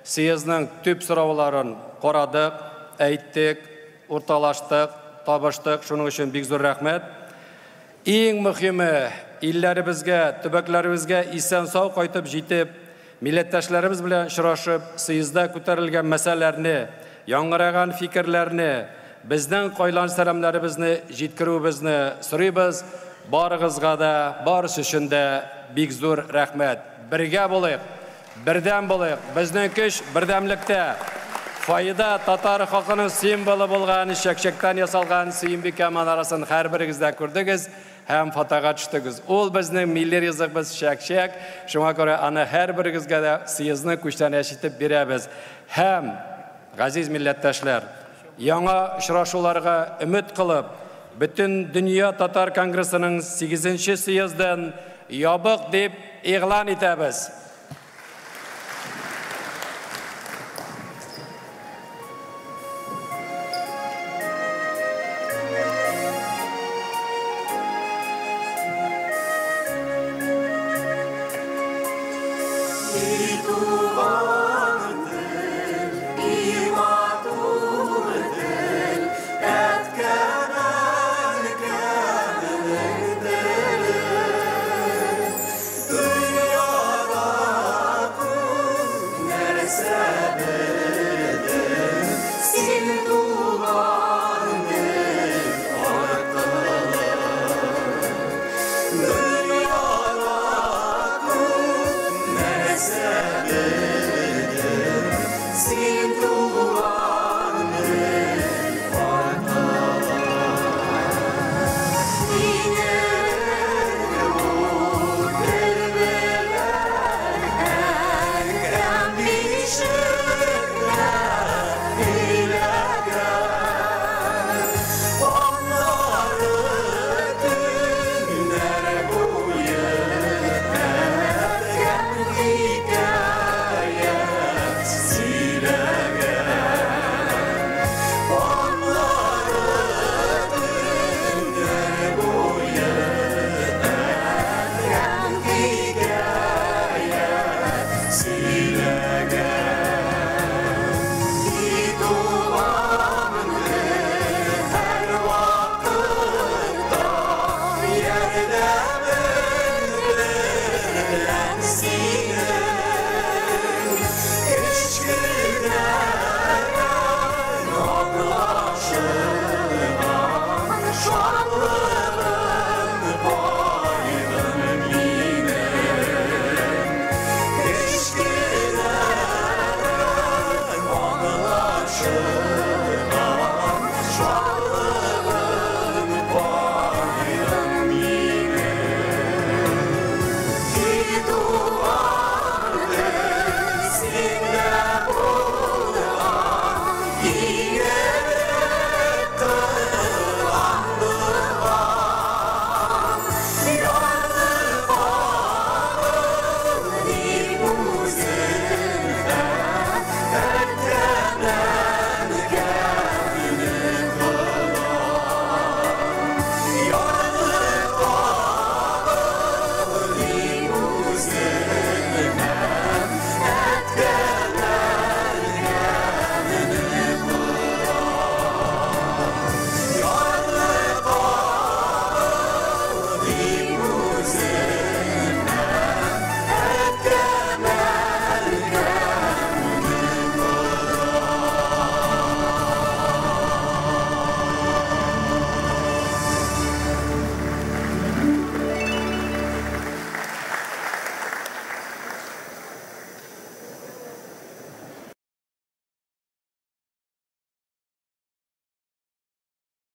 съездның төп сорауларын карадык, әйттек, урталаштык, табыштык. Шуның өчен бик зур рәхмәт. Иң мөһиме, илләребезгә, төбәкләребезгә исән-сау кайтып җитеп, милләттәшләребез белән очрашып, съездда күтәрелгән мәсьәләләрне, яңгыраган фикерләрне, безнең кайлан сәламнәребезне җиткерүебезне сорыйбыз. Барыгызга да, барысы өчен дә бик зур рәхмәт. Бергә булыйк, бердәм булыйк. Безнең көч бердәмлектә. Фойеда татар халкының символы булган чәкчәктән ясалган Сөембикә манарасын һәрберегез дә күрдегез һәм фотога төштегез. Ул безнең милли ризыгыбыз чәкчәк. Шуңа күрә аны һәрберегезгә дә съездны күчтәнәч итеп бирәбез. Һәм, газиз милләттәшләр, яңа очрашуларга өмет кылып, Бөтен дөнья татар конгрессының 8нче съездын ябык дип игълан итәбез. Синдә булган